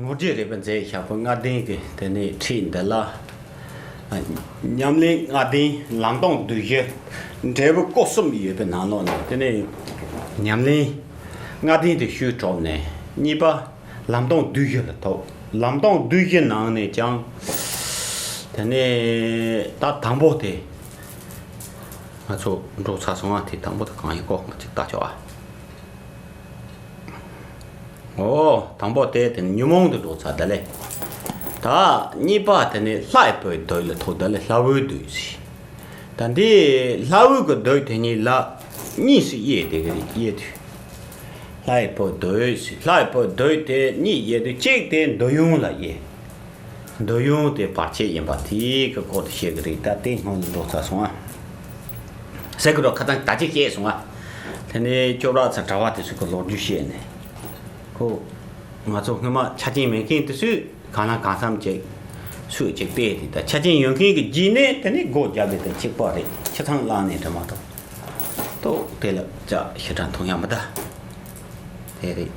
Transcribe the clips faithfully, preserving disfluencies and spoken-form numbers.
ངོ་རྒྱལ་རས་པ་མཛད་ཞབས་པ་ལྔ་ལྡན་གྱི་དེ་ནས་ཁྲིད་འདི་ལ། ཉམས་ལེན་ལྔ་ལྡན་ལམ་སྟོན་བསྡུས་གཞི་འབྲས་བུ་སྐོར་གསུམ་ཡོད་པའི་ནང་ལོགས་ནས་དེ་ནས་ཉམས་ལེན་ལྔ་ལྡན་དེ་ཞུས་གྲུབ་ནས་གཉིས་པ་ལམ་སྟོན་བསྡུས་གཞི་ལ་ཐུག་ལམ་སྟོན་བསྡུས་གཞི་ནང་ནས་ཀྱང་དེ་ནས་ད་དང་པོ་དེ་ང་ཚོ་འགྲོ་ཚར་སོང་ཨ། དེ་དང་པོ་དེ་གང་ཡིན་ཀོ་ང་ཅིག་ལྟ་ཆོག་ཨ། ཨོ། དང་པོ་དེ་དེ་ནི་ཉོན་མོངས་དུ་འགྲོ་ཚར་ད་ལེ། ད་གཉིས་པ་དེ་ནི་ལྷའི་བུའི་བདུད་ལ་ཐུག་ད་ལེ། ལྷ་བུའི་བདུད་ཟེར། ད་འདི་ལྷ་བུའི་གི་བདུད་དེ་གཉིས་ལ་གཉིས་སུ་དབྱེ་དེ་གི་དབྱེ་དུས། ལྷའི་བུའི་བདུད་ཟེར། ལྷའི་བུའི་བདུད་དེ་གཉིས་དབྱེ་དུས་གཅིག་དེ་འདོད་ཡོན་ལ་དབྱེ། འདོད་ཡོན་དེ་བར་ཆད་ཡིན་པ་དེའི་གི་སྐོར་དུ་བཤད་གི་རེད། ད་དེ་སྔོན་ལ་འགྲོ་ཚར་སོང་ཨ། ཟེར་གི་རོ་ཁ་ཚང་ད་ཅིག་བཤད་སོང་ཨ། དེ་ནས་ཅོག་ར་ཚ་གྲྭ་བ་དེ་ཚོ་གི་ལོ་རྒྱུས་བཤད་ནས། ཁོ། ང་ཚོ་སྔོན་མ་ཆ་རྐྱེན་མེད་མཁན་དེ་ཚོས་གང་ལ་གང་འཚམ་ཅིག་སུས་ཅིག་སྤེལ་དེ་ད་ཆ་རྐྱེན་ཡོད་མཁན་གི་རྗེས་ནས་དེ་ནས་སྒོ་རྒྱབ་དེ་དེ་གཅིག་པ་རེད། ཆ་ཚང་བླངས་ནས་འགྲིམ་མ་ཐུབ། ཏོ་དེ་ལ་ཅག་ཞེ་དྲག་མཐོང་ཡ་མི་ད། དེ་རེད།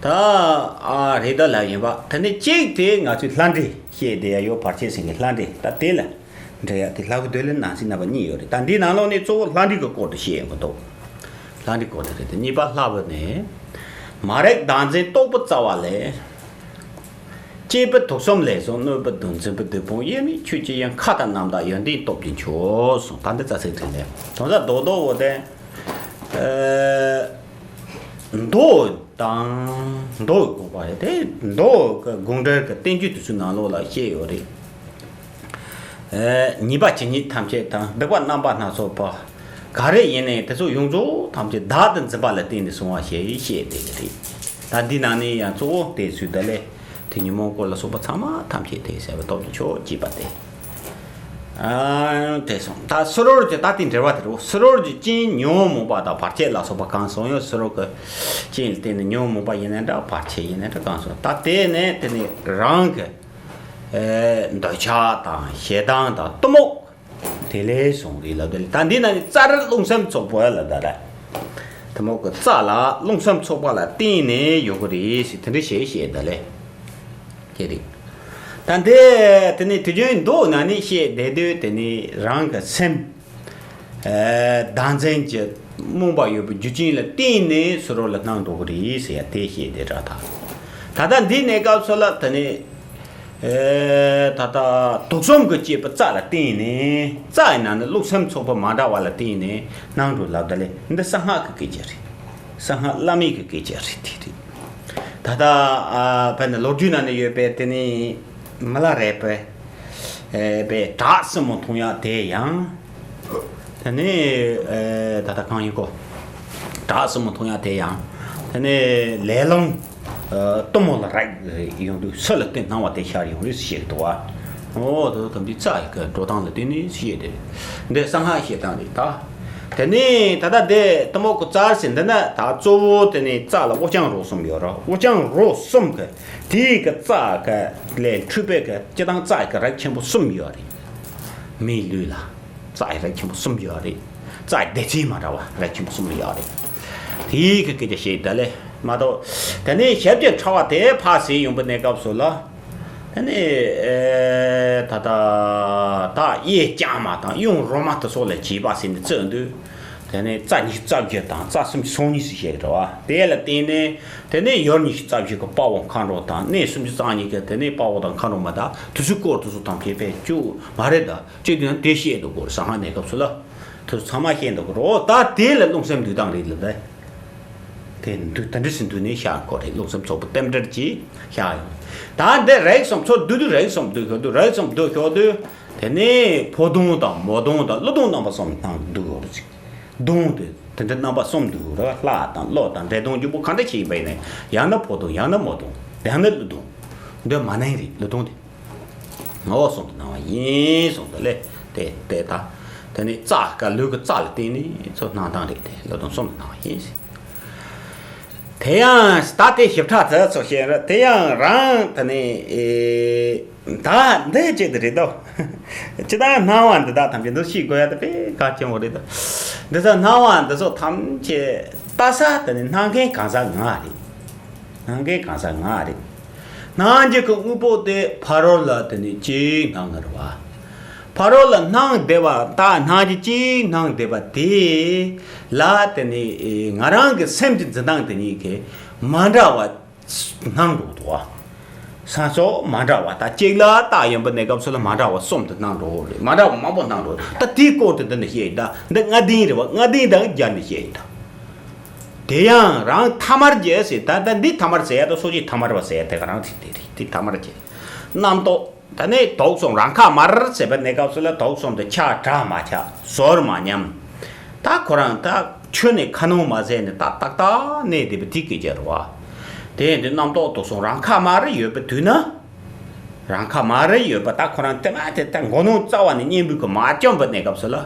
ད་ཨ་རེད་ད་ལབ་ཡིན་པ། དེ་ནས་གཅིག་དེ་ང་ཚོས་ལྷ་འདྲེ་བཤད་བསྡད་ཡ་ཡོད། བར་ཆད་ཟེར་མཁན་ལྷ་འདྲེ་ད་དེ་ལ་འདྲེ་ཡ་དེ་ལྷ་བུ་འདོད་ལེན་ནང་སྲིད་རྣམ་པ་གཉིས་ཡོད་རེད། ད་འདིའི་ནང་ལོགས་ནས་གཙོ་བོ་ལྷ་འདྲེ་གི་སྐོར་དུ་བཤད་ཡོང་གི་འདུག་ལྷ་འདྲེ་སྐོར་དུ་རེད་དེ། གཉིས་པ་ལྷ་བུ་ནས། མ་རིག་བདག་འཛིན་རྟོག་པའི་རྩ་བ་ལས། སྐྱེས་པའི་དུག་གསུམ་ལས་སོགས་གནོད་པའི་བདུད། འཛིན་པའི་བདུད་དཔུང་དབྱེར་མེད་ཆོས་ཀྱི་དབྱིངས། མཁའ་དང་གནམ་དང་ཡོན་ཏན་སྟོབས་ཀྱིས་འཕྱུར་གསུངས། ད་འདི་རྩ་ཚིག་དྲན་ལས་དོན་དག་རྡོག་རྡོག་འོ་དེ། ཨ། མདོ་དང་མདོ་དགོངས་པ་རེད་དེ། མདོ་གི་དགོངས་འགྲེལ་གྱི་བསྟན་བཅོས་དེ་ཚོའི་ནང་ལོགས་ལ་བཤད་ཡོད་རེད། ཨ། ཉེས་པ་ཇི་སྙེད་ཐམས་ཅད་དང་། སྡིག་པ་རྣམ་པ་སྣ་ཚོགས་པ། ག་རེ་ཡིན་ནའི་དེ་ཚོ་ཡོངས་རྫོགས་ཐམས་ཅད་བདག་ཏུ་འཛིན་པ་ལ་བརྟེན་ནས་བྱུང་བ་ཞེས་བཤད་བསྡད་ཀྱི་རེད། ད་འདི་ནང་ནས་ཡང་གཙོ་བོ་དེ་ཚོའི་ད་ལས་དེ་ཉོན་མོངས་སྐོར་ལ་སོགས་པ་ཚང་མ་ཐམས་ཅད་དེ་ཟད་པའི་སྟོབས་ཀྱིས་འཕྱུར་ཅེས་པ་སྟེ། ཨ། དེ་སོང་ད་སུ་རོར་གྱི་ད་དེ་འགྲེལ་བ་དེ་རེད། སུ་རོར་གྱི་རྐྱེན་ཉོན་མོངས་པ་དང་བར་ཆད་ལ་སོགས་པ་གང་སོང་ཡང་སུ་རོ་གི་རྐྱེན་ལ་བརྟེན་ནས་ཉོན་མོངས་པ་ཡིན་ན་འདྲ། བར་ཆད་ཡིན་ན་འདྲ། གང་སོང་ད་དེ་ནས་དེ་ནས་རང་གི་ཨེ། འདོད་ཆགས་དང་ཞེ་སྡང་དང་གཏི་མུག་དེ་ལས་བྱུང་རེད་ལབ་དེ་ལ། ད་འདི་ན་ནི་རྩ་རེད་རླུང་སེམས་ཚོགས་པ་ལ་ད་ར། གཏི་མུག་གི་རྩ་ལ་རླུང་སེམས་ཚོགས་པ་ལ་བརྟེན་ནས་ཡོང་གི་རེད་ཟེར་དེ་འདྲ་བཤད་བཤད་ད་ལས། ཁྱེད་རིག་ད་འདི་དེ་ནི་དུས་རྒྱུན་མདོ་ནང་ནས་བཤད་བསྡད་དུས་དེ་ནི་རང་གི་སེམས། ཨ། བདག་འཛིན་གྱི་རྨོངས་པ་ཡོད་པའི་རྒྱུ་རྐྱེན་ལ་བརྟེན་ནས་སུ་རོ་ལ་སྣང་འགྲོ་གི་རེད་ཟེར་ཡ་དེ་བཤད་དེ་ར་ད། ད་ལྟ་འདིའི་གནས་སྐབས་སུ་ལ་དེ་ནི། ཨེ། ད་ལྟ་དུག་གསུམ་གྱི་སྐྱེས་པའི་རྩ་ལ་བརྟེན་ནས། རྩ་ཡི་ནང་ནས་རླུང་སེམས་ཚོགས་པ་མ་འདྲ་བ་ལ་བརྟེན་ནས་སྣང་འགྲོ་ལབ་ད་ལེ། འདི་གསང་སྔགས་ཀྱི་སྐད་ཆ་རེད། གསང་སྔགས་བླ་མེད་ཀྱི་སྐད་ཆ་རེད་དེ་རེད། ད་ལྟ་ཨ། དཔེར་ན་ལོ་རྒྱུས་ནང་ནས་ཡོད་པའི་དེ་ནི་མི་ལ་རས་པའི་ཨེ། པའི་བྲག་སྲིན་མོ་མཐོང་ཡག་དེ་ཡང་། དེ་ནས་ཨེ། ད་ལྟ་གང་ཡིན་གོ། བྲག་སྲིན་མོ་མཐོང་ཡག་དེ་ཡང་། དེ་ནས་ལས་རླུང་ཨ། གཏུམ་མོ་ལ་རེག་ཡོང་དུས་སུ་ལ་བརྟེན་སྣང་བ་དེ་ཤར་ཡོང་རེད་ཟེར་གྱི་འདུག་བ། འོ་དེ་ཚོ་ཐམས་ཅད་རྩ་ཡི་གི་འགྲོ་སྟངས་ལ་བརྟེན་ནས་ཟེར་ཡོད་དེ། འདི་གསང་སྔགས་བཤད་སྟངས་རེད་ད། དེ་ནས་ད་ལྟ་དེ་གཏུམ་མོ་གི་རྩར་ཟེར་འདི་ན་ད་གཙོ་བོ་དེ་ནས་རྩ་ལ་དབུ་རྐྱང་རོ་གསུམ་ཡོད་ར། དབུ་རྐྱང་རོ་གསུམ་གི་དེའི་གི་རྩ་གི་ལས་འཕྲོས་པའི་གི་སྤྱི་དང་རྩ་གི་རིགས་ཆེན་པོ་གསུམ་ཡོད་རེད། མིའི་ལུས་ལ་རྩ་ཡི་རིགས་ཆེན་པོ་གསུམ་ཡོད་རེད། རྩ་ཡི་སྡེ་ཚན་མ་འདྲ་བ་རིགས་ཆེན་པོ་གསུམ་ཡོད་རེད། དེའི་གི་སྐད་ཆ་བཤད་ད་ལེ་མ་གཏོགས། དེ་ནས་ཞབས་ཀྱི་ཕྲ་བ་དེ་ཕར་ཟེར་ཡོང་པའི་གནས་སྐབས་སུ་ལ། དེ་ནས་ཨེ། ད་ལྟ་ད་གཡས་བརྐྱང་མ་དང་གཡོན་རོལ་མ་དེ་སོགས་ལ་བྱེད་པ་ཟེར་ནས་བརྩི་འདུག་དེ་ནས་རྩ་ཉི་ཤུ་རྩ་བཞི་དང་རྩ་སུམ་ཅུ་སོ་གཉིས་སུ་བཤད་འགྲོ་བ་དེ་ལ་བརྟེན་ནས། དེ་ནས་ཡུལ་ཉི་ཤུ་རྩ་བཞི་གི་དཔའ་བོ་མཁའ་འགྲོ་དང་གནས་སུམ་ཅུ་རྩ་གཉིས་ཀྱི་དེ་ནས་དཔའ་བོ་དང་མཁའ་འགྲོ་མ་དང་དེ་ཚོའི་སྐོར་དེ་ཚོ་ཐམས་ཅད་དཔེ་བཅུག་མ་རེད་ད། བཅུག་དུས་ན་དེ་བཤད་འདུག་གོ། གསང་སྔགས་གནས་སྐབས་སུ་ལ་དེ་ཚོ་ཚང་མ་བཤད་འདུག་གོ། རོ་ད་དེ་ལ་རླུང་སེམས་འདུལ་སྟངས་རེད་ལ་ད། དེ་འདུལ་ད་འདྲི་སེ་འདུལ་ནས་བཞག་གོ་རེད། རླུང་སེམས་ཚོགས་པ་རྟེན་འབྲེལ་གྱིས་བཞག་ཡོང་། ད་འདི་རིགས་གསུམ་ཚོ་འདུལ་དུས་རིགས་གསུམ་འདུལ་ཤོག་དུས་རིགས་གསུམ་འདུལ་ཤོག་དུས་དེ་ནས་ཕོ་གདོང་དང་མོ་གདོང་དང་ཀླུ་གདོང་རྣམ་པ་གསུམ་སྣང་འདུལ་ཡོད་རེད་ཅིག་གདོང་དེ་དེ་འདྲ་རྣམ་པ་གསུམ་འདུག་ར། ལྷ་དང་ཀླུ་དང་འདྲེ་གདོང་བརྒྱུད་པོ་གང་འདྲ་ཞིག་ཡིན་པ་ཡིན་ན་ཡང་ན་ཕོ་གདོང་ཡང་ན་མོ་གདོང་ཡང་ན་ཀླུ་གདོང་། འདི་མ་ནིང་རེད། ཀླུ་གདོང་དེ་ངོ་བོ་གསུམ་དུ་སྣང་བ་ཡིན་གསུངས་ཏེ་ལས་དེ་དེ་དང་། དེ་ནི་རྩ་ཀ་ལུས་ཀྱི་རྩ་ལ་བརྟེན་ནས་ཚོ་སྣང་སྟངས་རེད་དེ་ཀླུ་གདོང་གསུམ་དུ་སྣང་བ་ཡིན། དེ་ཡང་ད་དེ་ཞིབ་ཕྲ་ཚོ་ཚོ་བཤད་ར། དེ་ཡང་རང་དེ་ནི་ཨེ། ད་འདི་ཅིག་ཏུ་རེད་དོ། ཅི་ལྟར་སྣང་བ་འདི་དག་ཐམས་ཅད་འདི་ཤེས་དགོས་ཡ་དེ་དཔེ་གལ་ཆེན་པོ་རེད་དོ། འདི་ཚོ་སྣང་བ་འདི་ཚོ་ཐམས་ཅད་ལྟ་ས་དེ་ནི་སྣང་མཁན་གང་ཟག་ང་རེད། སྣང་གི་གང་ཟག་ང་རེད། སྣང་བྱེད་ཀྱི་དངོས་པོ་དེ་ཕ་རོལ་ལ་དེ་ནི་གཅིག་སྣང་གི་རེད་བ། ཕ་རོལ་ལ་སྣང་བསྡད་པ་ད་སྣང་བྱེད་གཅིག་སྣང་བསྡད་པ་དེ་ལ་དེ་ནི་ང་རང་གི་སེམས་ཀྱི་འཛིན་སྟངས་དེ་གཉིས་ཀྱི་མ་འདྲ་བ་སྣང་འགྲོ་འདུག་བ། སྣ་ཚོགས་མ་འདྲ་བ་ད་གཅིག་ལ་བཏགས་ཡོང་པ་གནས་སྐབས་སུ་ལ་མ་འདྲ་བ་གསུམ་དུ་སྣང་འགྲོ་རེད། མ་འདྲ་བ་མང་པོ་སྣང་འགྲོ། ད་དེའི་སྐོར་དུ་འདི་ནི་བཤད་ཡིན། ད་འདི་ལྔ་ལྡན་རེད་བ། ལྔ་ལྡན་དང་བརྒྱ་ནི་བཤད་ཡིན། ད་དེ་ཡང་རང་ཐ་མར་བྱས་ཟེར། ད་ད་འདི་ཐ་མར་ཟེར་ཡ་དང་སོ་སྐྱེ་ཐ་མར་བ་ཟེར་ཡ་དེ་ག་རང་དེ་དེ་རེད། དེ་ཐ་མར་བྱས། རྣམ་རྟོག་ད་ནི་དུག་གསུམ་རང་ཁ་མར་ཟེར་བའི་གནས་སྐབས་སུ་ལ་དུག་གསུམ་དུ་ཆགས་དྲག་མ་ཆགས་ཟོར་མ་ཉམས། ད་ཁོ་རང་ད་ཆོས་ནི་ཁ་ནང་མ་ཟད་ནི་ད་ཏག་ཏག་གནས་བསྡད་པ་དེ་སྐད་ཆ་རེད་བ། དེ་ཡིན་དུས་རྣམ་རྟོག་དུག་གསུམ་རང་ཁ་མར་ཡོད་པའི་དུས་ན། རང་ཁ་མར་ཡོད་པ་ད་ཁོ་རང་དེ་མ་དེ་ད་མགོ་ནོར་རྩ་བ་ནས་གཉེན་པོའི་གི་མ་བཅོམ་པའི་གནས་སྐབས་སུ་ལ།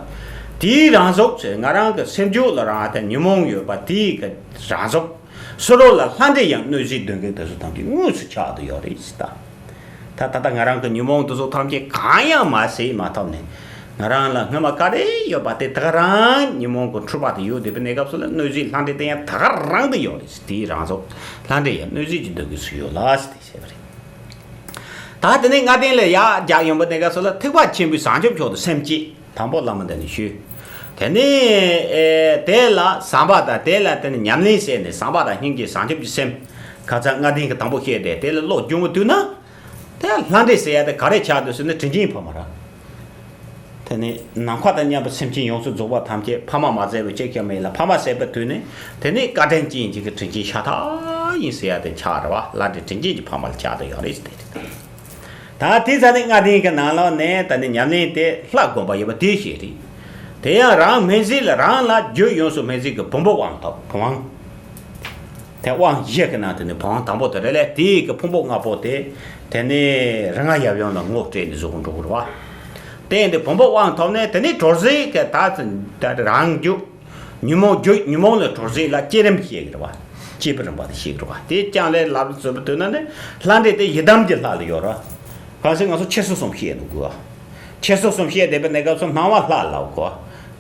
དེའི་རང་གཟུགས་ཟེར་ང་རང་གི་སེམས་རྒྱུད་ལ་རང་དེ་ཉོན་མོངས་ཡོད་པ་དེའི་གི་རང་གཟུགས། སུ་རོ་ལ་ལྷ་འདྲེ་ཡང་གནོད་བྱེད་གདོན་བགེགས་དེ་ཚོ་ཐམས་ཅད་དངོས་སུ་ཆགས་བསྡད་ཡོད་རེད་ཟེར་ད། ད་ད་ལྟ་ང་རང་གི་ཉོན་མོངས་དེ་ཚོ་ཐམས་ཅད་གང་ཡང་མ་ཟད་མ་ཐོབ་ནས། ང་རང་ལ་སྔོན་མ་ག་རེ་ཡོད་པ་དེ་ད་ག་རང་ཉོན་མོངས་ཀྱི་འཁྲུལ་པ་དེ་ཡོད་བསྡད་པའི་གནས་སྐབས་སུ་ལ་གནོད་བྱེད་ལྷ་འདྲེ་དེ་ཡང་ད་ག་རང་དུ་ཡོད་རེད་ཟེར། དེའི་རང་གཟུགས་ལྷ་འདྲེ་ཡང་གནོད་བྱེད་ཀྱི་གདོན་བགེགས་སུ་ཡོད་ལ་ཟེར་ཏེ་བཤད་པ་རེད། ད་དེ་ནས་ལྔ་ལྡན་ལ་ཡར་རྒྱག་ཡོང་པ་གནས་སྐབས་སུ་ལ་ཐེག་པ་ཆེན་པོའི་བྱང་ཆུབ་མཆོག་ཏུ་སེམས་བསྐྱེད། དང་པོ་བླ་མ་འདི་ནས་ཞུས། དེ་ནས་ཨེ་དེ་ལ་བསམ་པ་དང་དེ་ལ་དེ་ནས་ཉམས་ལེན་བྱས་ནས་བསམ་པ་དང་སྙིང་རྗེ་བྱང་ཆུབ་ཀྱི་སེམས། ཁ་སང་ལྔ་ལྡན་གྱི་དང་པོ་བཤད་དེ་དེ་ལ་བློ་སྦྱོང་བའི་དུས་ན། དེ་ལྷ་འདྲེ་ཟེར་ཡ་དེ་ག་རེ་ཆགས་འདུག་ཟེར་ན་དྲིན་ཅན་ཕ་མ་ར། དེ་ནས་ནམ་མཁའ་དང་མཉམ་པའི་སེམས་ཅན་ཡོངས་སུ་རྫོགས་པ་ཐམས་ཅད་ཕ་མ་མ་ཟད་པའི་གཅིག་ཀྱང་མེད་ལ། ཕ་མ་ཟད་པའི་དུས་ནས་དེ་ནས་བཀའ་དྲིན་ཅན་གཅིག་གི་དྲིན་ཅན་ཤ་སྟག་ཡིན་ཟེར་ཡ་དེ་ཆགས་རེད་བ། ལྷ་འདྲེ་དྲིན་ཅན་གྱི་ཕ་མ་ལ་ཆགས་བསྡད་ཡོད་རེད་ཟེར་དེ་རེད། ད་དེ་ཚ་ནི་ལྔ་ལྡན་གྱི་ནང་ལོགས་ནས་ད་ནི་ཉམས་ལེན་དེ་ལྷ་བསྒོམ་པ་ཡོད་པ་དེ་ཞིག་རེད། དེ་ཡང་རང་སྨན་རྩིས་ལ་རང་ལ་རྒྱུད་ཡོངས་སུ་སྨན་རྩིས་ཀྱི་བོན་པོ་དབང་ཐོབ་བོན་དབང་། དེ་དབང་བཞི་གི་ནང་དུ་ནི་བོན་དབང་དང་པོ་དེ་རེད་ལས། དེའི་གི་ཕུང་པོ་ལྔ་པོ་དེ་དེ་ནི་རིགས་ལྔ་ཡབ་ཡུམ་ལ་ངོ་སྤྲད་ནས་བཟོ་དགོས་འགྲོ་གི་རེད་བ། དེ་ཡིན་དུས་བོན་པོ་དབང་ཐོབ་ནས་དེ་ནི་གྲོལ་རྩིས་ཀྱི་ད་ད་རང་རྒྱུད། ཉོན་མོངས་རྒྱུད་ཉོན་མོངས་ལས་གྲོལ་རྩིས་ལ་བསྐྱེད་རིམ་བཤད་ཀྱི་རེད་བ། བསྐྱེད་པའི་རིམ་པ་དེ་བཤད་ཀྱི་རེད་བ། དེ་ཀྱང་ལས་ལབ་བཟོད་པའི་དོན་ན་ནི་ལྷ་འདྲེ་དེ་ཡི་དམ་གྱི་ལྷ་ལ་ཡོད་ར། གང་ཟེར་ང་ཚོ་འཆི་སོ་གསུམ་བཤད་འདུག་གོ། འཆི་སོ་གསུམ་བཤད་བསྡད་པའི་གནས་སྐབས་སུ་སྣང་བ་ལྷ་ལབ་གོ།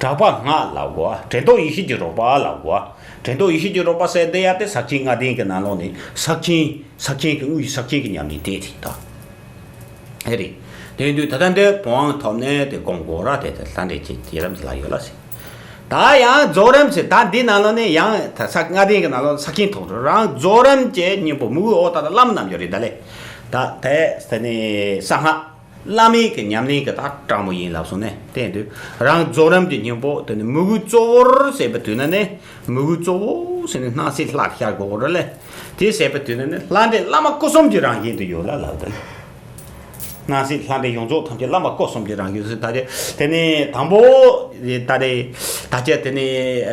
གྲགས་པ་སྔགས་ལབ་གོ། དྲན་རྟོག་ཡེ་ཤེས་ཀྱི་རོལ་པ་ལབ་གོ། དྲན་རྟོག་ཡེ་ཤེས་ཀྱི་རོལ་པ་ཟེར་དེ་ཡ་དེ་ཟབ་ཆོས་ལྔ་ལྡན་གྱི་ནང་ལོགས་ནས་ཟབ་ཆོས་ཟབ་ཆོས་ཀྱི་དངོས་ཡུལ་ཟབ་ཆོས་ཀྱི་ཉམས་ལེན་དེ་དེ་དང་། ཨེ་རེད། དེ་དུས་ད་ལྟ་འདི་བོན་དབང་ཐོབ་ནས་དེ་སྒོམ་དགོས་ར། དེ་དེ་ལྷ་འདྲེ་ཅིག་ཡི་དམ་གྱི་ལྷ་ཡོད་ལ་ཟེར། ད་ཡང་རྫོགས་རིམ་ཟེར་ད་འདི་ནང་ལོགས་ནས་ཡང་ད་ས་ལྔ་ལྡན་གྱི་ནང་ལོགས་ས་ཁྱིན་ཐོག་རང་རྫོགས་རིམ་གྱི་སྙིང་པོ་མི་དགོས་འོ་ད་ད་བླ་མ་རྣམས་ཀྱི་རེད་ད་ལེ། ད་དེ་དེ་ནས་གསང་སྔགས་བླ་མའི་གི་ཉམས་ལེན་གྱི་ད་དྲང་མོ་ཡིན་ལབ་སོང་ནས་དེ་དུས་རང་རྫོགས་རིམ་གྱི་སྙིང་པོ་དེ་ནི་མི་དགོས་གཙོ་བོར་ཟེར་བའི་དུས་ན་ནས་མི་དགོས་གཙོ་བོ་ཟེར་ནས་སྣང་སྲིད་ལྷར་ཤར་དགོས་རེད་ལེ། དེ་ཟེར་བའི་དུས་ན་ནས་ལྷ་འདྲེ་བླ་མ་སྐུ་གསུམ་གྱི་རང་བཞིན་དུ་ཡོད་ལ་ལབ་ད་ལེ། སྣང་སྲིད་ལྷ་འདྲེ་ཡོངས་རྫོགས་ཐམས་ཅད་བླ་མ་སྐུ་གསུམ་གྱི་རང་བཞིན་ཟེར་ད་རེ། དེ་ནས་དང་པོ་ད་རེ་ད་ཆ་དེ་ནས་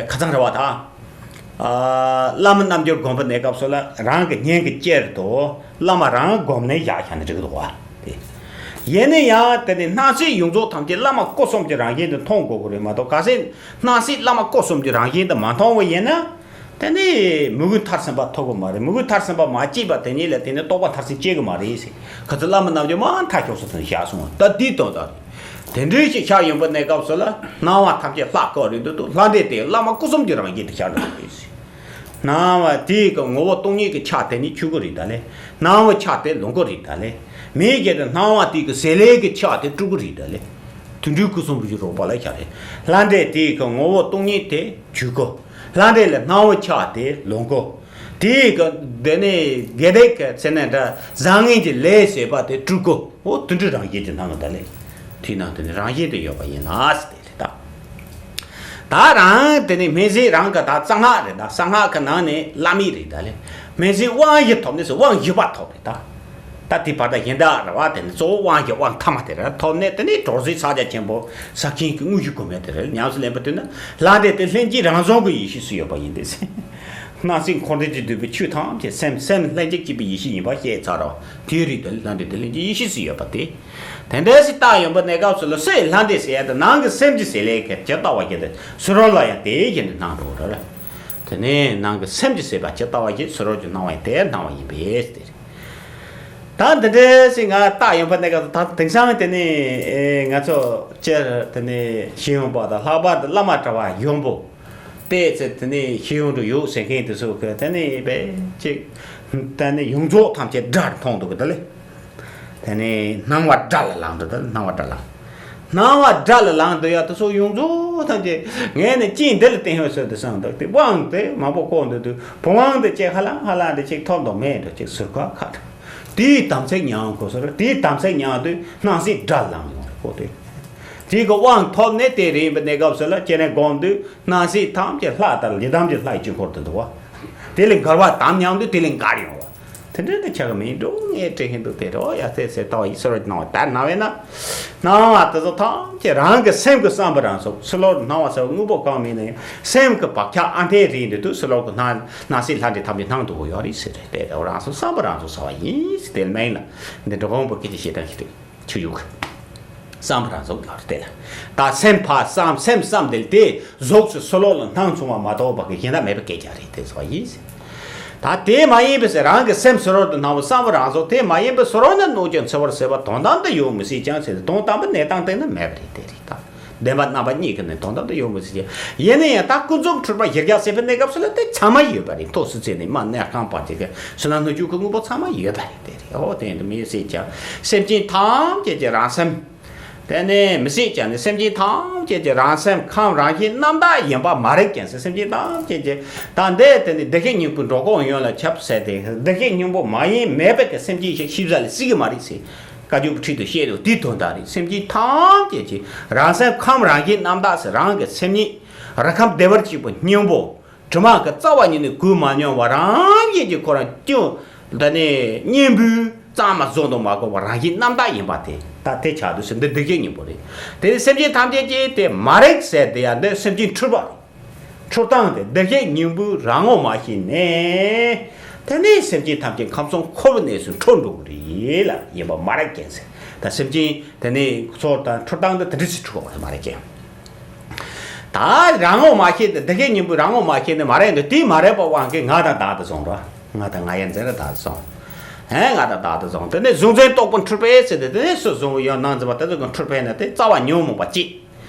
ཁ་ཚང་རེད་བ་ད། ཨ་བླ་མ་རྣམས་ཀྱི་སྒོམ་པའི་གནས་སྐབས་སུ་ལ་རང་གི་སྙན་གྱི་ལྕེར་དུ་བླ་མ་རང་སྒོམ་ནས་བཞག་བཞག་ནས་འགྲིག་གི་འདུག་བ། དེ་ཡིན་ན་ཡང་དེ་ནས་སྣང་སྲིད་ཡོངས་རྫོགས་ཐམས་ཅད་བླ་མ་སྐུ་གསུམ་གྱི་རང་བཞིན་དུ་མཐོང་དགོས་ཀྱི་རེད་མ་གཏོགས་གལ་སྲིད་སྣང་སྲིད་བླ་མ་སྐུ་གསུམ་གྱི་རང་བཞིན་དུ་མ་མཐོང་བ་ཡིན་ན། དེ་ནི་མི་མགོའི་མཐར་ཕྱིན་པ་ཐོབ་ཀྱི་མ་རེད། མི་མགོའི་མཐར་ཕྱིན་པ་མ་སྐྱེས་པ་དེ་ཉིད་ལ་དེ་ནི་རྟོགས་པ་མཐར་ཕྱིན་སྐྱེ་གི་མ་རེད་ཟེར། ཁ་ཚ་བླ་མ་རྣམས་ཀྱིས་མ་མཐའ་འཁྱོངས་སུ་དོན་བཞག་སོང་བ་ད་འདི་དོན་དག་རེད། དེ་འདྲའི་ཞིག་ཤར་ཡོང་པའི་གནས་སྐབས་སུ་ལ་སྣང་བ་ཐམས་ཅད་ལྷ་སྐུ་རེད་འདུག་འདུག་ལྷ་འདྲེ་དེ་བླ་མ་སྐུ་གསུམ་གྱི་རང་བཞིན་དུ་ཤར་འགྲོ་གི་རེད་ཟེར། སྣང་བ་དེའི་གི་ངོ་བོ་སྟོང་ཉིད་ཀྱི་ཆ་དེ་ནི་ཆོས་སྐུ་རེད་ད་ལེ། སྣང་བའི་ཆ་དེ་ལོངས་སྐུ་རེད་ད་ལེ། མིའི་རྒྱལ་དུ་སྣང་བ་དེའི་གི་ཟེར་ལེ་གི་ཆ་དེ་སྤྲུལ་སྐུ་རེད་ད་ལེ། དུད་འགྲོའི་སྐུ་གསུམ་རུ་ཞིག་རོགས་པ་ལ་ཤར་རེད། ལྷ་འདྲེ་དེའི་གི་ངོ་བོ་སྟོང་ཉིད་དེ་ཆོས་སྐུ། ལྷ་འདྲེ་ལ་སྣང་བ་ཆགས་ཏེ་ལོངས་སྐུ། དེའི་གི་དེ་ནས་དགེ་སྡིག་གི་ཚེ་ནས་འདྲ་བཟང་ངན་གྱི་ལས་བྱེད་པ་དེ་སྤྲུལ་སྐུ། འོ་དེ་འདྲའི་རང་བཞིན་དུ་སྣང་གི་ད་ལེ། དེའི་ནང་དུ་ནི་རང་བཞིན་དུ་ཡོད་པ་ཡིན་ལ་ཟེར་དེ་རེད་ད། ད་རང་དེ་ནས་སྨན་རྩིས་རང་གི་ད་གསང་སྔགས་རེད་ད། གསང་སྔགས་ཀྱི་ནང་ནས་བླ་མེད་རེད་ད་ལེ། སྨན་རྩིས་དབང་བཞི་ཐོབ་ནས་སུ་དབང་བཞི་པ་ཐོབ་རེད་ད། ད་དེ་བར་ད་གཞན་དག་རེད་བ། དེ་ནི་གཙོ་བོ་དབང་གི་དབང་ཐ་མ་དེ་རེད་ཐོབ་ནས་དེ་ནི་གྲོལ་རྩིས་ཕྱག་རྒྱ་ཆེན་པོ་ཟབ་ཆོས་ཀྱི་དངོས་གཞི་སྒོམ་ཡ་དེ་རེད། ཉམས་སུ་ལེན་པའི་དུས་ན་ལྷ་འདྲེ་དེ་ལྷན་སྐྱེས་རང་བྱུང་གི་ཡེ་ཤེས་སུ་ཡོད་པ་ཡིན་ཏེ། སྣང་སྲིད་འཁོར་འདས་ཀྱིས་བསྡུས་པའི་ཆོས་ཐམས་ཅད་སེམས་སེམས་ལྷན་ཅིག་སྐྱེས་པའི་ཡེ་ཤེས་ཡིན་པ་བཤད་ཚར་རོ། དེའི་རིགས་དེ་ལྷ་འདྲེ་དེ་ལྷན་སྐྱེས་ཡེ་ཤེས་སུ་ཡོད་པ་དེ། དེ་འདྲ་ཞིག་བཏགས་ཡོང་པའི་གནས་སྐབས་སུ་ལ་སྲིད་ལྷ་འདྲེ་ཟེར་ཡ་དེ་ནང་གི་སེམས་ཀྱི་ཟེར་ལས་ཀྱི་ཇི་ལྟ་བ་བཞིན་དུ་ཕྱི་རོལ་ལ་ཡང་དེ་བཞིན་དུ་སྣང་འགྲོ་ར། དེ་ནས་ནང་གི་སེམས་ཀྱི་ཟེར་བ་ཇི་ལྟ་བ་བཞིན་ཕྱི་རོལ་གྱི་སྣང་བ་ཡང་དེ་སྣང་བ་ཡིན་པས་ཟེར། ད་འདི་འདྲ་ཞིག་ང་བཏགས་ཡོང་པ་ནས་ཀ་ད་དེང་སང་དེ་ནི་ཨེ་ང་ཚོ་སྤྱིར་དེ་ནི་ཤེས་ཡོན་པ་དང་ལྷག་པར་དུ་བླ་མ་གྲྭ་བ་ཡོན་པོ་དཔེ་ཚེ་དེ་ནི་ཤེས་ཡོན་དུ་ཡོད་ཟེར་མཁན་དེ་ཚོ་གི་དེ་ནི་དཔེ་ཅིག་ ད་ནི་ཡོངས་རྫོགས་ཐམས་ཅད་དགྲར་མཐོང་འདུག་གི་ད་ལེ། དེ་ནས་སྣང་བ་དགྲ་ལ་ལངས་འདུག་ད་ལེ། སྣང་བ་དགྲ་ལ། སྣང་བ་དགྲ་ལ་ལངས་འདུག་ཡ། དེ་ཚོ་ཡོངས་རྫོགས་ཐམས་ཅད་ངས་ནི་ཅི་འདི་ལ་བརྟེན་ཡོད་ཟེར་དུ་བསམ་འདུག་དེ་དབང་དེ་མང་པོ་བསྐོར་འདུག་དུས་བུ་དབང་དེ་ཅིག་ཧ་ལམ་ཧ་ལམ་དེ་ཅིག་ཐོབ་འདུག་མེད་འདུག་ཅིག་ཟུར་ཁ་ཁ་དུ། དེའི་དམ་ཚིག་ཉམས་དགོས་ཟེར། དེའི་དམ་ཚིག་ཉམས་དུས་སྣང་སྲིད་དགྲ་ལ་ལངས་ཡོང་རེད་ཁོ་དེ། དེ་གི་དབང་ཐོབ་ནས་དེ་རིང་པའི་གནས་སྐབས་སུ་ལ་སྤྱན་རས་སྒོམ་དུས་སྣང་སྲིད་ཐམས་ཅད་ལྷ་ལྟར་ཡི་དམ་གྱི་ལྷ་ཡི་དཀྱིལ་འཁོར་དུ་འདུག་བ། དེ་ལས་འགལ་བ་དམ་ཉམས་དུས་དེ་ལས་འགལ་ཡོང་བ། དེ་འདྲ་དེ་ཆགས་ཀྱི་མིན་འགྲོ་ངས་དྲན་བཞིན་དུ་དེ་རོ་ཡ་ཚེ་ཚེ་ལྟ་བ་ཡི་སོར་སྣང་བ་ལྟར་སྣང་བས་ན། སྣང་བ་དེ་ཚོ་ཐམས་ཅད་རང་གི་སེམས་ཀྱི་བསམ་པ་རང་སོགས་ཕྱི་ལོགས་སྣང་བ་ཟེར་བ་དངོས་པོ་གང་མིན་ན་ཡང་སེམས་ཀྱི་བག་ཆགས་ཨ་འཐས་རིགས་འདི་དུས་ཕྱི་ལོགས་ཀྱི་སྣང་སྣང་སྲིད་ལྷ་འདྲེ་ཐམས་ཅད་སྣང་དུ་ཡོད་རེད་ཟེར་རེད། དེ་རང་སོ་བསམ་པ་རང་སོ་ཟ་བ་ཡིན་ཟེར་དེ་ལ་མིན་ལ་འདི་འགྲོ་གོང་བུ་སྐད་ཆ་བཤད་སྟངས་ཤིག་ཏུ། ཆུ་ཡུག་བསམ་པ་རང་གཟུགས་ལ་བལྟས་ལ། ད་སེམས་ཕར་བསམ་སེམས་བསམ་དེ་ལ་དེ་གཟུགས་སུ་སུ་ལོག་ལ་སྣང་བྱུང་བ་མ་གཏོགས་བ་གི་གཞན་དག་མེད་པ་སྐད་ཆ་རེད་དེ་ཟེར་བ་ཡིན། ད་དེ་མ་ཡིན་པའི་ཟེར་རང་གི་སེམས་སུ་རོལ་དུ་སྣང་བ་བསམ་པ་རང་གཟུགས་དེ་མ་ཡིན་པའི་སུ་རོལ་ནས་གནོད་ཀྱང་འཚེ་བར་བྱེད་པ་དོན་དམ་དུ་ཡོད་མི་སྲིད་ཀྱང་ཟེར་དོན་དམ་པའི་གནས་སྟངས་སྟེང་ན་མེད་པ་རེད་དེ་རེད་ད། བདེན་པ་རྣམ་པ་གཉིས་ཀྱི་ནི་དོན་དམ་དུ་ཡོད་མི་སྲིད་ཀྱང་། ཡིན་ན་ཡང་ད་ཀུན་རྫོབ་འཁྲུལ་པ་གཞིར་བཞག་ཟེར་བའི་གནས་སྐབས་སུ་ལ་དེ་ཚང་མ་ཡོད་པ་རེད། ཐོག་སུ་ཚེ་ནི་མ་གནས་ཁང་པ་ཅིག་གི་ཕྱི་ནང་སྣོད་བཅུད་ཀྱི་དངོས་པོ་ཚང་མ་ཡོད་པ་རེད་དེ་རེད། འོ་དེ་འདི་མི་སྲིད་ཀྱང་སེམས་ཅན་ཐམས་ཅད་ཀྱི་རང་སེམས། དེ་ནི་མི་སྲིད་ཀྱང་ནི་སེམས་ཅན་ཐམས་ཅད་ཀྱི་རང་སེམས་ཁམས་རང་བཞིན་རྣམ་དག་ཡིན་པ་མ་རིག་ཀྱང་ཟེར། སེམས་ཅན་ཐམས་ཅད་ཀྱི་ད་འདི་དེ་ནི་བདེ་གཤེགས་སྙིང་པོའི་འགྲོ་ཀུན་ཡོངས་ལ་ཁྱབ་ཟེར་ཏེ་བདེ་གཤེགས་སྙིང་པོ་མ་ཡིན་མེད་པའི་གི་སེམས་ཅན་ཞིག་ཤེས་བྱ་ལ་སྲིད་ཀྱི་མ་རེད་ཟེར། བཀའ་བརྒྱུད་ཀྱི་ཁྲིད་དུ་བཤད་དོ་དེའི་དོན་དག་རེད། སེམས་ཅན་ཐམས་ཅད་ཀྱི་རང་སེམས་ཁམས་རང་བཞིན་རྣམ་དག་ཟེར་རང་གི་སེམས་ཉིད་རི་ཁམས་བདེ་བར་གཤེགས་པའི་སྙིང་པོ་དྲི་མ་གི་རྩ་བ་ཉིད་ནས་གོས་མ་མྱོང་བ་རང་བཞིན་གྱི་ཁོ་རང་སྐྱོན་དེ་ནས་གཉེན་པོའི་གཙང་མ་བཟོ་དུ་མ་དགོས་པ་རང་བཞིན་རྣམ་དག་ཡིན་པ་དེ་ད་དེ་ཆགས་དུས་སེམས་འདི་བདེ་གཤེགས་སྙིང་པོ་རེད། དེ་ནས་སེམས་ཅན་ཐམས་ཅད་ཀྱིས་དེ་མ་རིག་ཟེར་དེ་ཡང་འདི་སེམས་ཅན་འཁྲུལ་པ་རེད། འཁྲུལ་སྟངས་དེ་བདེ་གཤེགས་སྙིང་པོའི་རང་ངོ་མ་ཤེས་ནས། དེ་ནས་སེམས་ཅན་ཐམས་ཅད་ཁམས་གསུམ་འཁོར་བའི་གནས་སུ་འཁྲུལ་འགྲོ་གི་རེད་ལ་ཡིན་པ་མ་རེད་ཀྱང་ཟེར། ད་སེམས་ཅན་དེ་ནས་ཚོར་དང་འཁྲུལ་སྟངས་དེ་དེ་འདྲ་ཞིག་འཁྲུལ་བ་རེད་མ་རེད་ཀྱང་། ད་རང་ངོ་མ་ཤེས་ཏེ་བདེ་གཤེགས་སྙིང་པོའི་རང་ངོ་མ་ཤེས་ནས་མ་རེད་འདུག་དེ་མ་རེད་པ་དབང་གིས་ང་དང་བདག་ཏུ་བཟུང་རོ། ང་དང་ང་ཡང་འཛིན་ར་བདག་ཏུ་བཟུང་། ཨེ་ང་དང་བདག་ཏུ་བཟུང་། དེ་ནས་གཟུང་འཛིན་རྟོག་པ་འཁྲུལ་པས་ཟེར་ཏེ་དེ་ནས་སུ་བཟུང་བའི་ཡང་སྣང་འཛིན་པ་དེ་ཚོ་གི་འཁྲུལ་པས་ན་དེ་རྩ་བ་ཉོན་མོངས་པ་གཅིག་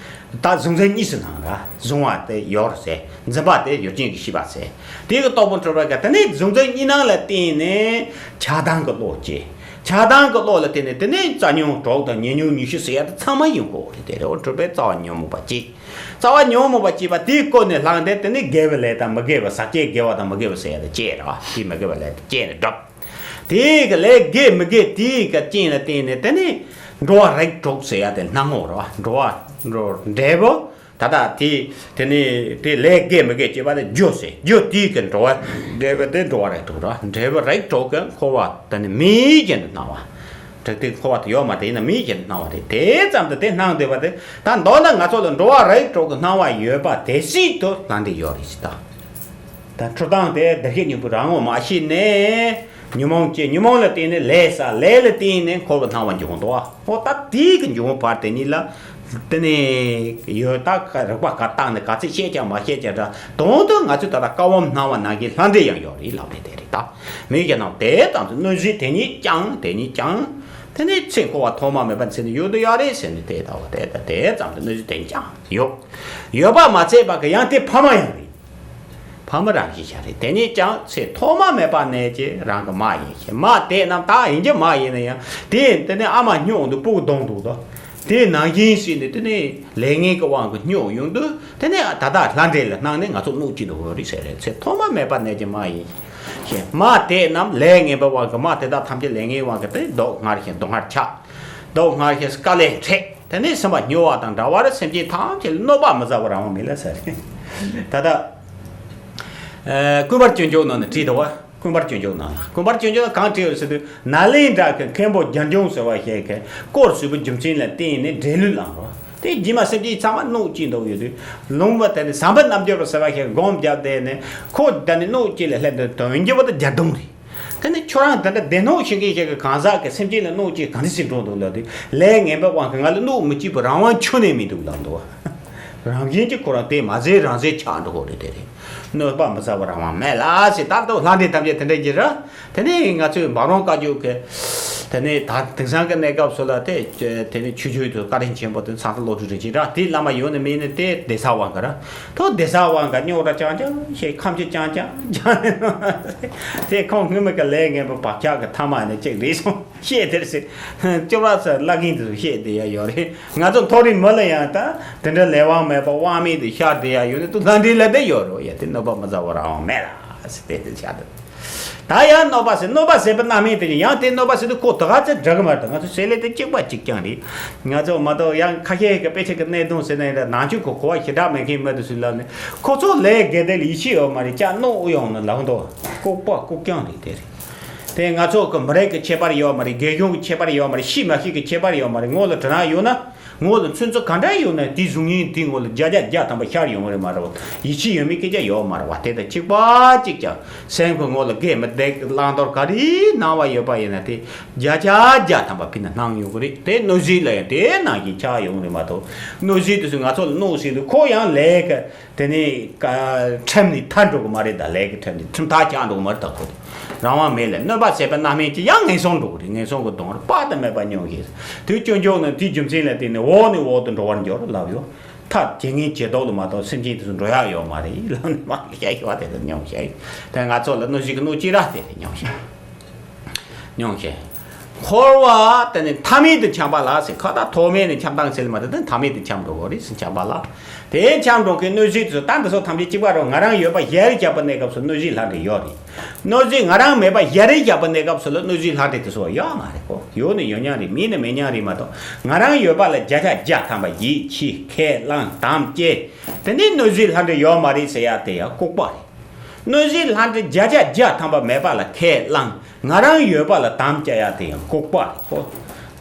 ད་གཟུང་འཛིན་གཉིས་སུ་སྣང་ར། གཟུང་བ་དེ་ཡོད་རེད་ཟེར། འཛིན་པ་དེ་ཡུལ་ཅན་གྱི་ཤེས་པ་ཟེར། དེ་གི་རྟོག་པ་འཁྲུལ་པ་ག་དེ་ནས་གཟུང་འཛིན་གཉིས་སྣང་ལ་བརྟེན་ནས་ཆགས་སྡང་གི་བློ་སྐྱེ། ཆགས་སྡང་གི་བློ་ལ་བརྟེན་ནས་དེ་ནས་རྩ་ཉོན་གྲོགས་དང་ཉེ་ཉོན་ཉེ་ཤོས་ཟེར་ཡ་དེ་ཚང་མ་ཡིན་གོ་རེད་དེ་རེད། འོ་འཁྲུལ་པས་རྩ་བ་ཉོན་མོངས་པ་སྐྱེ། རྩ་བ་ཉོན་མོངས་པ་སྐྱེས་པ་དེའི་སྒོ་ནས་བླངས་ཏེ་དེ་ནས་དགེ་བའི་ལས་དང་མི་དགེ་བའི་ཟག་བཅས་དགེ་བ་དང་མི་དགེ་བ་ཟེར་ཡ་དེ་སྐྱེ་རེད་བ། དེ་མི་དགེ་བའི་ལས་དེ་སྐྱེ་ནས་སྒྲུབ། དེའི་གི་ལས་དགེ་མི་དགེ་དེའི་གི་རྐྱེན་ལ་བརྟེན་ནས་དེ་ནས་འགྲོ་བ་རིགས་དྲུག་ཟེར་ཡ་དེ་སྣང་ངོ་རེད་བ། འགྲོ་བ་འགྲོ་འབྲས་བུ། ད་ལྟ་དེ་དེ་ནས་དེ་ལས་དགེ་མི་དགེ་སྐྱེས་པ་དེ་རྒྱུ་ཟེར། རྒྱུ་དེའི་གི་འགྲོ་བ་འབྲས་བུ་དེ་འགྲོ་བ་རིགས་དྲུག་རེད་བ། འབྲས་བུ་རིགས་དྲུག་གི་འཁོར་བ་དེ་ནི་མིའི་རྒྱན་དུ་སྣང་བ། དྲུག་དེ་འཁོར་བ་དེ་ཡོད་མ་རེད། ཡིན་ན་མིའི་རྒྱན་དུ་སྣང་བ་རེད། དེ་ཙམ་དུ་དེ་སྣང་བསྡད་པ་དེ་ད་མདོར་ན་ང་ཚོ་ལ་འགྲོ་བ་རིགས་དྲུག་གི་སྣང་བ་ཡོད་པ་དེ་སྲིད་དུ་ལྷ་འདྲེ་ཡོད་རེད་ཟེར་ད། ད་འཁྲུལ་སྟངས་དེ་བདེ་གཤེགས་སྙིང་པོའི་རང་ངོ་མ་ཤེས་ནས་ཉོན་མོངས་སྐྱེ། ཉོན་མོངས་ལ་བརྟེན་ནས་ལས་བསགས། ལས་ལ་བརྟེན་ནས་འཁོར་བའི་སྣང་བ་འབྱུང་འདུག་འོ་ད་དེའི་གི་འབྱུང་བ་བར་དེ་ཉིད་ལ་དེ་ནས་ཡོད་ད་རིགས་པ་ག་བཏང་ནས་ག་ཚད་བཤད་ཀྱང་མ་བཤད་ཀྱང་འདྲ། དོན་དུ་ང་ཚོས་ད་ལྟ་ཀ་བ་སྣང་བ་ནང་གི་ལྷ་འདྲེ་ཡང་ཡོད་རེད་ལབ་པས་དེ་རེད་ད། མི་གཞན་རྣམས་དེ་ཙམ་དུ་གནོད་གཞི་དེ་ཉིད་ཀྱང་དེ་ཉིད་ཀྱང་། དེ་ནས་ཚེ་འཁོར་བ་ཐོག་མ་མེད་པ་ཚེ་ནི་ཡོད་དུ་ཡོད་རེད་ཟེར་ནས་དེ་ལྟ་བུ་དེ་ལྟ་དེ་ཙམ་དུ་གནོད་གཞི་དེ་ཉིད་ཀྱང་ཡོད། ཡོད་པ་མ་ཚད་པ་གི་ཡང་དེ་ཕ་མ་ཡང་རེད། ཕ་མ་རང་བཞིན་ཤ་རེད། དེ་ཉིད་ཀྱང་ཚེ་ཐོག་མ་མེད་པ་ནས་ཀྱི་རང་གི་མ་ཡིན་ཞེས། མ་དེ་རྣམས་ད་ཡིན་གྱི་མ་ཡིན་ན་ཡང་དེ་དེ་ནས་ཨ་མ་སྨྱོ་འདུག་སྤུ་གུ་གདོང་འདུག་དོ། དེ་ནང་བཞིན་ཞིག་ནས་དེ་ནས་ལས་ངན་གྱི་དབང་གིས་སྨྱོ་ཡོང་དུས་དེ་ནས་ད་ལྟ་ལྷ་འདྲེ་ལ་སྣང་ནས་ང་ཚོ་གནོད་ཀྱི་འདུག་འོ་རེད་ཟེར་རེད། ཚེ་ཐོག་མ་མེད་པ་ནས་ཀྱི་མ་ཡིན་ཞེས། མ་དེ་རྣམས་ལས་ངན་པའི་དབང་གིས། མ་དེ་དག་ཐམས་ཅད་ལས་ངན་གྱི་དབང་གིས་དེ་སྡུག་བསྔལ་ཞིང་སྡུག་བསྔལ་ཆགས། སྡུག་བསྔལ་ཞིང་དཀའ་ལས་འཕྲད། དེ་ནས་སེམས་པ་སྨྱོ་བ་དང་འདྲ་བར་སེམས་ཅན་ཐམས་ཅད་ལ་གནོད་པ་མི་བཟའ་བར་རང་དབང་མེད་ལ་ཟེར། ད་ལྟ་ཀུན་པར་སྤྱོད་འཇུག་ནང་ནས་བྲིས་འདུག་བ། ཀུན་པར་སྤྱོད་འཇུག་ནང་ལ། ཀུན་པར་སྤྱོད་འཇུག་ནང་གང་བྲིས་ཡོད་ཟེར་དུས་ནཱ་ལེནྡྲ་གི་མཁན་པོ་རྒྱལ་འབྱུང་ཟེར་བ་ཞིག་གིས་དཀོར་ཟོས་པའི་རྒྱུ་མཚན་ལ་བརྟེན་ནས་འདྲེ་ལུས་བླངས་རོ། དེ་རྗེས་མ་སེམས་ཅན་ཚང་མ་གནོད་ཀྱིན་འདུག་ཡོད་དུས་ལུང་པ་དེ་ནས་ཟམ་པ་རྣལ་འབྱོར་པ་ཟེར་བ་ཞིག་སྒོམ་བརྒྱབ་བསྡད་ནས་ཁོ་དེ་ནས་གནོད་ཀྱིན་ལ་སླེབས་འདུག་དོན་རྒྱུ་བ་དེ་རྒྱ་དུང་རེད། དེ་ནི་ཁྱོད་རང་དེ་འདྲ་བདེན་སྣང་ཤེས་མཁན་ཞིག་གིས་གང་ཟག་གི་སེམས་ཅན་ལ་གནོད་ཅིག་གང་འདྲ་ཞིག་འགྲོ་འདུག་ལབ་དུས་ལས་ངན་པའི་དབང་གིས་ང་ལ་གནོད་མི་བྱེད་པའི་རང་དབང་ཁྱོན་ནས་མི་འདུག་ལབ་འདུག་རང་བཞིན་གྱིས་ཁོ་རང་དེ་མ་ཟད་རང་ཟད་ཆགས་འགྲོ་གི་རེད། དེ་རེད། གནོད་པ་མི་བཟའ་བའི་རང་དབང་མེད་ལ་ཟེར། ད་ལྟ་ལྷ་འདྲེ་ཐམས་ཅད་དེ་འདྲ་གྱི་ར། དེ་ནས་ང་ཚོའི་འབའ་རོང་བཀའ་བརྒྱུད་ཀྱི་ དེ་ནས་ད་དེང་སང་གི་གནས་སྐབས་སུ་ལ་དེ་དེ་ནས་ཆོས་བརྒྱུད་དུ་བཀའ་དྲིན་ཆེན་པོ་དེ་ཚང་ས་བློ་གྲོས་རིན་ཆེན་ར་དེ་བླ་མ་ཡོད་ནི་མེད་ནི་དེ་སྡེ་ས་དབང་ག་ར་ཐོག་སྡེ་ས་དབང་ག་རྙོག་དྲ་རྐྱང་རྐྱང་བཤད། ཁམས་ཆེ་རྐྱང་རྐྱང་རྐྱང་ནས་དེ་ཁོང་སྔོན་མ་གི་ལས་ངན་པ་བག་ཆགས་ཀྱི་ཐ་མ་ནས་ཅིག་རེད་སོང་བཤད་དེར་ཟེར། ཅོ་ར་ས་བླ་རྒན་དེ་ཚོ་བཤད་དེ་ཡ་ཡོད་རེད། ང་ཚོ་མཐོ་རིམ་མི་ལ་ཡང་ད་དེ་འདྲ་ལས་དབང་མེད་པ་དབང་མེད་དུ་ཤར་དེ་ཡ་ཡོད་ནི་དུ་ལྷ་འདྲེ་ལ་དེ་ཡོད་རོ། ཡ་དེ་གནོད་པ་མི་ཟ་བ་རང་དབང་མེད་ལ་ཟེར་དེ་དེ་ཆགས་འདུག་ད་ཡང་གནོད་པ་ཟེར་གནོད་པ་ཟེར་པ་རྣམ་སྨིན་དེ་ཡང་དེ་གནོད་པ་ཟེར་དུས་ཁོ་ད་ག་ཚད་འདྲ་གི་མ་རེད། ང་ཚོ་བསྲེ་ལེ་དེ་གཅིག་པ་གཅིག་རྐྱང་རེད། ང་ཚོ་མ་གཏོགས་ཡང་ཁ་ཤས་ཀྱི་དཔེ་ཆ་གི་གནད་དོན་ཟེར་ན་ཡང་ནང་ཆོས་ཀྱི་གོ་བ་ཞེ་དྲག་མེད་མཁན་མི་འདུག་ཟེར་ལབ་ནས་ཁོ་ཚོ་ལས་དགེ་དེ་ལ་ཡིད་ཆེས་ཡོད་མ་རེད། ཅག་གནོད་ཨུ་ཡོང་ན་ལབ་འདུག་ལྐུགས་པ་ལྐུགས་རྐྱང་རེད་དེ་རེད། དེ་ང་ཚོ་གི་མི་རིགས་ཀྱི་ཁྱད་པར་ཡོད་མ་རེད། རྒྱལ་གཞུང་གི་ཁྱད་པར་ཡོད་མ་རེད། ཤེས་མ་ཤེས་ཀྱི་ཁྱད་པར་ཡོད་མ་རེད། ངོ་ལ་དྲི་ན་ཡོད་ན། ངོ་ལ་ཚོན་རྩི་ག་འདྲ་ཡོད་ན་དེའི་གཟུགས་བརྙན་དེ་ངོ་ལ་བརྒྱ་ཆ་བརྒྱ་ཐམ་པ་ཤར་ཡོང་གི་རེད་མ་རེད་བ། ཡིད་ཆེས་ཡོད་མེད་སྐད་ཆ་ཡོད་མ་རེད་བ། དེ་དང་གཅིག་པ་གཅིག་ཀྱང་སེམས་ཀྱི་ངོ་ལ་དགེ་མི་སྡིག་བླང་དོར་ག་རེ་སྣང་བ་ཡོད་པ་ཡིན་ན་དེ་བརྒྱ་ཆ་བརྒྱ་ཐམ་པ་ཕི་ན་སྣང་ཡོང་གི་རེད། དེ་གནོད་བྱེད་ལ་ཡང་དེ་ནང་བཞིན་ཆགས་ཡོང་གི་རེད་མ་གཏོགས། གནོད་བྱེད་དེ་ཚོས་ང་ཚོ་ལ་གནོད་ཟེར་དུས་ཁོ་ཡང་ལས་ཀ་དེ་ནས་ཁྲིམས་ནས་ཐར་འགྲོ་གི་མ་རེད། ད་ལས་ཀྱི་ཁྲིམས་ནས་ཁྲིམས་ཐག་བཅད་འགྲོ་གི་མ་རེད། ད་ཁོ་དེ་རང་དབང་མེད་ལ་གནོད་པ་ཟད་པ་རྣམ་སྨིན་གྱི་ཡང་ངན་སོང་འགྲོ་གི་རེད། ངན་སོང་གི་དོང་རུ་དཔག་ཏུ་མེད་པ་མྱོང་གི་རེད། དུས་སྐྱོན་བརྗོད་ནི་དེའི་རྒྱུ་མཚན་ལ་བརྟེན་ནས་འོག་ནས་འོག་ཏུ་འགྲོ་བར་འགྱུར་ལབ་ཡོད། ཐབས་ཇེ་ངན་ཇེ་སྡུག་ལ་མ་གཏོགས་སེམས་ཅན་དེ་ཚོ་འགྲོ་ཡག་ཡོད་མ་རེད་ལབ་ནས་མ་ལ་བཤད་ཤོག་དེ་ཚོ་མྱོང་བཤད་ཡོད། དེ་ང་ཚོ་ལ་གནོད་བྱེད་ཀྱི་གནོད་ཅི་ར་དེ་རེད་མྱོང་བཤད། མྱོང་ཞེས། འཁོར་བ་དེ་ནི་མཐའ་མེད་དུ་འཁྱམས་པ་ལ་ཟེར། ཁ་ད་ཐོག་མེད་ནས་འཁྱམས་སྟངས་ཟེར་ལ་མ་ད་དེ་མཐའ་མེད་དུ་འཁྱམས་འགྲོ་གོ་རེད་ཟེར། འཁྱམས་པ་ལ། དེ་འཁྱམས་འགྲོ་མཁན་གནོད་བྱེད་དུ་ད་འདི་ཚོ་ཐམས་ཅད་གཅིག་པ་རོ། ང་རང་ཡོད་པ་གཞལ་བཞག་པ་གནས་སྐབས་སུ་གནོད་བྱེད་ལྷ་འདྲེ་ཡོད་རེད། གནོད་བྱེད་ང་རང་མེད་པ་གཞལ་བཞག་པ་གནས་སྐབས་སུ་ལ་གནོད་བྱེད་ལྷ་འདྲེ་དེ་ཚོ་ཡོད་མ་རེད་གོ། ཡོད་ནི་ཡོད་མྱོང་རེད། མེད་ནི་མེད་མྱོང་རེད་མ་གཏོགས། ང་རང་ཡོད་པ་ལ་བརྒྱ་ཆ་བརྒྱ་ཐམ་པ་ཡིད་ཆེས་ཁས་བླངས་དམ་བཅས། དེ་ནས་གནོད་བྱེད་ལྷ་འདྲེ་ཡོད་མ་རེད་ཟེར་ཡ་དེ་ཡང་ལྐུགས་པ་རེད། གནོད་བྱེད་ལྷ་འདྲེ་བརྒྱ་ཆ་བརྒྱ་ཐམ་པ་མེད་པ་ལ་ཁས་བླངས། ང་རང་ཡོད་པ་ལ་དམ་བཅའ་ཡ་དེ་ཡང་ལྐུགས་པ་རེད་གོ།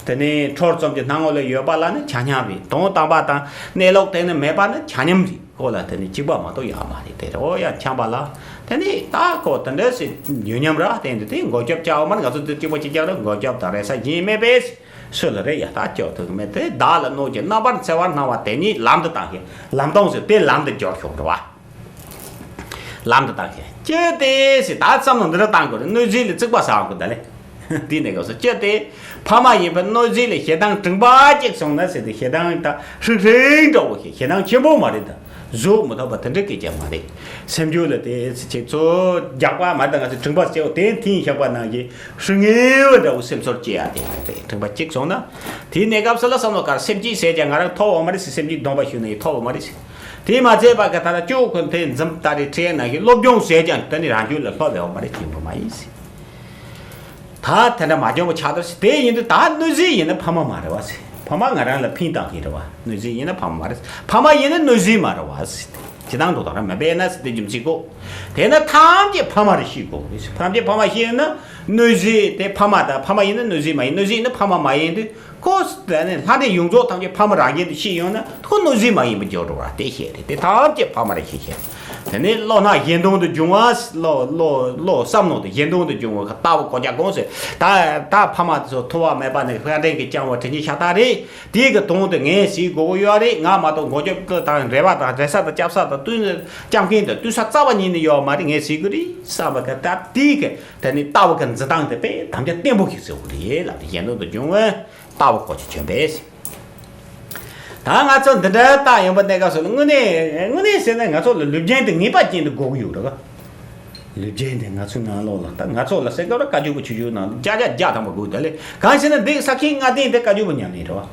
དེ་ནས་འཕྲོར་ཙམ་གྱི་སྣང་ངོ་ལ་ཡོད་པ་ལ་ནི་ཆ་མཉམ་རེད། དོན་དམ་པ་དང་གནས་ལུགས་དེ་ནི་མེད་པ་ནི་ཆ་མཉམ་རེད་གོ་ལ། དེ་ནི་གཅིག་པ་མ་གཏོགས་ཡོད་མ་རེད། དེ་རེད། འོ་ཡ་འཁྱམས་པ་ལ་དེ་ནི་ད་གོ་དེ་འདྲ་ཞིག་ཡོད་སྙམ་ར། དེ་འདི་དེ་མགོ་སྐྱབས་བྱ་བ་མ་ང་ཚོ་དེ་གཅིག་པ་གཅིག་རྐྱང་རེད། མགོ་སྐྱབས་དང་རེ་ས་གཞན་མེད་པས། སུ་ལ་རེ་ཡ་ད་སྐྱོ་ཐུག་མེད་དེ། བདག་ལ་གནོད་ཀྱི་རྣམ་པར་འཚེ་བར་སྣང་བ་དེ་ཉིད་ལམ་དུ་བཏང་ཞིང་། ལམ་སྟོང་ཟེར་དེ་ལམ་དུ་སྦྱོར་ཤོག་རེད་བ། ལམ་དུ་བཏང་ཞིང་། ཅི་སྟེ་ཟེར་ད་བསམ་བློ་འདི་འདྲ་བཏང་དགོས་རེད། གནོད་བྱེད་ལ་རྩིག་པ་ཟ་དགོས་ད་ལེ། དེ་ནས་སྐབས་སུ་ཅི་སྟེ། ཕ་མ་ཡིན་པའི་གནོད་བྱེད་ལ་ཞེ་སྡང་དྲན་པ་གཅིག་སོང་ན་ཟེར་ཏེ་ཞེ་སྡང་ད་ཧྲིག་ཧྲིག་འདྲ་བོ་ཞིག་ཞེ་སྡང་ཆེན་པོ་མ་རེད་ད། གཟུགས་མི་ཐོབ་པ་དེ་འདྲ་སྐད་ཆ་མ་རེད། སེམས་རྒྱུད་ལ་དེ་ཚེ་ཆེ་ཚོ་རྒྱག་པ་མ་རེད་ད། ང་ཚོ་དྲན་པ་སྐྱེ་བོ་དེ་མཐིང་བཞག་པ་ནང་གི་ཧྲི་ངེ་བ་འདྲ་བོ་སེམས་ཚོར་སྐྱེ་ཡ་དེ་རེད། དྲན་པ་གཅིག་སོང་ན། དེའི་གནས་སྐབས་སུ་ལ་བསམ་བློ་གར་སེམས་ཅན་ཟེར་ཀྱང་ང་རང་ཐོབ་འོང་མ་རེད་ཟེར། སེམས་ཅན་སྡོམ་པ་ཞུས་ནས་ཐོབ་འོང་མ་རེད་ཟེར། དེས་མ་ཚད་པ་ག་ད་ལ་ཅོག་ཁོ་དེ་འཛིན་ད་རེ་ཁྲེལ་ན་གི་སློབ་སྦྱོང་ཟེར་ཀྱང་དེ་ནི་རང་རྒྱུད་ལ་ལྷོད་པའི་འོང་མ་རེད། ཅིག་པོ་མ་ཡིན་ཟེར། ད་དེ་འདྲ་མ་འཇོན་པོ་ཆགས་འདུག་ཟེར། དེ་ཡིན་དུས་ད་གནོད་བྱེད་ཡིན་ན་ཕ་མ་མ་རེད་བ་ཟེར། ཕ་མ་ང་རང་ལ་ཕན་བཏགས་མཁན་རེད་བ། གནོད་བྱེད་ཡིན་ན་ཕ་མ་མ་རེད། ཕ་མ་ཡིན་ན་གནོད་བྱེད་མ་རེད་བ་ཟེར། ཇི་ལྟར་འགྲོ་དང་ར་མ་འབད་ན་ཟེར་དེ་རྒྱུ་མཚན་གོ། དེས་ན་ཐམས་ཅད་ཕ་མ་རེད་ཤེས་དགོས་རེད་ཟེར། ཐམས་ཅད་ཕ་མ་ཤེས་ན་གནོད་བྱེད་དེ་ཕ་མ་དང་ཕ་མ་ཡིན་ན་གནོད་བྱེད་མ་ཡིན། གནོད་བྱེད་ཡིན་ན་ཕ་མ་མ་ཡིན་དུས་ཁོ་དེ་ནི་ལྷ་འདྲེ་ཡོངས་རྫོགས་ཐམས་ཅད་ཕ་མ་རང་རྒྱལ་དུ་ཤེས་ཡོང་ན་ཁོ་གནོད་བྱེད་མ་ཡིན་པ་འགྱུར་འགྲོ་བ་དེ་ཤེས་རེད། དེ་ཐམས་ཅད་ཕ་མ་རེད་ཤེས་ཤེས། དེ་ནས་བློ་སྣ་གཞན་སྟོང་དུ་འབྱུང་བ། བློ་བློ་བློ་བསམ་མནོ་དེ་གཞན་སྟོང་དུ་འབྱུང་བ་ལྟ་བུ་གོ་ཆ་གོང་ཟེར། ད་ད་ཕ་མ་དེ་ཚོ་ཐུབ་པ་མེད་པ་ནས་དཔལ་ལྡན་གྱིས་བསྐྱངས་པ་དྲིན་ཆེན་ཤ་སྟག་རེད། དེའི་གི་དོན་དེ་ངས་ཟེར་དགོས་ཀྱི་ཡོད་རེད། ང་མ་གཏོགས་མགོ་སྐྱབས་དང་འབྲེལ་བ་དང་འབྲེལ་ས་དང་སྐྱབས་ས་དང་བསྟུན་སྐྱབས་མཁན་དང་བསྟུན་ས་རྩ་བ་ཉིད་ནས་ཡོད་མ་རེད། ངས་ཟེར་གི་རེད་བསམ་པ་གི་ད་དེའི་གི་དེ་ནི་ལྟ་བུ་གི་འཛིན་སྟངས་དེ་དཔེ་དམ་བཅའ་བརྟན་པོ་ཞིག་ཟེར་དགོས་རེད་ལབ་དེ་གཞན་དོན་དུ་འབྱུང་བས་ལྟ་བུ་གོ་ཆ་བྱོན་པས། ད་ང་ཚོ་འདི་འདྲ་ལྟ་ཡོང་པ་གནས་སྐབས་སུ་ལ་དངོས་གནས་དངོས་གནས་ཟེར་ན་ང་ཚོ་ལ་ལུས་རྒྱན་དེ་ངེས་པ་ཅན་དུ་དགོས་ཀྱི་ཡོད་རེད་བ། ལུས་རྒྱན་དེ་ང་ཚོའི་ནང་ལོགས་ལ་ད་ང་ཚོ་ལ་ཟེར་སྐབས་ལ་བཀའ་བརྒྱུད་པ་ཆོས་བརྒྱུད་ནང་བརྒྱ་ཆ་བརྒྱ་ཐམ་པ་དགོས། དེ་ལས་གང་ཞེ་ན་འདི་ས་ཁྱིམ་ལྔ་ལྡན་དེ་བཀའ་བརྒྱུད་པ་ཉམས་ལེན་རེད་བ།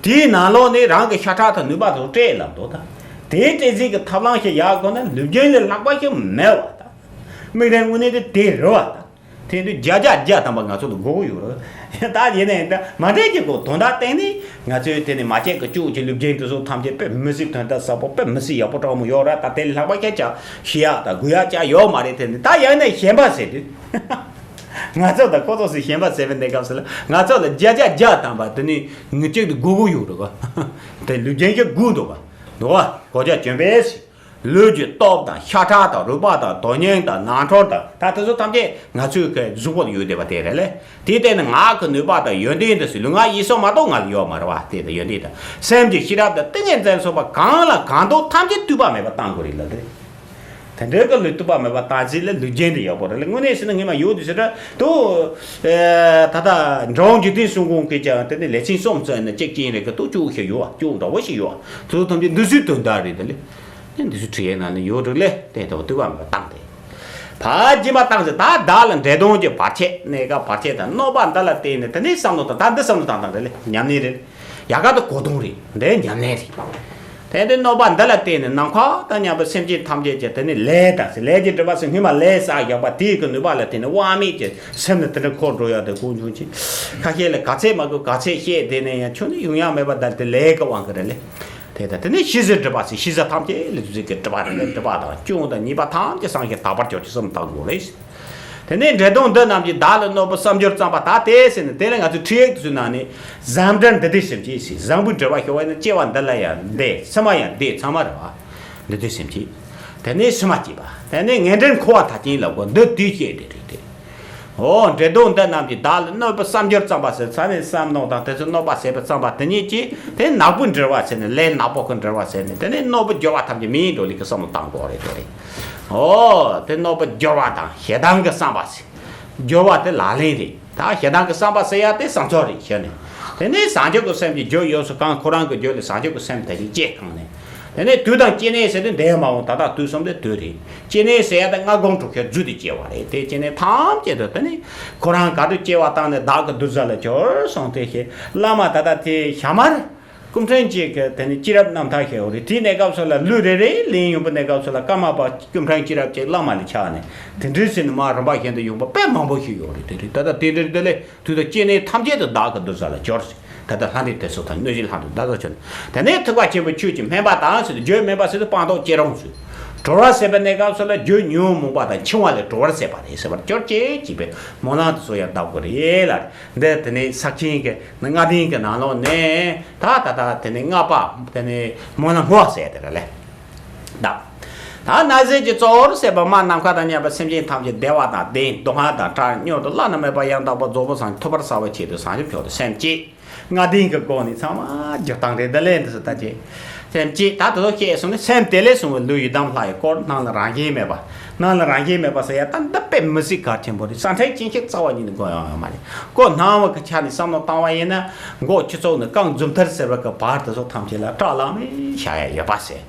དེའི་ནང་ལོགས་ནས་རང་གི་ཤ་ཁྲག་དང་ནུས་པ་དང་སྤྲད་ལབ་འདུག་ད་དེའི་སྤྲད་རྩིས་ཀྱི་ཐབས་ལམ་ཞིག་ཡག་དགོས་ན་ལུས་རྒྱན་ལས་ལྷག་པ་ཞིག་མེད་བ། ད་མིག་རིང་དངོས་གནས་དེ་དེ་རེད་བ། ད། དེ་དུས་བརྒྱ་ཆ་བརྒྱ་ཐམ་པ་ང་ཚོ་ལ་དགོས་ཀྱི་ཡོད་རེད། ད་ཡིན་ནའི་ད་མ་འདྲེས་ཀྱི་གོ་དོན་དག་སྟེང་ནས་ང་ཚོའི་དེ་ནས་མ་བྱས་ཀྱི་ཅུང་ཅིག་ལུས་རྒྱན་དེ་ཚོ་ཐམས་ཅད་དཔེ་མི་སྲིད་དོན་དག་ཟབ་པོ་དཔེ་མི་སྲིད་ཡག་པོ་དྲང་མོ་ཡོད་ར། ད་དེ་ལྷག་པ་ཁྱད་ཆ་ཤེས་ཡག་ད་དགོས་ཡག་ཅག་ཡོད་མ་རེད། དེ་ནས་ད་ཡང་ནས་ཞེན་པ་ཟེར་དུས་ང་ཚོ་ད་ཁོ་ཚོ་སུ་ཞེན་པ་ཟེར་བའི་གནས་སྐབས་སུ་ལ་ང་ཚོ་ལ་བརྒྱ་ཆ་བརྒྱ་ཐམ་པ་དེ་ནས་ངེས་ཅིག་ཏུ་དགོས་ཀྱི་ཡོད་རེད་ག་དེ་ལུས་རྒྱན་གྱི་དགོས་འདུག་ག་འདུག་ག་གོ་ཆ་གྱོན་པས། ལུས་ཀྱི་སྟོབས་དང་ཤ་ཁྲག་དང་རུས་པ་དང་དོན་སྙིང་དང་ནང་ཁྲོལ་དང་ད་དེ་ཚོ་ཐམས་ཅད་ང་ཚོའི་གི་གཟུགས་པོ་ལ་ཡོད་བསྡད་པ་དེ་རེད་ལེ། དེའི་སྟེང་ནས་ངག་གི་ནུས་པ་དང་ཡོན་ཏན་དེ་ཚོ་ལུས་ངག་ཡིད་གསུམ་མ་གཏོགས་ང་ལ་ཡོད་མ་རེད་བ། དེ་དང་ཡོན་ཏན་དང་སེམས་ཀྱི་ཤེས་རབ་དང་ཏིང་ངེ་འཛིན་སོགས་པ་གང་ལ་གང་འདུལ་ཐམས་ཅད་བསྡུས་པ་མེད་པ་བཏང་དགོས་རེད་ལ་དེ། དེ་འདྲའི་གི་ལུས་སྟོབས་པ་མེད་པ་བཏང་ཚེ་ལ་ལུས་རྒྱན་དེ་ཡག་པོ་རེད་ལ། དངོས་གནས་བྱས་ན་ངས་མ་ཡོད་དུ་ཟེར་ར་དུ། ད་ལྟ་འགྲོ་འོང་འཇིག་རྟེན་གསུམ་ཀུན་གྱི་ཀྱང་དེ་ནི་ལས་ཚན་གསུམ་བཙལ་ནས་གཅིག་ཅན་རེད་གི་དུ་བཅུ་ཞིག་ཡོད་བ། བཅུ་འདྲ་བོ་ཞིག་ཡོད་བ། དུ་ཐམས་ཅད་འདི་ཚོའི་དོན་དག་རེད་དེ་ལས། འདི་ཚོའི་ཁྲིད་ཡས་ནང་ནས་ཡོད་རིགས་ལས་དེ་ལྟ་བུ་བསྟོད་པ་མེད་པ་བཏང་སྟེ། ཕར་སྦྱིན་པ་བཏང་ཟེར། ད་བདག་ལ་འདྲེ་གདོན་གྱི་བར་ཆད་གནས་སྐབས་བར་ཆད་དང་གནོད་པ་འདི་ལ་བརྟེན་ནས་དེ་ནས་བསམ་བློ་བཏང་། ད་འདི་བསམ་བློ་བཏང་བཏང་རེད་ལས། ཉམས་ལེན་རེད། ཡ་ག་དུ་གོ་དོན་རེད། འདི་ཉམས་ལེན་རེད། དེ་འདི་གནོད་པ་འདི་ལ་བརྟེན་ནས་ནམ་མཁའ་དང་མཉམ་པའི་སེམས་ཅན་ཐམས་ཅད་ཀྱི་དེ་ནི་ལས་དང་ཟེར། ལས་ཀྱི་སྒྲིབ་པ་ཟེར། སྔོན་མ་ལས་བསགས་ཡོད་པ་དེའི་གི་ནུས་པ་ལ་བརྟེན་ནས་དབང་མེད་ཀྱི་སེམས་ནི་དེ་འདྲ་འཁོར་འགྲོ་ཡག་དེ་ཀུན་འབྱུང་ཅིང་། ཁ་ཤས་ལ་ག་ཚད་མ་དགོས་ག་ཚད་བཤད་བསྡད་ནས་ཡང་ཁྱོན་ནས་ཡོང་ཡག་མེད་པ་དེ་ལས་ཀྱི་དབང་གིས་རེད་ལས། དེ་ལྟར་དེ་ནས་ཤི་ཟད་སྒྲིབ་པ་ཟེར། ཤི་ཟ་ཐམས་ཅད་ལ་ཤི་ཟད་ཀྱི་སྒྲིབ་པ་རེད་ལས། སྒྲིབ་པ་དང་སྐྱོན་དང་ཉེས་པ་ཐམས་ཅད་སངས་རྒྱས་དག་པར་གྱུར་ཅིག་བསམ་བཏང་དགོས་རེད། དེ་ནས་འདྲེ་གདོན་འདི་རྣམས་ཀྱིས་བདག་ལ་གནོད་པ་བསམ་སྦྱོར་བརྩམས་པ་ད་ལྟའི་ཟེར་ནས། དེ་ལ་ང་ཚོས་ཁྲིད་ཡིག་དེ་ཚོའི་ནང་ནས་བཟང་འབྲེལ་འདི་དེ་སེམས་བསྐྱེད་ཟེར། བཟང་པོའི་འབྲེལ་བ་ཤོར་བ་ཡིན་ན་སྐྱེ་བ་འདི་ལ་ཡང་འདས། ཕྱི་མ་ཡང་འདས། ཚང་མ་རེད་བ། འདི་དེ་སེམས་བསྐྱེད། དེ་ནས་ཕྱི་མ་སྐྱེས་པ། དེ་ནས་ངན་འབྲེལ་འཁོར་བ་མཐའ་རྐྱེན་ལ་གོ་འདི་དེའི་སྐྱེད་དེ་རེད་དེ། འོ་འདྲེ་གདོན་འདི་རྣམས་ཀྱིས་བདག་ལ་གནོད་པ་བསམ་སྦྱོར་བརྩམས་པ་ཟེར། ཚ་ནས་བསམ་གནོད་དང་དེ་ཚོ་གནོད་པ་བྱས་པ་བརྩམས་པ་དེ་ཉིད་ཀྱིས་དེ་ནག་པོའི་འབྲེལ་བ་ཟེར་ནས། ལས་ནག་པོ་གི་འབྲེལ་བ་ཟེར་ནས། དེ་ནས་གནོད་པ་སྦྱོར་བ་ཐམས་ཅད་མི་ཡི་འགྲོ་ལས་ཀྱི་བསམ་བློ་བཏང་དགོས་རེད་དེ་རེད། འོ་དེ་གནོད་པ་སྦྱོར་བ་དང་ཞེ་སྡང་གི་བསམ་པ་ཟེར། སྦྱོར་བ་དེ་ལག་ལེན་རེད། ད་ཞེ་སྡང་གི་བསམ་པ་ཟེར་ཡ་དེ་བསམ་ཚུལ་རེད་ཤོད་ནས། དེ་ནས་བྱང་ཆུབ་ཀྱི་སེམས་ཀྱི་རྒྱུ་ཡོངས་སུ་གང་། ཁོ་རང་གི་རྒྱུད་ལ་བྱང་ཆུབ་ཀྱི་སེམས་དེ་རིགས་སྐྱེས་གང་ནས། དེ་ནས་དུས་དང་སྐྱེ་གནས་ཟེར་དུས་འདས་མ་འོངས་ད་ལྟ་དུས་གསུམ་དེ་དུས་རེད། སྐྱེ་གནས་ཟེར་ཡ་དེ་སྔ་དགོང་དྲུག་ཤར་རྫུས་ཏེ་སྐྱེ་བ་རེད། དེ་སྐྱེ་གནས་ཐམས་ཅད་དུ་དེ་ནས་ཁོ་རང་ག་དུས་སྐྱེ་བ་བཏང་ནས་བདག་གི་གདུལ་བྱ་ལ་གྱུར་སོང་དེ་ཞེས་བླ་མ་ད་ལྟ་དེ་ཞྭ་དམར་སྐུ་ཕྲེང་གཅིག་གི་དེ་ནས་སྐྱེས་རབས་རྣམ་ཐར་ཞེས་པ་རེད། དེའི་གནས་སྐབས་སུ་ལ་ལུས་རེ་རེ་ལེན་ཡོང་པའི་གནས་སྐབས་སུ་ལ་ཀརྨ་པ་སྐུ་ཕྲེང་སྐྱེས་རབས་ཅིག་བླ་མ་ལས་ཆགས་ནས་དེ་འདྲའི་ཟེར་ནས་མར་རིམ་པ་བཞིན་དུ་ཡོང་པ་དཔེ་མང་པོ་ཞིག་ཡོད་རེད། དེ་རེད། ད་ལྟ་དེ་འདྲ་དེ་ལས། དུས་དང་སྐྱེ་གནས་ཐམས་ཅད་དུ་བདག་གི་གདུལ་བྱ་ལ་གྱུར་ཅིག་ད་ལྟ་ལྷ་འདྲེ་དེ་ཚོ་དང་གནོད་སྦྱིན་ལྷ་འདྲེ་ད་ལྟ་ཆོད། དེ་ནས་ཐེག་པ་ཆེན་པོའི་ཆོས་ཀྱི་སྨན་པ་དང་ཟེར་ཏེ། རྒྱུད་སྨན་པ་ཟེར་ཏེ་སྤངས་རྟོགས་སྐྱེ་རུང་ཚུལ། གྲོལ་བ་ཟེར་བའི་གནས་སྐབས་སུ་ལ་རྒྱུ་ཉོན་མོངས་པ་དང་འཆིང་བ་ལས་གྲོལ་བར་བྱེད་པ་རེད། ཟེར་བར་གྱུར་ཅིག་ཅེས་པའི་སྨོན་ལམ་དེ་ཚོ་ཡང་གདབ་དགོས་རེད་ལ། འདི་དེ་ནས་ས་ཁྱིམ་གྱི་ལྔ་ལྡན་གྱི་ནང་ལོགས་ནས་ད་ད་ད་དེ་ནས་ལྔ་པ་དེ་ནས་སྨོན་ལམ་བསྔོ་བ་ཟེར་དེ་རེད་ལ། ད་ནང་གསེས་ཀྱི་གཙོ་བོར་བྱས་པ་སྨྲ། ནམ་མཁའ་དང་མཉམ་པའི་སེམས་ཅན་ཐམས་ཅད་བདེ་བ་དང་ལྡན། སྡུག་བསྔལ་དང་བྲལ། མྱུར་དུ་བླ་ན་མེད་པ་ཡང་དག་པར་རྫོགས་པའི་སངས་རྒྱས་ཐོབ་པར་བྱ་བའི་ཆེད་དུ་བྱང་ཆུབ་མཆོག་ཏུ་སེམས་བསྐྱེད། ལྔ་ལྡན་གྱི་སྒོ་ནས་ཚང་མ་སྒྱུར་སྟངས་རེད། འདི་ལས་འདི་སུ་ལྟ་ཅེས་སེམས་བསྐྱེད། ད་དེ་ཚོ་བཤད་སོང་ནས་སེམས་དེ་ལས་བྱུང་བའི་ལུས་ཡི་དམ་ལྷ་ཡི་དཀར་པོ། སྣང་ལ་རང་བཞིན་མེད་པ། སྣང་ལ་རང་བཞིན་མེད་པ་ཟེར་ཡ་ད་འདི་དཔེ་མི་སྲིད་གལ་ཆེན་པོ་རེད། སེམས་ཁྲལ་ཅན་ཞིག་རྩ་བ་ཉིད་ནས་དགོས་ཡོང་ཡོད་མ་རེད། ཁོ་སྣང་བ་གི་ཆ་ནས་བསམ་བློ་བཏང་བ་ཡིན་ན་མགོ་ཆུ་ཚོད་ནས་རྐང་མཛུབ་ཐེལ་ཟེར་བ་གི་བར་དེ་ཚོ་ཐམས་ཅད་ལ་སྐྲག་ལངས་ནས་བཞག་ཡ་ཡོད་པ་ཟེར།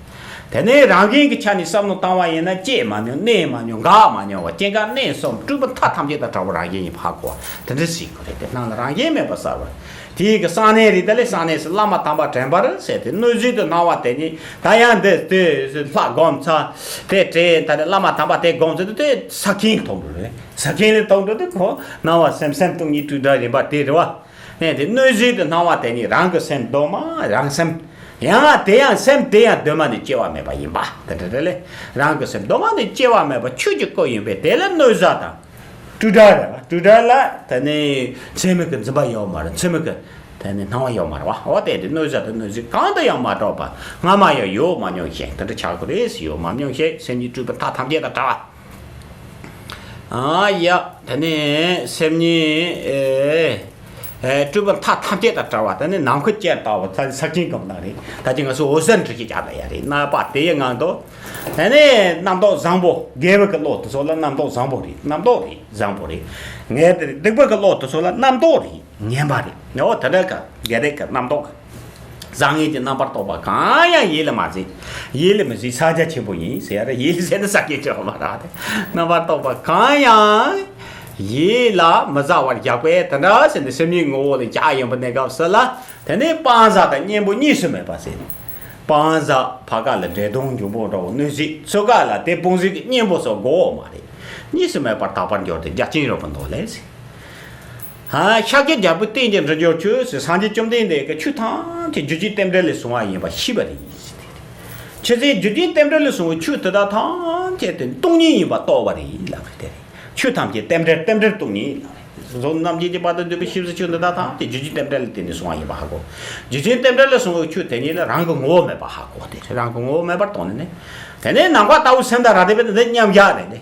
དེ་ནས་རང་བཞིན་གྱི་ཆ་ནས་བསམ་བློ་བཏང་བ་ཡིན་ན་སྐྱེས་མ་མྱོང་། གནས་མ་མྱོང་། འགག་མ་མྱོང་བ། སྐྱེ་འགག་གནས་གསུམ་སྤྲུལ་པ་མཐའ་ཐམས་ཅད་དང་བྲལ་བ་རང་བཞིན་ཡིན་པ་ཧ་གོ་བ་དེ་འདྲ་ཞིག་དགོས་རེད་དེ། སྣང་ལ་རང་བཞིན་མེད་པ་གསལ་བ། དེའི་གི་གསང་གནས་རེད། དེ་ལས་གསང་གནས་སུ་བླ་མ་དམ་པ་དྲན་པར་ཟེར་ཏེ་གནོད་བྱེད་དུ་སྣང་བ་དེ་ཉིད་ད་ཡང་འདི་དེ་ལྷ་སྒོམ་ཚར་དེ་དྲན། ད་ནི་བླ་མ་དམ་པ་དེ་སྒོམ་ཚར་དུས་དེ་ས་ཁྱིམ་མཐོང་འགྲོ་རེད། ས་ཁྱིམ་ལས་མཐོང་འགྲོ་དུས་ཁོ་སྣང་བ་སེམས་སེམས་སྟོང་ཉིད་སྤྲོས་བྲལ་རིམ་པ་དེ་རེད་བ། ནས་དེ་གནོད་བྱེད་དུ་སྣང་བ་དེ་ཉིད་རང་གི་སེམས་གདོད་མ་རང་སེམས། ཡང་དེ་ཡང་སེམས་དེ་ཡང་གདོད་མ་ནས་སྐྱེ་བ་མེད་པ་ཡིན་པ་དེ་འདྲ་རེད་ལས། རང་གི་སེམས་གདོད་མ་ནས་སྐྱེ་བ་མེད་པ་ཆོས་ཀྱི་སྐུ་ཡིན་པས། དེ་ལ་གནོད་བྱ་དང་སྤྲོས་བྲལ་རེད་བ། སྤྲོས་བྲལ་ལ་དེ་ནི་མཚན་མེད་ཀྱི་འཛིན་པ་ཡོད་མ་རེད། མཚན་མེད་ཀྱི་དེ་ནི་སྣང་བ་ཡོད་མ་རེད་བ། འོ་དེ་དེ་གནོད་བྱ་དང་གནོད་བྱེད་གང་དུ་ཡང་མ་གྲགས་པ། སྔ་མ་ཡང་ཡོད་མ་མྱོང་ཞིང་། དེ་འདྲ་ཆགས་དགོས་རེད། ཡོད་མ་མྱོང་ཞིང་། སེམས་ཉིད་སྤྲོས་པའི་མཐའ་ཐམས་ཅད་དང་བྲལ་བ། ཨ་ཡ། དེ་ནས་སེམས་ཉིད་ཨེ་ཨེ་སྤྲོས་པའི་མཐའ་ཐམས་ཅད་དང་བྲལ་བ། དེ་ནས་ནམ་མཁའ་ཅན་ལྟ་བུ། ད་ས་ཁྱིམ་གྱི་སྣང་རེད། ད་ཅི་ང་ཚོ་འོད་གསལ་འདྲ་ཞིག་རྒྱག་ད་ཡ་རེད། རྣམ་པ་དེ་ཡི་ངང་དུ། དེ་ནས་རྣམ་རྟོག་བཟང་པོ། དགེ་བའི་གི་བློ་དེ་ཚོ་ལ་རྣམ་རྟོག་བཟང་པོ་རེད། རྣམ་རྟོག་རེད། བཟང་པོ་རེད། ངས་དེ་སྡིག་པའི་གི་བློ་དེ་ཚོ་ལ་རྣམ་རྟོག་རེད། ངན་པ་རེད། འོ་དེ་འདྲ་གི་དགེ་སྡིག་གི་རྣམ་རྟོག་གི། བཟང་ངན་གྱི་རྣམ་པར་རྟོག་པ་གང་ཡང་ཡིད་ལ་མ་བྱེད། ཡིད་ལ་མི་བྱེད། ཕྱག་རྒྱ་ཆེན་པོ་ཡིན་ཟེར་ཡ་རེད། ཡིད་ལ་བྱས་ན་ཕྱག་རྒྱ་ཆེ་བ་མ་རེད་དེ། རྣམ་པར་རྟོག་པ་གང་ཡང་ཡིད་ལ་མི་བྱ་བར་བཞག་པས། དེ་འདྲ་ཟེར་ནས་སེམས་ཉིད་ངོ་བོ་ལ་བཞག་ཡོང་པའི་གནས་སྐབས་སུ་ལ། དེ་ནས་སྤང་བྱ་དང་གཉེན་པོ་གཉིས་སུ་མེད་པ་ཟེར། སྤང་བྱ་ཕ་ག་ལ་འདྲེ་གདོན་འབྱུང་པོ་འདྲ་བོ་གནོད་བྱེད། ཚུར་ག་ལ་དེ་སྤོང་བྱེད་ཀྱི་གཉེན་པོ་སོགས་དགོས་པ་མ་རེད། གཉིས་སུ་མེད་པར་དག་པར་འགྱུར་ཏེ་རྒྱ་ཆེན་རབ་ཏུ་འདོད་ལས་ཟེར། ཧ། ཤཱཀྱ་རྒྱལ་པོའི་རྟེན་ཅིང་འབྲེལ་འབྱོར་ཆོས་ཟེར། སངས་རྒྱས་བཅོམ་ལྡན་འདས་ཀྱི་ཆོས་ཐམས་ཅད་རྒྱུ་རྐྱེན་རྟེན་འབྲེལ་ལས་བྱུང་བ་ཡིན་པ་ཤེས་པ་རེད། ཆོས་ཟེར་རྒྱུ་རྐྱེན་རྟེན་འབྲེལ་ལས་བྱུང་བའི་ཆོས་དེ་དག་ཐམས་ཅད་དེ་སྟོང་ཉིད་ཡིན་པ་རྟོགས་པ་རེད་ལབ་པ་དེ་རེད། ཆོས་ཐམས་ཅད་རྟེན་འབྲེལ། རྟེན་འབྲེལ་སྟོང་ཉིད་ལབ་རེད། གཟུགས་རྣམ་འབྱེད་ཀྱི་བར་དུ་འདོད་པའི་ཤེས་བྱའི་ཆོས་འདི་དག་ཐམས་ཅད་རྒྱུ་རྐྱེན་རྟེན་འབྲེལ་ལས་བརྟེན་ནས་བྱུང་བ་ཡིན་པ་ཧ་གོ། རྒྱུ་རྐྱེན་རྟེན་འབྲེལ་ལས་བྱུང་བའི་ཆོས་དེ་ཉིད་ལ་རང་གི་ངོ་བོ་མེད་པ་ཧ་གོ། དེ་རང་གི་ངོ་བོ་མེད་པར་རྟོགས་ནས་ནི། དེ་ནས་ནམ་མཁའ་ལྟ་བུའི་སེམས་དང་རབ་ལྡན་པས་ན། འདི་མཉམ་བཞག་རེད་དེ།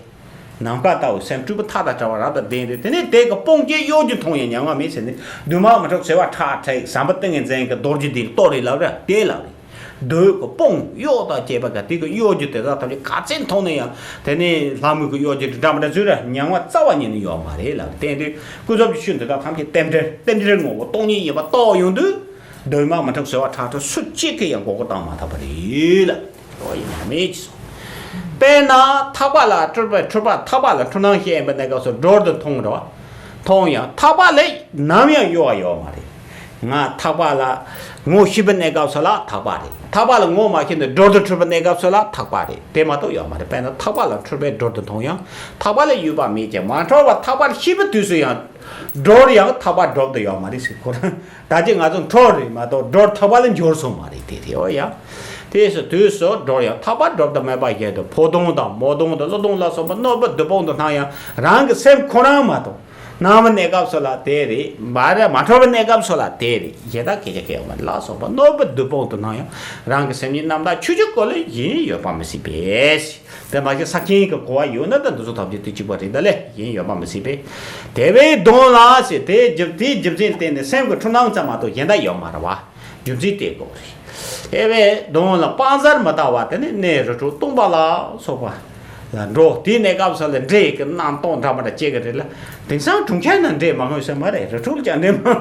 ནམ་མཁའ་ལྟ་བུའི་སེམས་སྤྲོས་པའི་མཐའ་དང་བྲལ་བ་རབ་ཏུ་ལྡན་ཏེ། དེ་ནས་དེ་གི་སྤོང་བྱེད་གཡོ་སྒྱུ་མཐོང་ཡང་མྱ་ངམ་མེད་ཟེར་ནས། འདུས་མ་བྱས་མི་འཁྲུགས་བྱེ་བ་ཁྲག་ཁྲིག། བྱམས་པ་ཏིང་ངེ་འཛིན་གྱི་རྡོ་རྗེ་འདི་རྟོགས་རེད་ལབ་ར་དེ་ལབ་རེད། རྡོའི་གི་དཔུང་གཡོག་དང་བཅས་པ་ག་དེ་གི་གཡོ་སྒྱུ་དེ་དག་ཐམས་ཅད་ག་ཚད་མཐོང་ན་ཡང་དེ་ནི་ལྷ་མོའི་གི་གཡོ་སྒྱུ་དེ་འདྲ་མི་འདྲ་ཚུལ་ར་མྱང་བ་རྩ་བ་ཉིད་ནས་ཡོད་མ་རེད་ལབ། དེ་དུས་ཀུན་རྫོབ་ཀྱི་ཆོས་འདི་དག་ཐམས་ཅད་རྟེན་འབྲེལ་རྟེན་འབྲེལ་ངོ་བོ་སྟོང་ཉིད་ཡིན་པ་རྟོགས་ཡོང་དུས། གདོད་མ་མི་འཁྲུགས་གསོལ་བ་ཁྲག་ཁྲིག་སུ་གཅིག་གིས་ཡང་མགོ་སྐོར་བཏང་མ་ཐུབ་པ་རེད་ལ། འོ་ཡིན་ན་མེད་ཀྱི་སོང་། དཔེར་ན་ཐག་པ་ལ་འཁྲུལ་པའི་འཁྲུལ་པ་ཐག་པ་ལ་འཁྲུལ་སྣང་སྐྱེས་པའི་གནས་སྐབས་སུ་སྦྲུལ་དུ་མཐོང་རེད་བ། མཐོང་ཡང་ཐག་པ་ལས་ནམ་ཡང་གཡོ་བ་ཡོད་མ་རེད། ང་ཐག་པ་ལ་ངོ་ཤེས་པའི་གནས་སྐབས་སུ་ལ་ཐག་པ་རེད། ཐག་པ་ལ་ངོ་མ་ཤེས་ནས་སྦྲུལ་དུ་འཁྲུལ་པའི་གནས་སྐབས་སུ་ལ་ཐག་པ་རེད། དེ་མ་གཏོགས་ཡོད་མ་རེད། དཔེར་ན་ཐག་པ་ལ་འཁྲུལ་པའི་སྦྲུལ་དུ་མཐོང་ཡང་ཐག་པ་ལས་གཡོས་པ་མེད་ཀྱང་མ་འཁྲུལ་བ་ཐག་པ་ལ་ཤེས་པའི་དུས་སུ་ཡང་། སྦྲུལ་ཡང་ཐག་པ་སྒྲུབ་ཏུ་ཡོད་མ་རེད་ཟེར་ཁོ་རང་། ད་ཅི་ང་ཚོ་འཁྲུལ་རེད་མ་གཏོགས་སྦྲུལ་ཐག་པ་ལ་འགྱུར་སོང་མ་རེད་དེ་རེད་འོ་ཡ། དེ་སུ་དུས་སུ་སྦྲུལ་ཡང་ཐག་པ་སྒྲུབ་ཏུ་མེད་པ་བཞིན་དུ་ཕོ་དོང་དང་མོ་དོང་དང་ཀླུ་དོང་ལ་སོགས་པ་རྣོན་པོ་རྡུལ་སྤུངས་དུ་སྣང་ཡང་རང་གི་སེམས་ཁོ་རང་མ་གཏོགས་སྣང་བའི་གནས་སྐབས་སུ་ལ་དེ་རེད་མ་རེད། མ་འཁྲུལ་བའི་གནས་སྐབས་སུ་ལ་དེ་རེད། གཞན་དག་སྐད་ཆ་སྐད་ཡོད་མ་རེད་ལ་སོགས་པ་རྣོན་པོ་རྡུལ་སྤུངས་དུ་སྣང་ཡང་རང་གི་སེམས་ཉིད་རྣམ་དག་ཆོས་ཀྱི་སྐུ་ལས་གཞན་ཡོད་པ་མི་སྲིད་པས། དེ་མ་གཞི་ས་ཆེན་གྱི་གོ་བ་ཡོད་ན་ད་འདི་ཚོ་ཐམས་ཅད་དེ་གཅིག་པ་རེད་ད་ལས་གཞན་ཡོད་པ་མི་སྲིད་པས། དེ་བས་གདོང་ལ་ཟེར་དེ་རྒྱུ་དེའི་རྒྱུ་མཚན་བརྟེན་ནས་སེམས་ཀྱི་འཁྲུལ་སྣང་ཙམ་མ་གཏོགས་གཞན་དག་ཡོད་མ་རེད་བ། རྒྱུ་མཚན་དེ་གོ་རེད། དེ་བས་གདོང་ལ་སྤང་བྱར་མི་ལྟ་བ་དེ་ནི་གནས་རི་ཁྲོད་སྟོང་པ་ལ་སོགས་པ་ལ་འགྲོ། དེའི་གནས་སྐབས་སུ་ལ་འདྲེ་ཡི་གི་རྣམ་རྟོག་འདྲ་མི་འདྲ་སྐྱེ་གི་རེད་ལ། དེང་སང་གྲོང་ཁྱེར་ན་འདྲེ་མང་པོ་ཡོད་ས་མ་རེད། རི་ཁྲོད་ཀྱང་འདྲེ་མང་པོ་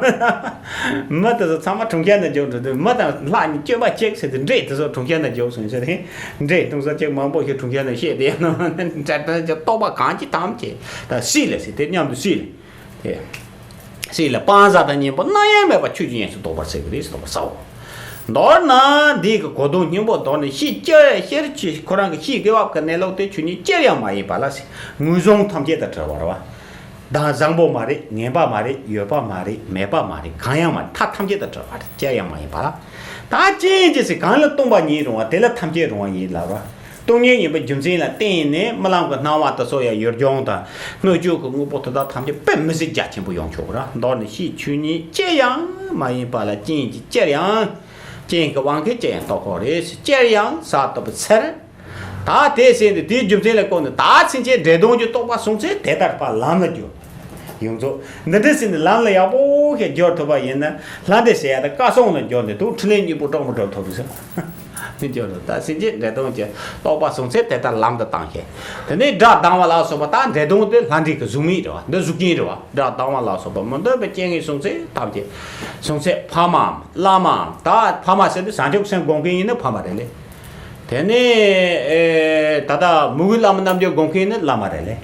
མི་དེ་ཚོ་ཚང་མ་གྲོང་ཁྱེར་ན་འཇོག་འགྲོ་དུས་མི་དང་ལྷ་གཉིས་སྐྱོན་པ་གཅིག་ཟེར་དུས་འདྲེ་དེ་ཚོ་གྲོང་ཁྱེར་ན་འཇོག་སོང་ཟེར་དེ། འདྲེ་གཏོང་ས་གཅིག་མང་པོ་ཞིག་གྲོང་ཁྱེར་ན་བཤད་དེ་ཡང་ན་འདྲ་འདྲ་ཅིག་རྟོག་པ་གང་ཅི་ཐམས་ཅད་ད་སྲིད་ལ་ཟེར་དེ་མཉམ་དུ་སྲིད་ལ་དེ། སྲིད་ལ་སྤང་བྱ་དང་གཉེན་པོ་རྣམ་གཡེང་མེད་པར་ཆོས་ཀྱི་དབྱིངས་སུ་རྟོགས་པར་བྱེད་ཀྱི་རེད་ཟེར་བ་སོ། མདོར་ན་འདི་གི་གོ་དོན་སྙིང་པོ་མདོར་ན་ཤེས་སྐྱེ་ཤེར་ཆེ་ཁོ་རང་གི་ཤེས་དགེ་བ་གི་གནས་ལུགས་དེ་ཆོས་ཉིད་ཅིར་ཡང་མ་ཡིན་པ་ལ་ཟེར། ངོས་བཟུང་ཐམས་ཅད་དང་བྲལ་བ་རེད་བ། དང་བཟང་པོ་མ་རེད། ངན་པ་མ་རེད། ཡོད་པ་མ་རེད། མེད་པ་མ་རེད། གང་ཡང་མ་རེད། མཐའ་ཐམས་ཅད་དང་བྲལ་བ་རེད། ཅིར་ཡང་མ་ཡིན་པ་ལ། ད་ཅི་ཡིན་ཅི་སྲིད་གང་ལ་སྟོང་པ་ཉིད་རུང་བ་དེ་ལ་ཐམས་ཅད་རུང་བ་ཡིན་ལབ་ར། སྟོང་ཉིད་ཡིན་པའི་རྒྱུ་མཚན་ལ་བརྟེན་ནས་རྨི་ལམ་གྱི་སྣང་བ་དེ་ཚོ་ཡང་ཡུལ་ལྗོངས་དང་སྣོད་བཅུད་ཀྱི་དངོས་པོ་དེ་དག་ཐམས་ཅད་དཔེ་མི་སྲིད་རྒྱ་ཆེན་པོ་ཡོང་ཆོག་ར། མདོར་ན་ཤེས་ཆོས་ཉིད་ཅིར་ཡང་མ་ཡིན་པ་ལ་རྐྱེན་གྱིས་ཅིར་ཡང་། རྐྱེན་གྱི་དབང་གིས་ཅིར་ཡང་རྟོགས་དགོས་རེད། ཅིར་ཡང་ཟེར་བཏུབ་པའི་ཚེར། ད་དེ་ཟེར་ནས་དེའི་རྒྱུ་མཚན་ལ་བཀོད་ནས་ད་ཕྱིན་ཆད་འདྲེ་གདོན་གྱི་རྟོག་པ་བྱུང་ཚེ་དེ་ལྟར་ཕར་ལམ་ལ་འགྱོ། ཡོངས་རྫོགས་འདི་འདྲ་ཟེར་ནས་ལམ་ལ་ཡག་པོ་ཞིག་འགྱོ་ཐུབ་པ་ཡིན་ན་ལྷ་འདྲེ་ཟེར་ཡ་ད་བཀའ་སྲུང་ལ་འགྱོ་ནས་དུག་ཕྲིན་ལས་གཉིས་པོ་གྲོགས་པོ་སྒྲུབ་ཐུབ་ཟེར། འགྱོ་རུ་ད་ཕྱིན་ཆད་འདྲེ་གདོན་གྱི་རྟོག་པ་བྱུང་ཚེ་དེ་ལྟར་ལམ་དུ་བཏང་ཞིང་། དེ་ནས་དགྲ་སྡང་བ་ལ་སོགས་པ་ད་འདྲེ་གདོན་དེ་ལྷ་འདྲེ་གི་གཟུགས་མེད་རེད་བ། འདི་གཟུགས་ཅན་རེད་བ། དགྲ་སྡང་བ་ལ་སོགས་པ་མི་འདོད་པའི་རྐྱེན་ངན་བྱུང་ཚེ་ཐམས་ཅད་བྱུང་ཚེ་ཕ་མའམ་བླ་མའམ་ད་ཕ་མ་ཟེར་དུས་བྱང་ཆུབ་སེམས་སྒོམ་མཁན་ཡིན་ན་ཕ་མ་རེད་ལེ། དེ་ནས་ཨེ་ད་ལྟ་མོས་གུས་བླ་མ་རྣལ་འབྱོར་སྒོམ་མཁན་ནི་བླ་མ་རེད་ལེ།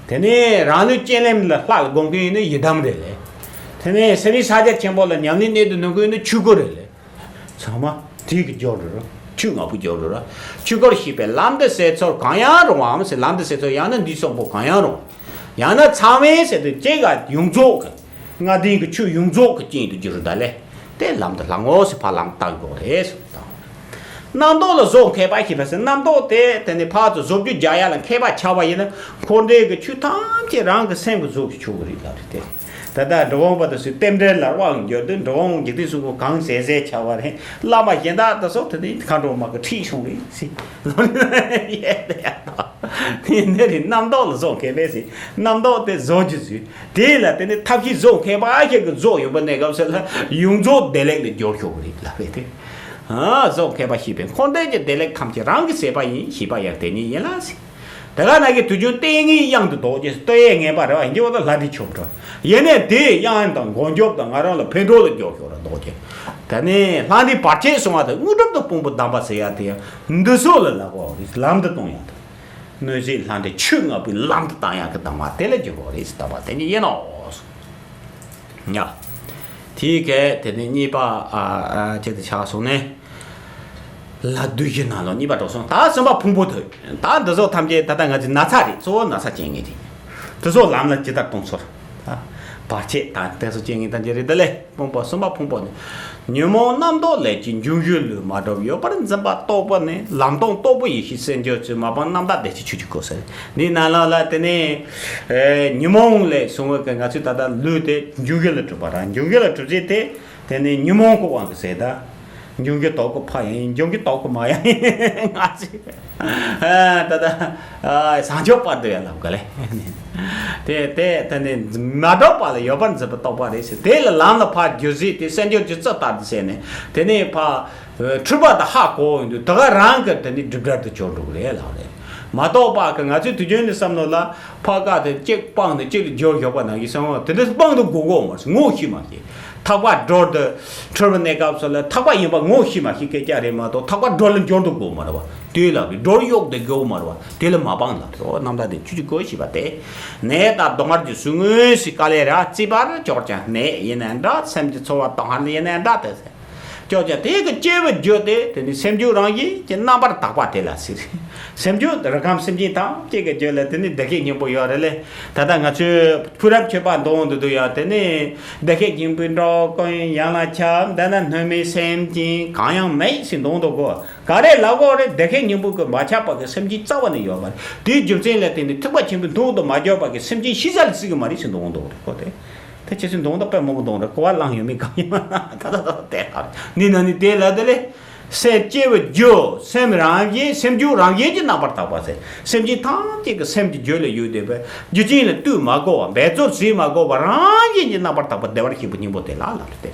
དེ་ནས་རང་ལུས་སྤྱན་ལམ་ལ་ལྷ་ལ་སྒོམ་མཁན་ཡིན་ན་ཡི་དམ་རེད་ལེ། དེ་ནས་སེམས་ཉིད་ཕྱག་རྒྱ་ཆེན་པོ་ལ་ཉམས་ལེན་གནད་དུ་བསྣུན་མཁན་ཡིན་ན་ཆོས་སྐུ་རེད་ལེ། ཚང་མ་དེ་གི་སྦྱོར་རེད་ར། ཆོས་ལྔ་པོ་སྦྱོར་རེད་ར། ཆོས་སྐུར་ཤེས་པའི་ལམ་འདི་ཟེར་ཚོར་གང་ཡང་རུང་བའམ་ཟེར་ལམ་འདི་ཟེར་ཚོར་ཡང་ན་འདི་གསུམ་པོ་གང་ཡང་རུང་། ཡང་ན་ཚང་མས་ཟེར་དུས་སྐྱེ་རྒ་ཡོངས་རྫོགས་ཀྱི་ལྔ་ལྡན་གྱི་ཆོས་ཡོངས་རྫོགས་ཀྱི་རྐྱེན་དུ་འགྱུར་རུ་ད་ལས། དེ་ལམ་དུ་ལྷང་ངོ་ཟེར་ཕར་ལམ་བཏང་དགོས་རེད་ཟེར་དང་། རྣམ་རྟོག་ལ་བཟོད་མཁས་པ་ཞེས་པ་ཟེར་རྣམ་རྟོག་དེ་དེ་ནི་ཕར་ཚུར་བཟོ་བཅོས་རྒྱག་ཡ་ལ་མཁས་པ་ཆགས་པ་ཡིན་ན་འཁོར་འདས་ཀྱི་ཆོས་ཐམས་ཅད་རང་གི་སེམས་ཀྱིས་བཟོ་ཞིག་ཆོག་གི་རེད་ལབ་རེད་དེ། ད་ལྟ་འགྲོ་འོང་པ་དེ་ཚོས་རྟེན་འབྲེལ་ལ་དབང་བསྒྱུར་དུས་འགྲོ་འོང་འཇིག་རྟེན་གསུམ་པོ་གང་ཟད་ཟད་ཆགས་པ་རེད། བླ་མ་གཞན་དག་དེ་ཚོ་དེ་ནི་མཁའ་འགྲོ་མ་གི་ཁྲིད་བྱུང་རེད་ཟེར། དེ་འདི་རེད། རྣམ་རྟོག་ལ་བཟོད་མཁས་པས་ཟེར། རྣམ་རྟོག་དེ་བཟོ་རྒྱུ་བཟོས། དེ་ལ་དེ་ནི་ཐབས་ཤེས་བཟོད་མཁས་པ་ཞིག་གིས་བཟོ་ཡོང་པ་གནས་སྐབས་སུ་ལ་ཡོངས་རྫོགས་བདེ་ལེགས་ལ་འགྱུར་ཤོག་གི་རེད་ལབ་རེད་དེ། ཨ་བཟོད་མཁས་པ་ཞེས་པས་འཁོར་འདས་ཀྱི་བདེ་ལེགས་ཐམས་ཅད་རང་གི་ཟད་པ་ཡིན། ཞེས་པ་ཡང་དེ་ཉིད་ཡིན་ལ་ཟེར། དེ་ག་ནང་གི་དུས་རྒྱུན་ལྟས་ངན་གཡང་དུ་ལྡོག་ཅེས་ལྟོས་ཡས་ངན་པ་རེད་བ། ཡིན་གྱི་བ་དང་ལྷ་འདྲེ་ཆོག་འགྲོ། ཡིན་ནས་དེ་གཡང་དང་མགོན་སྐྱོབ་དང་ང་རང་ལ་ཕན་གྲོགས་ལ་འགྱུར་ཤོག་ར་ལྡོག་ཅེས། དེ་ནས་ལྷ་འདྲེ་བར་ཆད་སོང་བ་དང་དངོས་གྲུབ་དང་དཔང་པོ་གདམས་པ་ཟེར་ཡ་དེ་ཡང་འདི་ཚོ་ལ་ལབ་དགོས་རེད། ལམ་དུ་གཏོང་ཡ་དང་། གནོད་བྱེད་ལྷ་འདྲེ་ཆོས་ལྔ་པོའི་ལམ་དུ་བཏང་ཡག་གི་གདམས་ངག་དེ་ལ་འགྱུར་བ་རེད་ཟེར་ལྟ་བ་དེ་ཉིད་ཡིན་ནོ། ཡ། དེའི་གལ་དེ་ནས་གཉིས་པ་ཨ་ཨ་ཅེ་དེ་ཆགས་སོང་ནས། ལ་བདུད་བཞི་ནང་ལོགས་གཉིས་པ་འགྲོ་སོང་། ད་གསུམ་པ་ཕུང་པོ་དེ། ད་འདི་ཚོ་ཐམས་ཅད་ད་ལྟ་ང་ཚོའི་ན་ཚ་རེད། གཙོ་བོ་ན་ཚ་ཅན་ངེས་རེད། དེ་ཚོ་ལམ་ལ་ཇི་ལྟར་གཏོང་ཚོར། བར་ཆད་དང་དེ་ཚོ་ཅན་ངེས་ད་ཅི་རེད་ད་ལས། ཕུང་པོ་གསུམ་པ་ཕུང་པོ་ནི། ཉོན་མོངས་རྣམ་རྟོག་ལས་ཀྱི་འབྱུང་གཞི་ལུས་མ་གྲུབ་ཡོད་པར་འཛིན་པ་རྟོག་པ་ནི་ལམ་སྟོང་རྟོག་པའི་ཡེ་ཤེས་སེམས་སྦྱོར་ཚུལ་མ་སྤངས་རྣམ་དག་བདེ་ཆེན་ཆོས་ཀྱི་སྐུ་ཟེར། འདིའི་ནང་ལོགས་ལ་དེ་ནས་ཉོན་མོངས་ལས་བྱུང་བའི་ང་ཚོས་ད་ལྟ་ལུས་དེ་འབྱུང་གཞི་ལ་གྲུབ་པ་རང་འབྱུང་གཞི་ལ་གྲུབ་ཚེ་དེ་དེ་ནས་ཉོན་མོངས་ཀྱི་དབང་གིས་ཟེར་ད། འབྱུང་འགྱུར་དོག་གི་ཕ་ཡང་ཡིན། འབྱུང་འགྱུར་དོག་གི་མ་ཡང་ཡིན། ང་ཚོས་ད་ལྟ་བཟང་སྤྱོད་པར་དུ་ཡང་ལབ་ག་ལེ། དེ་དེ་ད་ནི་མ་རྟོགས་པ་ལ་ཡོད་པར་འཛིན་པའི་རྟོག་པ་རེད་ཟེར། དེ་ལ་ལམ་ལ་ཕར་རྒྱུ་ཟིག་དེ་སེམས་སྦྱོར་གྱི་རྩི་ལྟར་དུ་ཟེར་ནས། དེ་ནས་ཕར་འཁྲུལ་པ་དང་ཧ་གོ་ཡོང་དུས་དེ་ག་རང་གི་དེ་ནི་སྒྲིབ་སྒྲ་དུ་གྱུར་འགྲོ་གི་རེད་ལབ་རེད། མ་རྟོགས་པ་གི་ང་ཚོའི་དུས་རྒྱུན་ནས་བསམ་བློ་ལ་ཕ་ཀ་དེ་གཅིག་སྤངས་ནས་གཅིག་ལ་སྦྱོར་བཞག་པ་ནང་བཞིན་བསམ་བློ་དེ་འདྲ་སྤངས་དུ་དགོས་གོ་མ་སོང་། ངོ་ཤེས་མ་ཤེས། ཐག་པ་སྒྲོལ་དུ་འཁྲུལ་པའི་གནས་སྐབས་སུ་ལ་ཐག་པ་ཡིན་པ་ངོ་ཤེས་མ་ཤེས་སྐད་ཆ་རེད་མ་གཏོགས། ཐག་པ་སྒྲོལ་ལ་སྦྱོར་དུ་དགོས་མ་རེད་བ། དེ་ལ་སྒྲོལ་གཡོག་དེ་དགོས་མ་རེད་བ། དེ་ལ་མ་སྤངས་ལ་དེ་འོ་རྣམ་ཐར་དེ་ཆུ་ཆུ་གོ་ཤེས་པ་དེ། ནད་དང་སྡུག་བསྔལ་གྱི་ཟུག་རྔུ་ཞིག་དཀའ་ལས་ར་བརྩིས་པར་ཅོག་ཙམ་ནད་ཡིན་ནའི་འདྲ། སེམས་ཀྱི་ཚོར་བ་དང་ཧ་ལས་ཡིན་ནའི་འདྲ་དེ་ཟེར། ཅོག་ཙམ་དེ་གི་སྐྱེ་བའི་རྒྱུ་དེ་དེ་ནི་སེམས་རྒྱུད་རང་བཞིན་གྱི་རྣམ་པར་དག་པ་དེ་ལ་ཟེར། སེམས་རྒྱུད་རི་ཁམས་སེམས་ཅན་ཐམས་ཅད་ཀྱི་རྒྱུད་ལ་དེ་ནི་བདེ་གཤེགས་སྙིང་པོ་ཡོད་རེད་ལེ། ད་ལྟ་ང་ཚོས་ཕུག་རབ་མཆོད་པ་འདོན་འདུག་འདུག་ཡང་དེ་ནི་བདེ་གཤེགས་སྙིང་པོའི་འགྲོ་ཀུན་ཡན་ལ་ཁྱབ། འདི་ནི་སྣོད་མེད་སེམས་ཅན་གང་ཡང་མེད་ཟེར་འདོན་འདུག་གོ། ག་རེ་ལབ་དགོས་རེད། བདེ་གཤེགས་སྙིང་པོ་གི་མ་ཁྱབ་པ་གི་སེམས་ཅན་རྩ་བ་ནས་ཡོད་པ་རེད། དེའི་རྒྱུ་མཚན་ལ་བརྟེན་ནས་ཐེག་པ་ཆེན་པོའི་མདུན་དུ་མ་འཇོག་པ་གི་སེམས་ཅན་ཤི་ས་ལ་སྲིད་གི་མ་རེད་ཟེར་འདོན་འདུག་རེད་གོ། དེ། དེ་ཁྱེད་ཚོས་འདོན་དག་དཔེ་མང་པོ་འདོན་རེད། གོ་བ་བླངས་ཡོད་མེད་གང་ཡིན་མ། ད་ད་ད་ད་དེ་ལ་ནི་ན་ནི་དེ་ལ་དེ་ལས། སེམས་སྐྱེ་བའི་རྒྱུ་སེམས་རང་བཞིན་སེམས་རྒྱུད་རང་བཞིན་གྱི་རྣམ་པར་དག་པ་ཟེར། སེམས་ཅན་ཐམས་ཅད་ཀྱི་སེམས་ཀྱི་རྒྱུད་ལ་ཡོད་བསྡད་པའི་རྒྱུ་རྐྱེན་ལ་ལྟོས་མ་དགོས་པ། འབད་རྩོལ་བྱེད་མ་དགོས་པ། རང་བཞིན་གྱི་རྣམ་པར་དག་པ་བདེ་བར་གཤེགས་པའི་སྙིང་པོ་དེ་ལ་ལབ་རེད་དེ།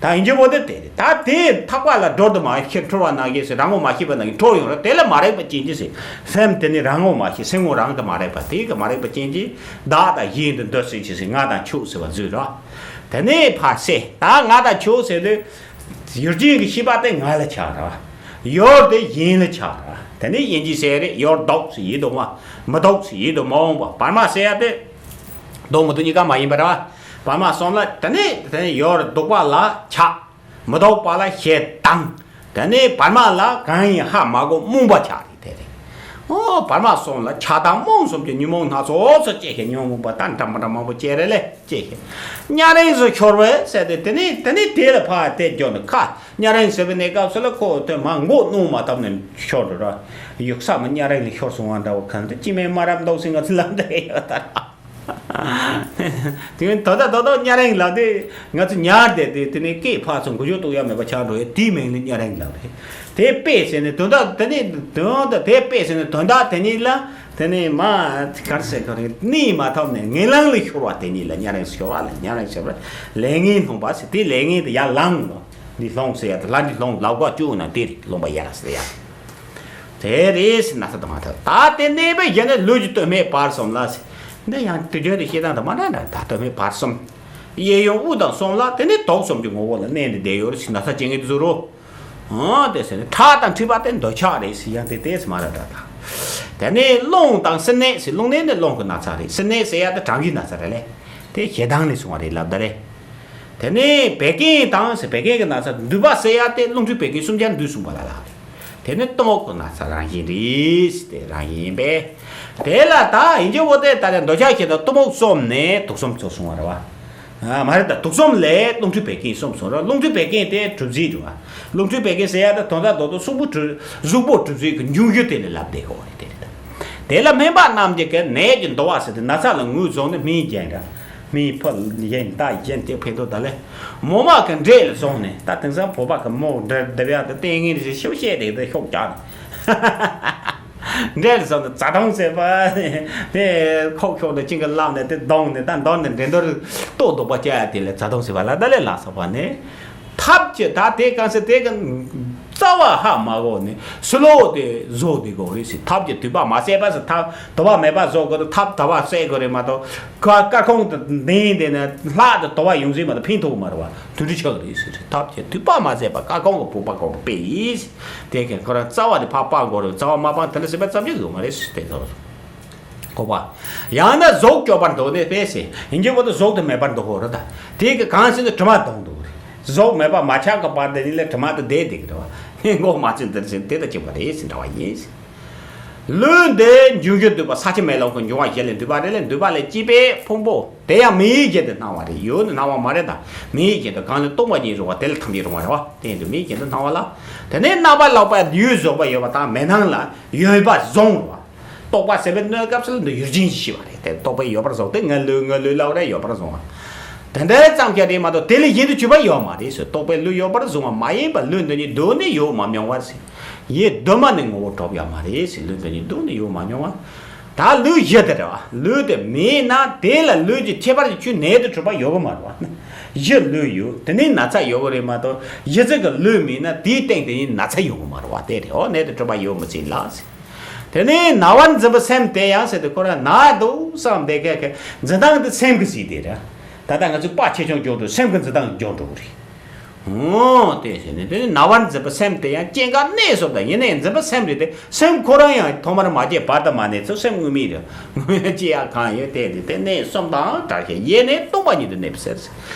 ད་ཡིན་གྱི་བོ་དེ་དེ་རེད། ད་དེ་ཐག་པ་ལ་སྒྲོལ་དུ་མ་ཤེས། འཁྲུལ་བ་ནང་བཞིན་ཟེར། རང་ངོ་མ་ཤེས་པ་ནང་བཞིན་འཁྲུལ་ཡོང་རེད། དེ་ལ་མ་རིག་པ་ཅན་གྱི་ཟེར། སེམས་དེ་ནི་རང་ངོ་མ་ཤེས། སེམས་ངོ་རང་གི་མ་རིག་པ། དེ་གི་མ་རིག་པ་ཅན་གྱི་བདག་དང་གཞན་དུ་འདོད་སེམས་ཀྱི་ཟེར། ང་དང་ཁྱོད་ཟེར་བ་བཟོས་ར། དེ་ནས་ཕར་ཟེར། ད་ང་དང་ཁྱོད་ཟེར་དུས་ཡུལ་ཅན་གྱི་ཤེས་པ་དེ་ང་ལ་ཆགས་ར། ཡོར་དེ་གཞན་ལ་ཆགས་ར། དེ་ནས་དབྱིན་ཇི་ཟེར་རེད། ཡོར་ལྡོག་ཟེར་ཡིད་དུ་མ་མི་ལྡོག་ཟེར་ཡིད་དུ་མ་འོང་བ། བར་མ་ཟེར་ཡ་དེ་ལྡོག་མི་ལྡོག་གཉིས་ཀ་མ་ཡིན་པ་ར། བར་མ་གསུམ་ལ་དེ་ནས་དེ་ནས་ཡོར་ལྡོག་པ་ལ་ཆགས། མི་ལྡོག་པ་ལ་ཞེ་སྡང་། དེ་ནས་བར་མ་ལ་གང་ཡིན་ཧ་མ་གོ་རྨོངས་པ་ཆགས་རེད་དེ་རེད། ཨོ་བར་མ་གསུམ་ལ་ཆགས་སྡང་རྨོངས་གསུམ་གྱི་ཉོན་མོངས་སྣ་ཚོགས་སུ་སྐྱེ་ཞིང་ཉོན་མོངས་པ་དང་འདྲ་མི་འདྲ་མང་པོ་སྐྱེ་རེད་ལེ། སྐྱེ་ཞིང་ཉམས་རིང་དུ་ཤོར་བས་ཟེར་ཏེ། དེ་ནས་དེ་ནས་དེ་ལ་ཕར་དེ་འཇོག་ནས་ཁ་ཉམས་རིང་ཟེར་བའི་གནས་སྐབས་སུ་ལ་ཁོ་དེ་མ་མགོ་གནོན་མ་བཏབ་ནས་ཤོར་འགྲོ་ར། ཡུགས་ས་མ་ཉམས་རིང་ལ་ཤོར་སོང་བ་འདྲ་བོ། གང་དུ་ཅི་མེད་སྨ་ར་མདོག་ཟེར་ང་ཚོ་ལབ་འདྲ་ཡོད་ད་ར། དེ་ད་ལྟ་ད་ལྟ་ཉམས་རིང་ལབ་དུས་ང་ཚོ་ཉར་བསྡད་དེ། དེ་ནས་སྐད་ཕར་ཚུར་འགུལ་སྐྱོད་གཏོང་ཡ་མེད་པ་ཆགས་འགྲོ་ཡ། དེའི་མིང་ལ་ཉམས་རིང་ལབ་རེད། དེ་དཔེ་ཟེར་ནས་དོན་དག་དེ་ནས་དོན་དག་དེ་དཔེ་ཟེར་ནས་དོན་དག་དེ་ཉིད་ལ་དེ་ནས་མ་ག་རེ་ཟེར་ག་རེ་གནས་མ་ཐོབ་ནས་ངན་ལམ་ལ་ཤོར་བ་དེ་ཉིད་ལ་ཉམས་རིང་ཤོར་བ་ལ། ཉམས་རིང་ཤོར་བ་ལས་ངན་སློང་བ་ཟེར། དེ་ལས་ངན་དེ་ཡར་ལངས་ནོ། འདི་སློང་ཟེར་ཡ་དེ་ལ། འདི་སློང་ལབ་དགོས་བཅུག་ན་དེ་རེད། སློང་པ་ཡར་ཟེར་ཡ། དེ་རེད་ཟེར་ན་ས་དང་མ་ཐག་ད་དེ་གནས་པའི་གཞི་ནས་ལུས་ཀྱི་སྟོད་སྨད་བར་གསུམ་ལ་ཟེར། འདི་ཡང་དུས་རྒྱུན་དུ་བཤད་སྟངས་དང་མ་འདྲ་འདྲ། ད་སྟོད་སྨད་བར་གསུམ། གཡས་གཡོན་དབུས་དང་གསུམ་ལ་དེ་ནི་དོགས་གསུམ་གྱི་ངོ་བོ་ལ་གནས་ནས་བསྡད་ཡོད་རེད་ཟེར་ན་ས་བཅད་ངེས་དུ་བཟོ་རོ། ཨང་དེ་ཟེར་ནས་ཁྲག་དང་མཁྲིས་པ་དེ་འདོད་ཆགས་རེད་ཟེར། ཡང་དེ་དེ་ཟེར་མ་ར་འདྲ་ད། དེ་ནས་རླུང་དང་སྲིན་ནད་ཟེར། རླུང་ནད་ནི་རླུང་གི་ན་ཚ་རེད། སྲིན་ནད་ཟེར་ཡ་དེ་གྲང་གཞིའི་ན་ཚ་རེད་ལེ། དེ་ཞེ་སྡང་ནས་བྱུང་བ་རེད་ལབ་ད་རེད། དེ་ནས་བད་ཀན་དང་ཟེར། བད་ཀན་གྱི་ན་ཚ། འདུས་པ་ཟེར་ཡ་དེ་རླུང་མཁྲིས་བད་ཀན་གསུམ་ཆར་འདུས་གསུངས་པ་ལ་ལ་རེད། དེ་ནི་གཏི་མུག་གི་ན་ཚ་རང་བཞིན་རེད་ཟེར། དེ་རང་བཞིན་ཡིན་པས། དེ་ལ་ད་ཡིན་གྱི་བོ་དེ་ད་ལྟ་འདོད་ཆགས་ཞེ་སྡང་གཏི་མུག་གསུམ་ནས་དུག་གསུམ་ཚོ་གསུང་བ་རེད་བ། ཨ་མ་རེད། ད་དུག་གསུམ་ལས་རླུང་མཁྲིས་བད་ཀན་གསུམ་གསུང་ར། རླུང་མཁྲིས་བད་ཀན་དེ་གྲུབ་རྫས་རེད་བ། རླུང་མཁྲིས་བད་ཀན་ཟེར་ཡ་ད་དོན་དག་རྡོག་རྡོག་གཟུགས་པོ་གྲུབ། གཟུགས་པོ་གྲུབ་རྫས་ཀྱི་འབྱུང་རྒྱུ་དེ་ལ་ལབ་བསྡད་དགོས་རེད། དེ་རེད་ད། དེ་ལ་སྨན་པ་རྣམས་ཀྱིས་ཀྱི་ནད་ཀྱི་འདུ་བ་ཟེར་ཏེ་ན་ཚ་ལ་ངོས་བཟུང་ནས་སྨན་སྦྱིན་ར། སྨན་ཕུལ་གཞན་ད་གཞན་དེ་ཕན་ཐོགས་ད་ལས། མོ་མ་གི་འབྲས་ལ་བཟུང་ནས། ད་དེང་སང་བོད་པ་གི་མོ་འབྲས་འདེབས་ཡག་དེ་ལྟས་ངན་རེད་ཟེར་ཤོབ་བཤད་དེ་དེ་ཤོག་རྒྱག་ནས། འབྲས་ལ་བཟུང་ནས་རྩ་དོང་ཟེར་བ་དེ་ཁོག་ཤོག་ཏུ་གཅིག་གི་བླངས་ནས་དེ་བརྡུངས་ནས། ད་མདོར་ནས་འགྲན་བསྡུར་ལྟོ་ལྡོག་པ་བྱ་ཡ་དེ་ལ་རྩ་དོང་ཟེར་བ་ལ་ད་ལས་ལ་སོགས་པ་ནས། ཐབས་ཀྱི་ད་དེ་གང་ཟེར་དེ་གི་རྩ་བ་ཧ་མ་གོ་ནས་སུ་ལོ་དེ་བཟོ་དེ་གོ་རེད་ཟེར། ཐབས་ཀྱི་དུད་པ་མ་བསད་པ་ཟེར། ཐབས་དུད་པ་མེད་པ་བཟོ་དགོས་དུས་ཐབས་དུད་པ་བསད་དགོས་རེད་མ་གཏོགས། ཀ་སྐར་ཁུང་དུ་འདིང་དེ་ནས་ལྷག་ཏུ་དུད་པ་ཡོང་ཟིན་མ་གཏོགས་ཕན་ཐོགས་མ་རེད་བ། དུད་འགྲོ་ཆགས་རེད་ཟེར། ཐབས་ཀྱི་དུད་པ་མ་བསད་པ་སྐར་ཁུང་གི་བུ་པ་གོ་པས་ཟེར། དེ་གི་ཁོ་རང་རྩ་བ་དེ་ཕར་སྤང་དགོས་རེད། རྩ་བ་མ་སྤང་དེ་འདྲ་ཟེར་བ་ཙམ་གྱིས་ཡོད་མ་རེད་ཟེར། དེ་ཚོ། གོ་བ། ཡང་ན་གཟུགས་སྐྱོབ་པར་འདོད་ནས་པས་ཟེར། ཡིན་གྱི་བོ་དེ་གཟུགས་དེ་མེད་པར་འདོད་ཧོ་རེད་ད། དེ་གི་གང་ཟེར་ན་དྲི་མ་གཏོང་འདུག་རེད། གཟུགས་མེད་པ་མ་ཆགས་ཀྱི་བར་དེ་ཉིད་ལ་དྲི་མ་དེ་བསྡད་བསྡད་ཀྱི་རེད་བ། མགོ་མ་ཚོས་འདིར་ཟེར་དེ་དང་གཅིག་པ་རེད་ཟེར་འདྲ་བ་ཡིན་ཟེར། ལུས་འདི་འབྱུང་འགྱུར་འདུས་པ་ས་ཆེན་མེ་ལོང་གི་འབྱུང་བ་བཞི་ལས་འདུས་པ་རེད་ལས། འདུས་པ་ལས་སྐྱེས་པའི་ཕུང་པོ་དེ་ཡང་མིའི་རྒྱན་དུ་སྣང་བ་རེད། ཡུལ་ནི་སྣང་བ་མ་རེད་ད། མིའི་རྒྱན་དུ་གང་ལས་སྟོང་པ་ཉིད་རུང་བ་དེ་ལས་ཐམས་ཅད་རུང་བ་རེད་བ། དེ་ཡིན་དུས་མིའི་རྒྱན་དུ་སྣང་བ་ལ། དེ་ནས་རྣམ་པ་ལོག་པའི་ཡུལ་བཟོད་པ་ཡོད་པ་དང་མེད་སྣང་ལ་ཡོད་པ་བཟུང་བ། རྟོག་པ་ཟད་པའི་གནས་སྐབས་སུ་ལ་འདི་ཡུལ་ཅན་ཞེས་པ་རེད་དེ། རྟོག་པས་ཡོད་པར་བཟུང་སྟེ་ངའི་ལུས་ངའི་ལུས་ལ་རེ་ཡོད་པར་བཟུང་བ། དེ་འདྲ་ཙམ་ཞིག་རེད་མ་གཏོགས་དེ་ལས་གཞན་དུ་གྱུར་པ་ཡོད་མ་རེད་ཟེར། རྟོག་པས་ལུས་ཡོད་པར་བཟུང་བ་མ་ཡིན་པར་ལུས་འདི་ཉིད་སྡུག་ནི་ཡོད་མ་མྱོང་བར་ཟེར། ཡིད་སྡུག་མ་ནི་ངོ་བོ་གྲུབ་ཡོད་མ་རེད་ཟེར། ལུས་འདི་ཉིད་སྡུག་ནི་ཡོད་མ་མྱོང་བ། ད་ལུས་གཞི་དེ་རེད་བ། ལུས་དེ་མེད་ན་དེ་ལ་ལུས་ཀྱི་ཁྱད་པར་གྱི་ཆོས་ནད་དུ་གྲུབ་པ་ཡོད་གི་མ་རེད་བ། གཞི་ལུས་ཡོད། དེ་ནས་ན་ཚ་ཡོད་གི་རེད་མ་གཏོགས་གཞི་རྩ་གི་ལུས་མེད་ན་དེའི་སྟེང་དེ་ཉིད་ན་ཚ་ཡོད་གི་མ་རེད་བ། དེ་རེད། འོ་ནད་དུ་གྲུབ་པ་ཡོད་མི་སྲིད་ལ་ཟེར། དེ་ནས་ན་བར་འཛིན་པའི་སེམས་དེ་ཡང་ཟེར་དུས་ཁོ་རང་ན་འདུག་བསམ་བསྡད་མཁན་གྱི་འཛིན་སྟངས་དེ་སེམས་ཀྱི་སྲིད་དེ་རེད། ད་ལྟ་ང་ཚོས་དཔའ་ཆེ་ཆུང་འཇོག་དུས་སེམས་ཀྱི་འཛིན་སྟངས་འཇོག་འགྲོ་གི་རེད། འོ་དེ་བྱས་ནས་དེ་ནི་ན་བར་འཛིན་པའི་སེམས་དེ་ཡང་སྐྱེ་འགག་གནས་སོགས་དང་། ཡིན་ནའི་འཛིན་པའི་སེམས་རེད་དེ། སེམས་ཁོ་རང་ཡང་ཐོག་མར་མ་སྐྱེས་བར་དུ་མ་གནས་ཚུལ་སེམས་དངོས་མེད་རེད། དངོས་སྐྱེ་ཡག་གང་ཡོད་དེ་དེ་དེ་གནས་གསུམ་དང་བྲལ་ཞིང་ཡེ་ནས་སྟོང་པ་ཉིད་དུ་གནས་པའི་སེམས།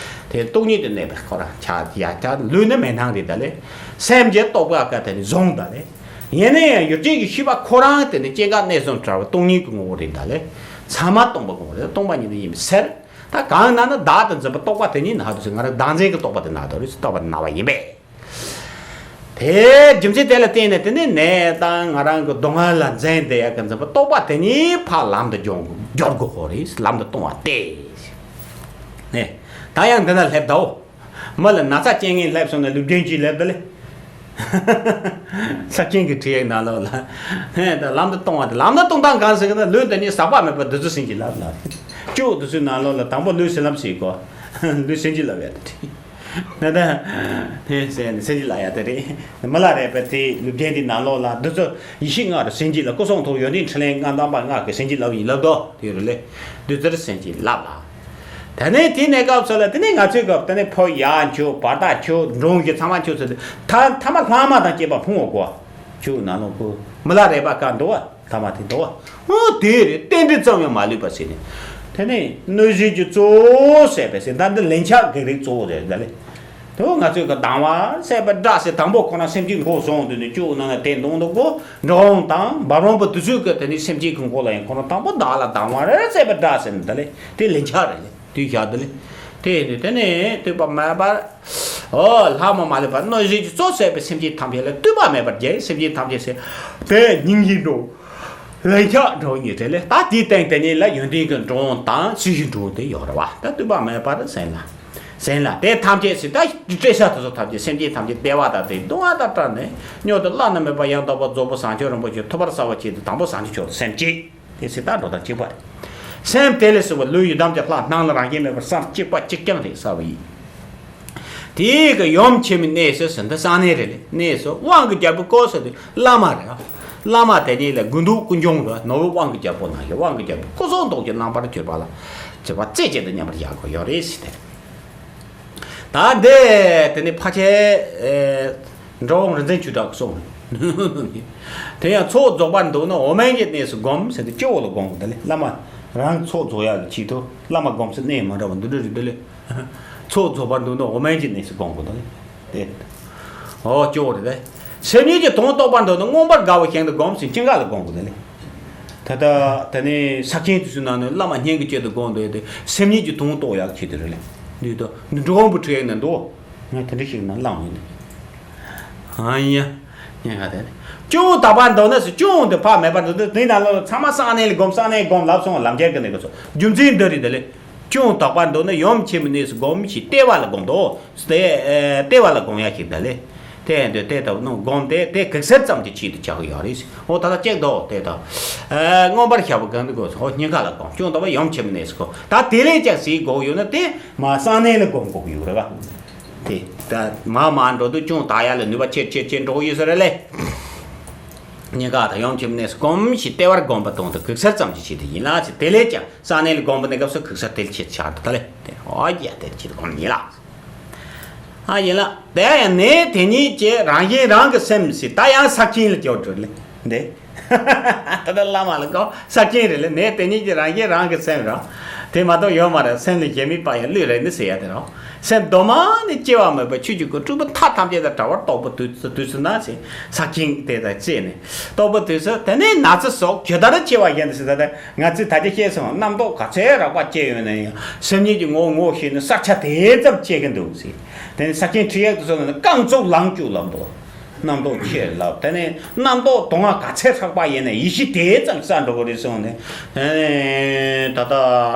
དེ་སྟོང་ཉིད་དུ་གནས་པའི་ཁོ་རང་ཆ་ཡ་ཆ་ལུས་ནི་མེད་སྣང་རེད་ད་ལེ། སེམས་ཀྱི་རྟོག་པ་ཀ་དེ་ནི་བཟུང་ད་ལེ། ཡིན་ནའི་ཡང་ཡུལ་ཅན་གྱི་ཤེས་པ་ཁོ་རང་དེ་ནི་སྐྱེ་འགག་གནས་གསུམ་བྲལ་བའི་སྟོང་ཉིད་ཀྱི་ངོ་བོ་རེད་ད་ལེ། ཚང་མ་སྟོང་པ་ངོ་བོ་རེད། སྟོང་པ་ཉིད་དུ་ཡིན་པའི་ཕྱིར། ད་གང་ན་ན་བདག་ཏུ་འཛིན་པའི་རྟོག་པ་དེ་ཉིད་ན་དུ་ཟེར། ང་རང་བདག་འཛིན་གྱི་རྟོག་པ་དེ་ན་དུ་རེད་ཟེར། རྟོག་པ་དེ་ན་བ་ཡིན་པས། དེའི་རྒྱུ་མཚན་དེ་ལ་བརྟེན་ནས་དེ་ནི་ནད་དང་ང་རང་གི་སྡུག་བསྔལ་ལ་འཛིན་དེ་ཡག་གི་འཛིན་པའི་རྟོག་པ་དེ་ཉིད་ཕར་ལམ་དུ་སྦྱོང་སྦྱོར་དགོས་ཁོ་རེད། ལམ་དུ་གཏོང་བ་སྟེ། ནས་ད་ཡང་འདི་ན་སླེབས་དའོ། མི་ལ་ན་ཚ་རྐྱེན་ངན་སླེབས་སོང་ན་ལུས་རྒྱུན་གྱིས་སླེབས་ད་ལེ། ས་ཆེན་གྱི་ཁྲིད་ཡིག་ནང་ལོགས་ལ། ཧེ་ད་ལམ་དུ་གཏོང་བ་དེ། ལམ་དུ་གཏོང་སྟངས་གང་ཟེར་གི་ན། ལུས་འདི་ཉིད་ཟག་པ་མེད་པར་བདུད་རྩི་ཟིན་གྱིས་བརླབས་ལ། བཅུ་དེ་ཚོའི་ནང་ལོགས་ལ་དང་པོ་ལུས་ཟིན་ལབ་ཟེར་གོ། ལུས་ཟིན་གྱིས་བརླབས་ཡ་དེ་རེད། ད་ད་དེ་ཟེར་ནས་ཟིན་གྱིས་བརླབས་ཡ་དེ་རེད། མི་ལ་རས་པའི་ཚེ་ལུས་རྒྱན་དེའི་ནང་ལོགས་ལ་བདུད་རྩི་ཡེ་ཤེས་ལྔ་རུ་ཟིན་གྱིས་བརླབས། སྐུ་གསུང་ཐུགས་ཡོན་ཏན་ཕྲིན་ལས་ལྔ་དམ་པ་ལྔ་གི་ཟིན་གྱིས་བརླབས་ཡིན་ལབ་དོ། དེ་རུ་ལས་བདུད་རྩི་ཟིན་གྱིས་བརླབས་ལ། དེ་ནས་དེ་ནས་སྐབས་སུ་ལ་དེ་ནས་ང་ཚོའི་སྐབས་དེ་ནས་ཕོ་ཡར་འཁྱུག་བར་ཐག་འཁྱུག་འབྲོང་གི་ཚང་མ་འཁྱུག་ཚུལ་དེ་ཐ་ཐ་མ་ལྷག་མ་དང་བཅས་པ་ཕུང་བ་གོ། འཁྱུག་ནང་ལོགས་ཀུ་མི་ལ་རས་པ་ཀ་འདུག་བ། ཐ་མ་དེ་འདུག་བ། འོ་དེ་རེད། རྟེན་འབྲེལ་ཙམ་ཡང་མ་ལུས་པ་ཟེར་ནས། དེ་ནས་གནོད་བྱེད་ཀྱི་གཙོ་བོ་ཟེར་བས་ཟེར། ད་འདི་ལན་ཆགས་གེགས་རིགས་གཙོ་བོ་རེད་ད་ལེ། དེ་ང་ཚོས་གི་སྡང་བ་ཟེར་བའི་སྒྲ་ཟེར། དང་པོ་ཁོ་ན་སེམས་ཅན་མགོ་བཟུང་དུས་ནས་བཅུག་ནང་ན་དེ་འདུག་འདུག་གོ། འབྲོང་དང་འབབ་རོང་པོ་དེ་ཚོས་གི་དེ་ནས་སེམས་ཅན་གི་མགོ་ལ་ཡང་ཁོ་ན་དང་པོ་བདག་ལ་སྡང་བ་རེད་ཟེར་བའི་སྒྲ་ཟེར་ནས་ད་ལེ། དེ་ལན་ཆགས་རེད་ལེ། དེ་བཞག་ད་ལེ། དེ་ནས་དེ་ནས་ལྟོས་པ་མེད་པར། འོ་ལྷག་མ་མ་ལུས་པ་གནོད་བྱེད་ཀྱི་གཙོ་ཟེར་བའི་སེམས་ཅན་ཐམས་ཅད་ལ་ལྟོས་པ་མེད་པར་རྒྱལ་སེམས་ཅན་ཐམས་ཅད་ཟེར། དེ་སྙིང་རྗེའི་འགྲོ། ལན་ཆགས་འགྲོ་གཉིས་རེད་ལེ། ད་དེའི་སྟེང་དེ་ཉིད་ལ་ཡོན་ཏན་གྱི་འབྲོང་དང་སྲིད་ཞིའི་འབྲོང་དེ་ཡོད་རེད་བ། ད་ལྟོས་པ་མེད་པར་ཟིན་ལ། ཟིན་ལ་དེ་ཐམས་ཅད་ཟིན། ད་བཀྲེས་ཤ་དེ་ཚོ་ཐམས་ཅད་སེམས་ཅན་ཐམས་ཅད་བདེ་བ་དང་དེ་སྡུག་བསྔལ་དང་བྲལ་ནས་མྱུར་དུ་བླ་ན་མེད་པ་ཡང་དག་པར་རྫོགས་པའི་བྱང་ཆུབ་རིན་པོ་ཆེ་ཐོབ་པར་བྱ་བའི་ཆེད་དུ་དང་པོ་བྱང་ཆུབ་མཆོག་ཏུ་སེམས་བསྐྱེད། དེ་ཟིན་ད་འགྲོ་དང་གཅིག་པ་རེད། སེམས་དེ་ལས་བྱུང་བ་ལུས་ཡི་དམ་གྱི་ལྷ་སྣང་ལ་རང་བཞིན་མེད་པར་བསམ་གཅིག་པ་གཅིག་རྐྱང་རེད་ཟེར་བ་ཡིན། དེའི་གི་ཡུམ་ཆེན་མོའི་གནས་སུ་ཟིན། འདི་གསང་གནས་རེད་ལེ། གནས་སུ་དབང་གི་རྒྱལ་པོ་སྐུ་ཟེར་དུས་བླ་མ་རེད། བླ་མ་དེ་ཉིད་ལ་དགོས་འདོད་ཀུན་འབྱུང་རེད། ནོར་བུ་དབང་གི་རྒྱལ་པོ་ནང་བཞིན་དབང་གི་རྒྱལ་པོ་སྐུ་གསུང་ཐུགས་ཀྱི་རྣམ་པར་གྱུར་པ་ལ་གྱུར་པ་རྩེ་གཅིག་ཏུ་མཉམ་པར་བཞག་དགོས་ཡོད་རེད་ཟེར་ཏེ། ད་འདི་དེ་ནི་ཕལ་ཆེར་འགྲོ་འོང་རིག་འཛིན་ཆོས་གྲགས་ཀྱིས་གསུངས། དེ་ཡང་ཚོགས་རྫོགས་པར་འདོད་ན་འོག་མིན་གྱི་གནས་སུ་བསྒོམ་ཟེར་ཏེ་སྐྱོ་བོ་ལ་བསྒོམ་དགོས་ད་ལེ། བླ་མ་རང་ཚོགས་རྫོགས་ཡག་གི་ཆེད་དུ་བླ་མ་བསྒོམ་སའི་གནས་མ་འདྲ་བ་འདི་འདྲ་རེད་ད་ལེ། ཚོགས་རྫོགས་པར་འདོད་ན་འོག་མིན་གྱི་གནས་སུ་བསྒོམ་དགོས་ད་ལེ། དེ། འོ་སྐྱོ་བོ་རེད་དེ། སེམས་ཉིད་ཀྱི་དོན་རྟོགས་པར་འདོད་ན་མངོན་པར་དགའ་བ་ཞིང་དུ་བསྒོམ་ཟེར་སྐྱེ་འགག་ལ་བསྒོམ་དགོས་ད་ལེ། ད་ལྟ་དེ་ནས་ས་ཆེན་དེ་ཚོའི་ནང་ནས་བླ་མ་སྙིང་གི་དཀྱིལ་དུ་བསྒོམ་འདོད་དེ་སེམས་ཉིད་ཀྱི་དོན་རྟོགས་ཡག་ཆེད་དུ་རེད་ལེ། འདི་ད་འགྲོ་འོང་བུ་ཁྲིད་ཡག་ནས་འདུག་ང་དེ་འདྲ་ཞིག་ན་བླངས་ཡིན། ཨ་ཡ། སྙིང་ག་དེ་ནས་སྐྱོ་བོ་དག་པར་འདོད་ན་ཟེར། སྐྱོ་བོ་འདི་ཕར་མེད་པར་འདོད་དུས་དེའི་ནང་ལོགས་ཚང་མ་གསང་གནས་ལ་བསྒོམ། གསང་གནས་བསྒོམ་ལབ་སོང་། ལམ་ཁྱེར་གྱི་གནས་སྐབས་སུ་རྒྱུ་མཚན་འདི་རེད་ད་ལེ། སྐྱོ་བོ་དག་པར་འདོད་ན་ཡུམ་ཆེན་མོའི་གནས་སུ་བསྒོམ་ཞེས་ལྟེ་བ་ལ་བསྒོམ་དོ། ལྟེ་ལྟེ་བ་ལ་བསྒོམ་ཡག་ཞིག་ད་ལེ། དེ་འདོད་དེ་ལྟ་བུ་ནང་བསྒོམ་སྟེ་དེ་གེགས་སེལ་ཙམ་གྱི་ཆེད་དུ་བྱ་དགོས་ཡོད་རེད། འོ་ད་ལྟ་ཅེག་དོ་དེ་དང་། མངོན་པར་ཤར་བ་གང་དུ་དགོས་སོ། སྙིང་ག་ལ་བསྒོམ། སྐྱོ་བོ་དག་པར་ཡུམ་ཆེན་མོའི་གནས་སུ་བསྒོམ། ད་དེ་ལས་ཀྱང་ཟེར་དགོས་ཡོད་ན་དེ་མ་གསང་གནས་ལ་བསྒོམ་དགོས་ཀྱི་ཡོད་རེད་བ། དེ་ད་མ་མ་འགྲོ་དུས་ཅུང་དག་ཡག་ལ་ནུས་པ་ཆེར་ཆེར་ཆེར་འགྲོ་ཡོད་ས་རེད་ལེ། སྙིང་ག་དང་ཡུམ་ཆེན་མོའི་གནས་སུ་བསྒོམ་ཞེས་ལྟེ་བར་བསྒོམ་པ་དང་དུ་གེགས་སེལ་ཙམ་གྱི་ཆེད་དུ་ཡིན་ལ་ཟེར། དེ་ལས་ཀྱང་གསང་གནས་ལ་བསྒོམ་པ་ནི་སྐབས་སུ་གེགས་སེལ་དེ་ལ་ཆེད་དུ་བྱ་འགྲོ་ད་ལེ། དེ་ཨོ་ཡ་དེ་ལ་ཆེད་དུ་བསྒོམ་ཡིན་ལ། ཨ་ཡིན་ལ། དེ་ཡང་ནད་དེ་ཉིད་ཀྱིས་རང་གཞན་རང་གི་སེམས་ཟེར། ད་ཡང་ས་ཆེན་ལ་སྐྱོར་འགྲོ་ལེ། འདི། ད་ལྟ་བླ་མ་ལ་གོ་ས་ཆེན་རེད་ལེ། ནད་དེ་ཉིད་ཀྱིས་རང་གཞན་རང་གི་སེམས་རང་། དེ་མ་གཏོགས་ཡོད་མ་རེད། སེམས་ལས་གཞན་མེད་པ་ཡང་ལུས་རེད་ནི་ཟེར་ཡ་དེ་རང་། སེམས་གདོད་མ་ནས་སྐྱེ་བ་མེད་པའི་ཆོས་ཀྱི་སྐུ་སྤྲུལ་པའི་མཐའ་ཐམས་ཅད་དང་བྲལ་བར་རྟོགས་པའི་དུས་སུ་དུས་སུ་ན་ཟེར། ས་ཆེན་དེ་དང་བཅས་ནས་རྟོགས་པའི་དུས་སུ། དེ་ནས་ན་ཚ་སོགས་ཇི་ལྟར་སྐྱེ་བ་བཞིན་དུ་ཟེར། ད་ལྟ་ང་ཚོས་ད་ཆ་བཤད་སོང་། རྣམ་རྟོག་ག་ཚད་རགས་པ་སྐྱེ་ཡོད་ན་ཡང་སེམས་ཉིད་ཀྱི་ངོ་བོ་ངོ་ཤེས་ནས་ས་ཆ་དེ་ཙམ་སྐྱེ་གི་འདུག་ཟེར། དེ་ནས་ས་ཆེན་ཁྲིད་ཡག་དེ་ཚོ་ནི་རྐང་བཙུགས་ལངས་བཅུག་ལབ་འདུག་རྣམ་རྟོག་ཆེ་ལབ། དེ་ནས་རྣམ་རྟོག་དུང་བ་ག་ཚད་ཧྲག་པ་ཡིན་ན་ཡེ་ཤེས་དེ་ཙམ་གསལ་འགྲོ་གི་རེད་གསུངས་ནས། ད་ལྟ་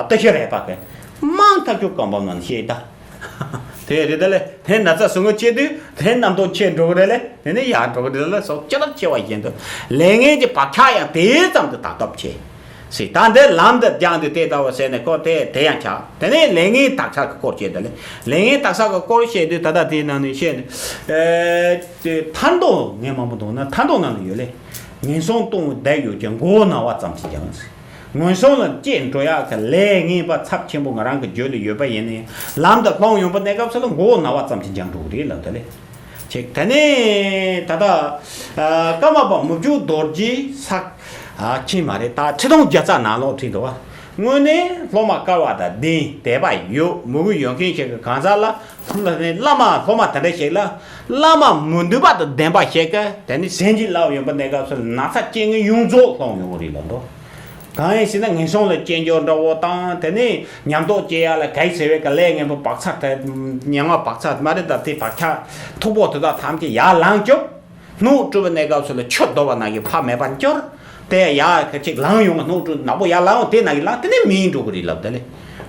ཏི་ཤ་རས་པ་གི་ མང་ཐག་ཆོད་བཀའ་འབབ་ནང་བཤད་ད། དེ་རེད་ད་ལེ། དེ་ན་ཚ་ཟུག་ངོ་ཆེ་དུས་དེ་རྣམ་རྟོག་ཆེ་འགྲོ་གི་རེད་ལེ། དེ་ནས་ཡར་འགྲོ་གི་རེད་ལ་སོགས་ཅི་ལྟར་ཆེ་བ་བཞིན་དུ། ལས་ངན་གྱི་བག་ཆགས་ཡང་དེ་ཙམ་དུ་དག་ཐབས་ཆེ། སྲིད་ད་འདི་ལམ་དུ་སྦྱངས་ཏེ་དེ་ལྟ་བུ་ཟེར་ནས་ཁོ་དེ་དེ་ཡང་ཆགས། དེ་ནས་ལས་ངན་དག་ས་གི་སྐོར་བཤད་དེ་ལས། ལས་ངན་དག་ས་གི་སྐོར་བཤད་དུས་ད་ལྟ་དེའི་ནང་ནས་བཤད་ནས། ཨེ། དེ་ཐར་འདོད་ངས་མང་པོ་འདུག་ན་ཐར་འདོད་ནང་ལ་ཡོད་ལེ། ངན་སོང་གཏོང་བའི་བདག་ཡོད་ཀྱང་མགོ་བོ་ན་བ་ཙམ་གྱིས་སྦྱངས་ཟེར། ངན་སོང་ལ་སྐྱེས་འགྲོ་ཡག་གི་ལས་ངན་པ་ཚབས་ཆེན་པོ་ང་རང་གི་རྒྱུད་ལ་ཡོད་པ་ཡིན་ནའི་ལམ་དུ་ལྷོང་ཡོང་པ་གནས་སྐབས་སུ་ལ་མགོ་བོ་ན་བ་ཙམ་གྱིས་སྦྱངས་འགྲོ་གི་རེད་ལབ་ད་ལེ། ཅིག་དེ་ནས་ད་ལྟ་ཀརྨ་པ་མི་བསྐྱོད་རྡོ་རྗེ་ས་ཨ་ཁྱིམ་མ་རེད། ད་ཁྲི་སྟོང་བརྒྱ་རྩ་ནང་ལོགས་ཁྲིད་འདུག་བ། དངོས་གནས་སློབ་མ་སྐལ་བ་དང་ལྡན་དད་པ་ཡོད་མོས་གུས་ཡོད་མཁན་ཞིག་གི་གང་ཟག་ལ་བླ་མ་སློབ་མ་དེ་འདྲ་ཞིག་ལ་བླ་མ་མི་འདུས་པ་དང་ལྡན་པ་ཞིག་གི་དེ་ནི་ཟན་གྱི་བླ་ཡོན་པ་གནས་སྐབས་སུ་ན་ཚ་སྐྱེ་ངན་ཡོངས་རྫོགས་སློང་ཡོང་གི་རེད་ལབ་འདུག་གང་ཡིན་ཟེར་ན་ངན་སོང་ལ་སྐྱེ་འགྱུར་འདྲ་བོ་དང་དེ་ནས་ཉམས་རྟོགས་སྐྱེ་ཡག་ལ་གལ་ཆེ་བའི་གི་ལས་ངན་པ་བག་ཚ་དེ་མྱ་ངན་བག་ཚ་མ་རེད་ད་དེ་བག་ཆགས་མཐུག་པོ་དེ་དག་ཐམས་ཅད་ཡར་ལངས་སྐྱོབ། སྣོད་བཀྲུ་བའི་གནས་སྐབས་སུ་ལ་ཆུ་བདོ་བ་ནང་གི་ཕ་མེད་པར་འགྱུར། དེ་ཡར་གཅིག་ལངས་ཡོང་བ་སྣོད་བཀྲུ་ནག་པོ་ཡར་ལངས་ཡོང་དེ་ནང་གི་ལངས་དེ་ནས་མིན་འགྲོ་གི་རེད་ལབ་དེ་ལས།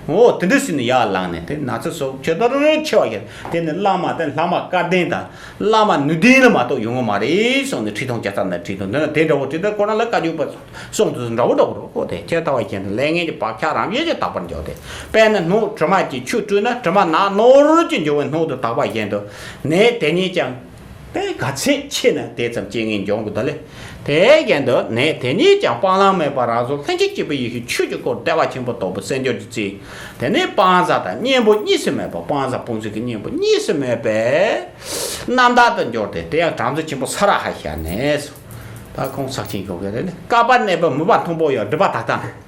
འོ་དེ་འདྲ་ཟིན་ནས་ཡར་ལངས་ནས་དེ་ན་ཚ་སོགས་ཇི་ལྟར་ཆེ་བ་ཡིན་དེ་ནི་བླ་མ་དང་བླ་མ་བཀའ་བསྟན་དང་བླ་མ་ནུས་ལྡན་ལ་མ་གཏོགས་ཡོང་གི་མ་རེད་གསུངས་ནས་ཁྲི་སྟོང་བརྒྱ་རྩ་ནས་ཁྲི་སྟོང་འདི་ན་དེ་འདྲ་བོ་ཁྲི་སྟོང་ཁོ་རང་ལ་བཀའ་བརྒྱུད་པ་གསུང་དུས་འདྲ་བོ་འདྲ་བོ་རོ་ཁོ་དེ་ཁྱེད་ལྟ་བ་ཡིན་ལས་ངན་གྱི་བག་ཆགས་རང་བཞིན་གྱིས་དག་པར་འཇོག་སྟེ་དཔེར་ན་སྣོད་དྲི་མ་གྱི་ཆུ་བཀྲུས་ན་དྲི་མ་ནག་ནོར་གྱིས་འགྱུར་བའི་སྣོད་དུ་དག་པ་བཞིན་དུ་ནད་དེ་ཉིད་ཀྱང་། དེ་ག་ཚད་ཆེ་ན་དེ་ཙམ་རྐྱེན་ངན་འབྱུང་དགོས་ད་ལེ། དེ་བཞིན་དུ་ནད་དེ་ཉིད་ཀྱང་སྤང་བླང་མེད་པར་རང་གཟུགས་ལྷན་སྐྱེས་སྐྱེས་བུ་ཡེ་ཤེས་ཆོས་ཀྱི་སྐུར་བདེ་བ་ཆེན་པོ་རྟོགས་པའི་སེམས་སྦྱོར་གྱི་ཚེ། དེ་ནས་སྤང་བྱ་དང་གཉེན་པོ་གཉིས་སུ་མེད་པ་སྤང་བྱ་སྤོང་བྱེད་ཀྱི་གཉེན་པོ་གཉིས་སུ་མེད་པའི་རྣམ་དག་ཏུ་འབྱོར་ཏེ་དེ་ཡང་གྲངས་ཚད་ཆེན་པོ་ས་ར་ཧ་ཤ་ནས་སོ། ད་ཁོང་ས་ཆེན་ཡོད་གི་རེད་ལེ། བསྐལ་པར་གནས་པའི་མོས་པ་མཐོན་པོ་ཡང་སྒྲིབ་པ་དག་དང་།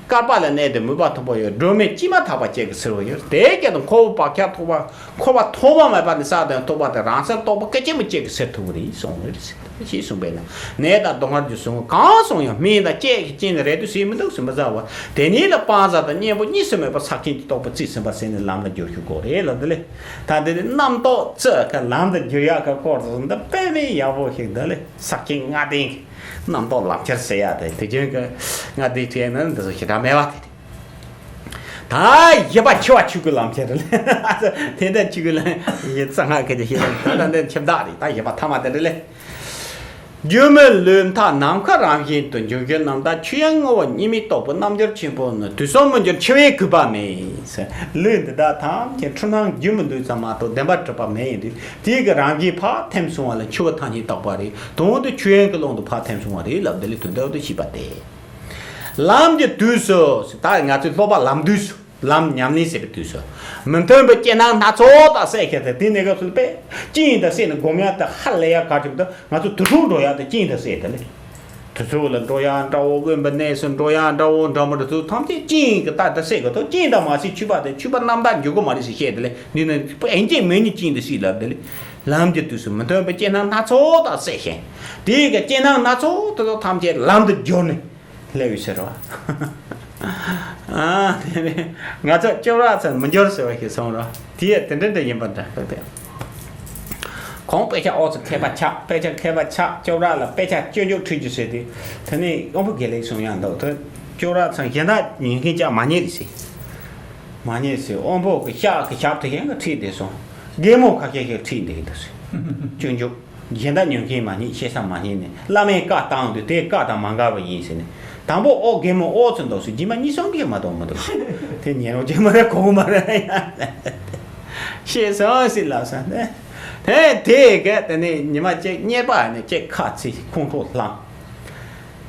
བསྐལ་པ་ལ་གནས་ཏེ་མོས་པ་མཐོན་པོ་ཡོད་སྒྲོན་མེ་ཅིས་མ་ཐག་པ་ཅིག་གི་ཚེར་བ་ཡོད། དེའི་སྐད་དུ་འཁོར་བའི་བག་ཆགས་ཐོགས་པ་འཁོར་བ་ཐོག་མ་མེད་པ་ནས་བསགས་དང་ཐོགས་པ་དེ་རང་སེམས་རྟོགས་པ་སྐད་ཅིག་མ་གཅིག་གིས་སེལ་ཐུབ་ཀྱི་རེད་གསུངས་རེད། ཞེས་གསུངས་པས་ན་ནད་དང་སྡུག་བསྔལ་གྱི་ཟུག་རྔུ་གང་སོང་ཡང་སྨན་དང་བཅས་ཀྱི་རྐྱེན་ལས་རེ་ལྟོས་བྱེད་མི་འདུག་ཟེར་མི་ཟ་བར་དེ་ཉིད་ལ་སྤང་བྱ་དང་གཉེན་པོ་གཉིས་སུ་མེད་པ་ས་ཆེན་གྱི་རྟོགས་པ་རྩིས་ཟིན་པ་ཟེར་ནས་ལམ་ལ་བསྒྱུར་ཞུ་དགོས་རེད་ལབ་འདི་ལས། ད་འདི་ནི་རྣམ་རྟོག་རྩི་ཁ་ལམ་དུ་བསྒྱུར་ཡག་གི་སྐོར་དུ་འདི་དཔེ་མེད་ཡག་པོ་ཞིག་འདི་ལས། ས་ཆེན་ལྔ་ལྡན་གྱི་རྣམ་རྟོག་ལམ་ཁྱེར་ཟེར་ཡག་དེ་དེ་རྒྱུན་གྱི་ལྔ་ལྡན་བྲིས་ན་འདི་ཚོ་ཞེ་དྲག་མེད་པ་དེ་རེད། ད་བཞི་པ་འཆི་བ་ཆོས་སྐུའི་ལམ་ཁྱེར་རེད། དེ་ལྟར་ཆོས་སྐུའི་ལམ་ཡིན་ཙང་ང་ཁྱེད་ཀྱི་ཤེས་རབ་ད་ལྟ་འདི་འཆི་བདག་རེད། ད་བཞི་པ་ཐ་མ་དེ་འདྲ་ལས། སྒྱུ་མའི་ལུས་མཐའ་ནམ་མཁའ་རང་བཞིན་དུ་འབྱུང་འགྱུར་རྣམ་དག་ཆོས་དབྱིངས་ངོ་བོ་གཉིས་མེད་རྟོགས་པའི་རྣལ་འབྱོར་ཆེན་པོ་ནི་དུས་གསུམ་མི་འགྱུར་འཆི་བས་གོས་པ་མེད། ལུས་འདི་དག་ཐམས་ཅད་འཁྲུལ་སྣང་སྒྱུ་མའི་ལུས་ཙམ་མ་གཏོགས་བདེན་པར་གྲུབ་པ་མེད་ཡིན་དུས་དེའི་གི་རང་བཞིན་ཕར་ཐིམ་སོང་བ་ལ་འཆི་བ་ཐམས་ཅད་རྟོགས་པ་རེད། དོན་དུ་ཆོས་དབྱིངས་ཀྱི་ཀློང་དུ་ཕར་ཐིམ་སོང་བ་རེད་ལབ་འདི་ལས་དོན་དག་ཏུ་ཤེས་པ་སྟེ། ལམ་གྱི་དུས་སུ་ད་ང་ཚོའི་སློབ་པ་ལམ་དུས་སུ། ལམ་ཉམས་ལེན་བྱེད་པའི་དུས་སུ། མི་མཐུན་པའི་རྐྱེན་སྣ་སྣ་ཚོགས་དང་བསྲེས་ཁྱེར་ཏེ་དེའི་གནས་སྐབས་སུ་དཔེ་གཅིན་དང་བསྲེས་ནས་སྒོམ་ཡག་དེ་ཧ་ལས་ཡག་ག་ཅིག་ཏུ་ང་ཚོ་དུར་ཁྲོད་འགྲོ་ཡག་དེ་གཅིན་དང་བསྲེས་དེ་ལས། དུར་ཁྲོད་ལ་འགྲོ་ཡག་འདྲ་བོ་དབེན་པའི་གནས་སུ་འགྲོ་ཡག་འདྲ་བོ་འདྲ་མོ་འདྲ་ཚོ་ཐམས་ཅད་གཅིན་གྱི་རྟགས་དེ་བསྲེས་གི་ཐོག་གཅིན་དང་མ་བསྲེས་ཆོས་པ་དེ་ཆོས་པ་རྣམ་དག་འགྱུར་གི་མ་རེད་ཟེར་བཤད་དེ་ལས་འདི་ནི་དཔེ་ཨེན་ཅིག་མེད་ནི་གཅིན་དང་བསྲེས་ལབ་དེ་ལས། ལམ་གྱི་དུས་སུ་མི་མཐུན་པའི་རྐྱེན་སྣ་སྣ་ཚོགས་དང་བསྲེས་ཤིང་། དེའི་གི་རྐྱེན་སྣ་སྣ་ཚོགས་དེ་ཚོ་ཐམས་ཅད་ལམ་དུ་སྦྱོར་ནས། སླེབས་ཡོད་ཟེར་བ། ཨ་དེ་ནས་ང་ཚོ་སྐྱོབ་ར་ཚོ་མི་འགྱུར་ཟེར་བ་ཞིག་གསུངས་རོགས། དེ་ཡང་དེ་འདྲ་འདྲ་ཡིན་པ་འདྲ་ཁོ་དེ། ཁོང་དཔེ་ཆ་ཨོ་ཚོ་མཁས་པ་ཆགས། དཔེ་ཆ་མཁས་པ་ཆགས། སྐྱོབ་ར་ལ་དཔེ་ཆ་སྐྱོན་བརྗོད་ཁྲིད་རྒྱུ་ཟེར་ཏེ། དེ་ནས་དབོན་པོ་དགེ་ལེགས་གསུང་ཡང་འདུག་དེ་སྐྱོབ་ར་ཚོ་གཞན་དག་ཉན་མཁན་ཅག་མ་རྙེད་རེད་ཟེར། མ་རྙེད་ཟེར། དབོན་པོ་གི་ཤག་གི་ཞབས་དེ་གཞན་གྱིས་ཁྲིད་བསྡད་སོང་། རྒན་མོ་ཁ་ཤས་ཤིག་ཁྲིད་བསྡད་འདུག་ཟེར། སྐྱོན་བརྗོད། གཞན་དག་ཉོན་མཁན་མ་རྙེད། བཤད་ས་མ་རྙེད་ནས་བླ་མས་བཀའ་བཏང་དུས་དེ་བཀའ་དང་མ་འགལ་བ་ཡིན་ཟེར་ནས། དང་པོ་ཨོ་རྒན་མོ་ཨོ་ཚོ་འདུག་ཟེར། རྗེས་མ་གཉིས་གསུམ་གྱིས་མ་གཏོགས་མི་འདུག་ཟེར། དེ་ཉན་རོགས་ཀྱི་མ་རེད། གོ་གི་མ་རེད། ཤེས་སོང་ཟེར་ལབ་སོང་། དེ་དེ་གས་དེ་ནས་ཉི་མ་གཅིག་གཉེར་པ་ནས་གཅིག་ཁ་ཚིག་ཁོང་ཁྲོ་ལངས།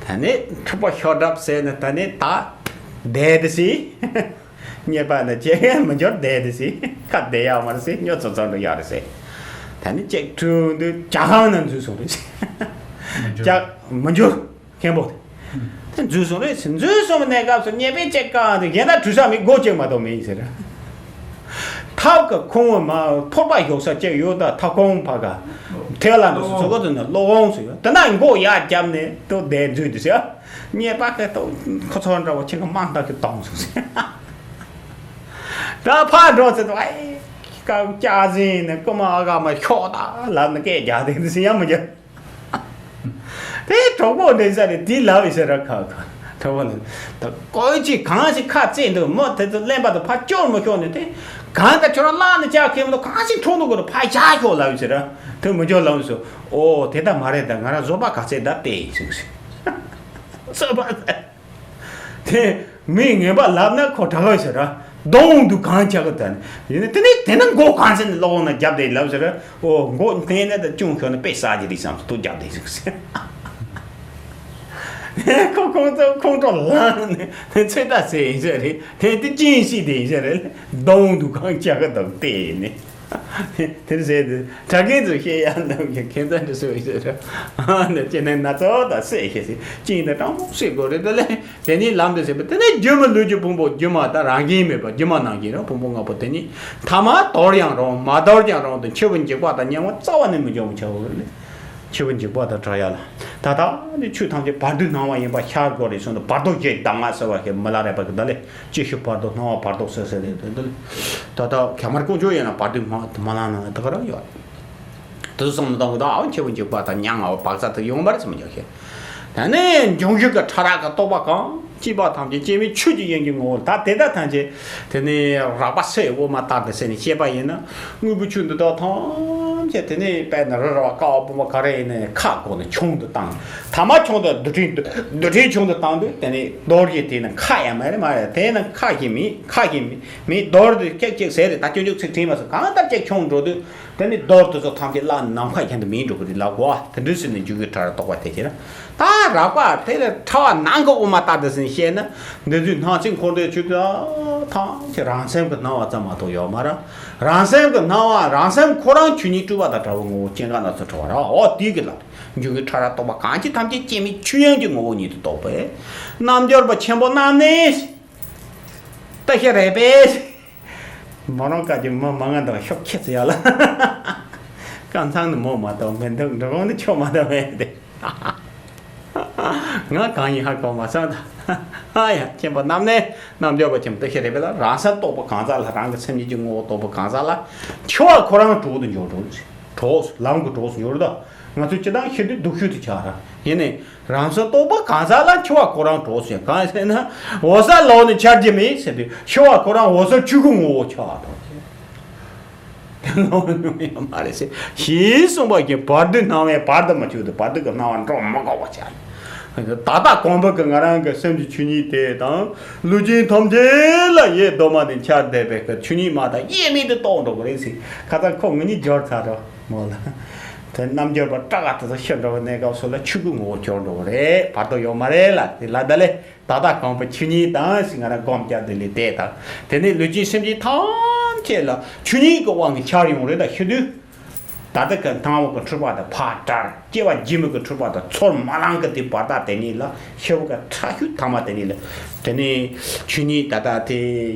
ད་ནི་འཁྲུག་པ་ཤོར་གྲབས་ཟེར་ནས་ད་ནི་ད་བསྡད་དེ་ཟེར། གཉེར་པ་ནི་ཅེ་མི་འབྱོར་བསྡད་དེ་ཟེར། ཁ་བསྡད་ཡག་མ་རེད་ཟེར། སྨྱོ་ཚོ་ཚོ་འགྲོ་ཡག་རེད་ཟེར། ད་ནི་ཅེག་ཁྲུང་དུ་ཇ་ཁང་ནང་འཛུལ་སོང་རེད་ཟེར། ཇ་མི་འབྱོར་མཁན་པོ་དེ། དེ་འཛུལ་སོང་རེད་ཟེར། འཛུལ་སོང་བའི་གནས་སྐབས་སུ་གཉེར་པས་ཅེག་བཀང་དེ་གཞན་དག་གྲོས་ས་མེད། སྒོ་ཅིག་མ་གཏོགས་མེད་ཟེར། ཐབ་ཀྱི་ཁུང་བུ་མ་ཕོར་པ་བཞོག་ས་ཅིག་ཡོད། ད་ཐབ་ཁུང་ཕ་ག་ཐལ་ལ་འདུག་སོ་སོ་ག་དུ་ནི་གློག་འོང་སུ་ཡོད། དེ་ན་མགོ་ཡར་བརྒྱབ་ནས་ཏོ་བསྡད་འཛུལ་དུ་ཟེར། གཉེར་པ་གི་ཏོ་ཁོ་ཚོ་འདྲ་བོ་ཁྱེད་ཀྱི་དམག་འདྲ་གི་གཏོང་སོང་ཟེར། ད་ཕར་འགྲོ་ཟེར་དུ་ཨེ་ཀ་སྐྱག་ཟིན་ནས་རྐུ་མ་ཨ་ག་མ་ཤོག་ད་ལབ་ནས་སྐད་རྒྱག་དེ་འདུག་ཟེར་ཡང་མི་རྒྱག་དེ་གྲོགས་པོ་འདྲེན་ས་རེད། དེ་ལབ་ཡི་ཟེར་ར་ཁ་ཁ། ཐུབ་པ་ལ། ད་ཀོ་ཅི་གང་ཞིག་ཁ་བཙེས་འདུག་མི་དེ་ཚོ་གླེན་པ་དང་ཕར་སྐྱོར་མི་ཤོག་ནས་དེ། གང་ལྟར་ཁྱོད་རང་བརླག་ནས་བཅག་མཁན་མི་འདུག་གང་ཞིག་འཕྲོག་འདུག་གོ་ཕར་བཞག་ཤོག་ལབ་ཟེར། དེ་མི་འཇོག་ལབ་སོ། ཨོ་དེ་ལྟ་མ་རེད། ད་ང་རང་བཟོད་པ་ག་ཚད་ད་བལྟས་ཡིན་ཟེར་ཟེར། བཟོད་པ་ད། དེ་མི་ངན་པ་ལབ་ན་ཁོ་དྲག་ལོས་ཟེར། གདོང་དུ་གང་བྱ་གི་ད་ནི་ཡིན་ན་དེ་ནི་དེ་ན་མགོ་གང་ཟེར་ནས་ལོག་ན་རྒྱབ་དེ་ལབ་ཟེར། ཨོ་མགོ་འཐེན་ནས་ད་ཅུང་ཤོར་ན་དཔེ་ཟ་གི་རེད་བསམ་སོ་དུ་རྒྱབ་དེ་ཟེར་ཟེར། ཁོ་ཁོང་ཚོ་ཁོང་ཁྲོ་ལངས་ནས་ཚོད་ལྟ་བྱས་ཡིན་ས་རེད། དེ་དེ་ཅིན་ཤི་དེ་ཡིན་ས་རེད། གདོང་དུ་གང་བྱ་གི་འདུག་བལྟས་ནས། དེར་ཟེར་དུས་གྲྭ་རྒན་ཚོ་བཤད་ཡ་འདུག་ཁྱེད་ཚོ་འདྲ་སོ་ཡིན་ས་རེད། ཨ་ནི་ཅི་ནས་ན་ཚོད་ད་བཤད་ཤེས་སི་ཅིན་དང་སྤྲང་པོ་བཤད་དགོས་རེད་དེ་ལས། དེ་ནས་ལམ་དུ་ཟེར་བ་དེ་ནས་སྒྱུ་མ་ལུས་ཀྱི་ཕུང་པོ་སྒྱུ་མ་དང་རང་བཞིན་མེད་པ་སྒྱུ་མ་ནང་བཞིན་རང་ཕུང་པོ་ལྔ་པོ་དེ་ཉིད་ཐ་མ་དོར་ཡང་རུང་མ་དོར་ཀྱང་རུང་དུ་འཆི་བ་འཇིག་པ་དང་མྱ་ངན་རྩ་བ་ནས་མི་འབྱུང་བ་བྱའོ་ལེ། འཆི་བ་འཇིག་པ་དང་བྲལ་ཡ་ལ། ད་ལྟ་ནི་ཆོས་ཐམས་ཅད་བར་དོའི་སྣང་བ་ཡིན་པ་ཤར་དགོས་རེད་གསུངས་ཏེ་བར་དོ་བརྒྱད་གདམས་ངག་ཟེར་བ་ཞིག་མི་ལ་རས་པ་གི་ད་ལེ་ཅི་ཞིག་བར་དོ་སྣང་བ་བར་དོ་ཟེར་ཟེར་རེད་དེ་ད་ལྟ་ཁ་མར་དཀོན་མཆོག་ཡིན་ན་བར་དོའི་མ་མ་ལང་ན་ད་ག་རང་ཡོད། དེ་ཚོ་བསམ་བློ་གཏོང་གི་འདུག་ཨའོ་འཆི་བ་འཇིག་པ་དང་མྱ་ངན་བག་ཚ་དེ་ཡོང་བར་སེམས་འཇོག་ཤེས། ད་ནི་འབྱུང་བཞི་གི་ཕྲ་རགས་ཀྱི་རྟོག་པ་གང་སྐྱེས་པ་ཐམས་ཅད་སྐྱེ་མེད་ཆོས་ཀྱི་དབྱིངས་ཀྱི་ངོ་བོ་ད་དེ་དག་ཐམས་ཅད་དེ་ནི་རགས་པ་སའི་དབུ་མ་ལྟར་དུ་ཟེར་ནས་བཤད་པ་ཡིན་ན་དངོས་པོའི་ཆོས་འདི་དག་ཐམས་ཅད་དེ་ནི་དཔེར་ན་རི་ར་བ་ཀ་བ་སྤོ་བ་ག་རེ་ཡིན་ནའི་ཁ་སྒོ་ནས་ཆུང་དུ་བཏང་། ཐ་མ་ཆུང་དུ་རྡུལ་ཕྲན་རྡུལ་ཕྲན་ཆུང་དུ་བཏང་དུས་དེ་ནི་རྡོ་རྗེ་དེ་ནི་ཁ་ཡང་མ་རེད་མ་རེད་དེ་ནི་ཁ་ཞིག་མིན་ཁ་ཞིག་མིན་མིན་རྡོ་རྗེ་ཀྱག་ཀྱག་ཟེར་རེད། ད་སྤྱོད་འཇུག་ཚིག་ཕྲེང་མ་སོགས་གང་ལྟར་ཀྱག་ཆུང་འགྲོ་དུས། དེ་ནི་རྡོ་རུ་དེ་ཚོ་ཐམས་ཅད་བརླག་ནམ་མཁའ་ཁྱེར་དུ་མིན་འགྲོ་གི་རེད་ལབ་གོ། དེ་འདྲ་ཟེར་ནས་འཇུག་གི་ཕྲ་རགས་རྟོག་པ་དེ་བྱས་ན། ད་རགས་པ་དེ་ལས་ཕྲ་བ་ནང་གི་དབུ་མ་ལྟར་དུ་ཟིན་བཤད་ན། འདི་ཚོའི་སྣང་ཚུལ་འཁོར་འདས་ཆོས་དེ་ཐམས་ཅད་རང་སེམས་ཀྱི་སྣང་བ་ཙམ་མ་གཏོགས་ཡོད་མ་རེད། རང་སེམས་ཀྱི་སྣང་བ་རང་སེམས་ཁོ་རང་ཆོས་ཉིད་སྤྲོས་པ་དང་བྲལ་བའི་ངོ་བོ་སྐྱེ་འགག་སྣ་ཚོགས་བྲལ་བ་རེད། འོ་དེའི་གི་ལ་འཇུག་གི་ཕྲ་རགས་རྟོག་པ་གང་ཅི་ཐམས་ཅད་སྐྱེ་མེད་ཆོས་དབྱིངས་ཀྱི་ངོ་བོ་ཉིད་དུ་རྟོགས་པས། རྣལ་འབྱོར་པ་ཆེན་པོ་རྣམས་ནི། ལྟ་ཤེས་རེད་པས། མོ་རང་བཀའ་བརྒྱུད་མི་མང་ང་འདུག་ཤོག་ཁྱི་ཚོ་ཡ་ལ། ཀམ་ཚང་ནི་མོ་མ་གཏོགས་མི་འདུག་འགྲོ་གོང་ནི་ཆོ་མ་གཏོགས་མེད་དེ། ང་གང་ཡིན་ཧ་གོ་མ་སོང་ད། ཨ་ཡ་ཁྱེད་པ་རྣམས་ནས་རྣལ་འབྱོར་པ་ཆེན་པོ་དེ་ཤེས་རེད་པས་ལ་རང་སེམས་རྟོགས་པ་གང་ཟག་ལ་རང་གི་སེམས་ཉིད་ཀྱི་ངོ་བོ་རྟོགས་པ་གང་ཟག་ལ་འཆི་བ་ཁོ་རང་གྲོགས་སུ་འགྱུར་འགྲོ། གྲོགས་ལམ་གྱི་གྲོགས་སུ་འགྱུར་ད། ང་ཚོས་སྤྱི་བཏང་ཤི་དུས་སྡུག་ཤོས་དེ་ཆགས་ར་ཡིན་ནས། རང་སེམས་རྟོགས་པ་གང་ཟག་ལ་འཆི་བ་ཁོ་རང་གྲོགས་སུ་ཡིན་གང་ཟེར་ན། འོད་གསལ་ལོག་ནས་འཆར་གྱི་མེད་ཟེར་དུས་འཆི་བ་ཁོ་རང་འོད་གསལ་ཆོས་སྐུ་ངོ་བོ་ཆགས་དང་། དེ་ལོག་ནས་ཡོད་མ་རེད་ཟེར། ཞེས་གསུངས་པ་བཞིན་བར་དོའི་སྣང་བས་བར་དུ་མ་ཆོད་དུ་བར་དོ་གི་སྣང་བ་འགྲོ་མི་དགོས་པ་བྱ། ད་ལྟ་གོང་འཕེལ་གྱི་ང་རང་གི་སེམས་ཀྱི་ཆོས་ཉིད་དེ་དང་ལུས་ཅན་ཐམས་ཅད་ལ་ཡེ་གདོད་མ་ནས་འཆར་བསྡད་པའི་གི་ཆོས་ཉིད་མ་དང་དབྱེར་མེད་དུ་རྟོགས་འགྲོ་གི་རེད་ཟེར། ཁ་ཚ་ཁོ་ངེད་གཉིས་འབྱོར་ཚར་རོ། མོ་ལ། དེ་རྣལ་འབྱོར་པ་སྐྲག་ག་དེ་ཚོ་ཤི་འགྲོ་བའི་གནས་སྐབས་སུ་ལ་ཆོས་སྐུ་ངོ་བོ་གྱུར་འགྲོ་གི་རེད། བར་དོ་ཡོད་མ་རེད་ལ་དེ་ལ་ད་ལས་ད་ལྟ་གང་པོ་ཆོས་ཉིད་དང་ཞིག་ང་རང་སྒོམ་རྒྱག་དེ་ལས་བལྟས་དང་དེ་ནས་ལུས་ཅན་སེམས་ཅན་ཐམས་ཅད་ལ་ཆོས་ཉིད་ཀྱི་དབང་གིས་འཆར་ཡོང་རེད་ད་ཤི་དུས། ད་ལྟ་གི་སྣང་བ་གི་འཁྲུལ་པ་དང་ཕར་བྲལ། སྐྱེ་བ་རྗེས་མའི་གི་འཁྲུལ་པ་དང་ཚོར་མ་ལང་གི་དེ་བར་ཐག་དེ་ཉིད་ལ་ཤི་བ་གི་ཁྲག་ཤུལ་ཐ་མ་དེ་ཉིད་ལ། དེ་ནས་ཆོས་ཉིད་ད་ལྟ་དེ་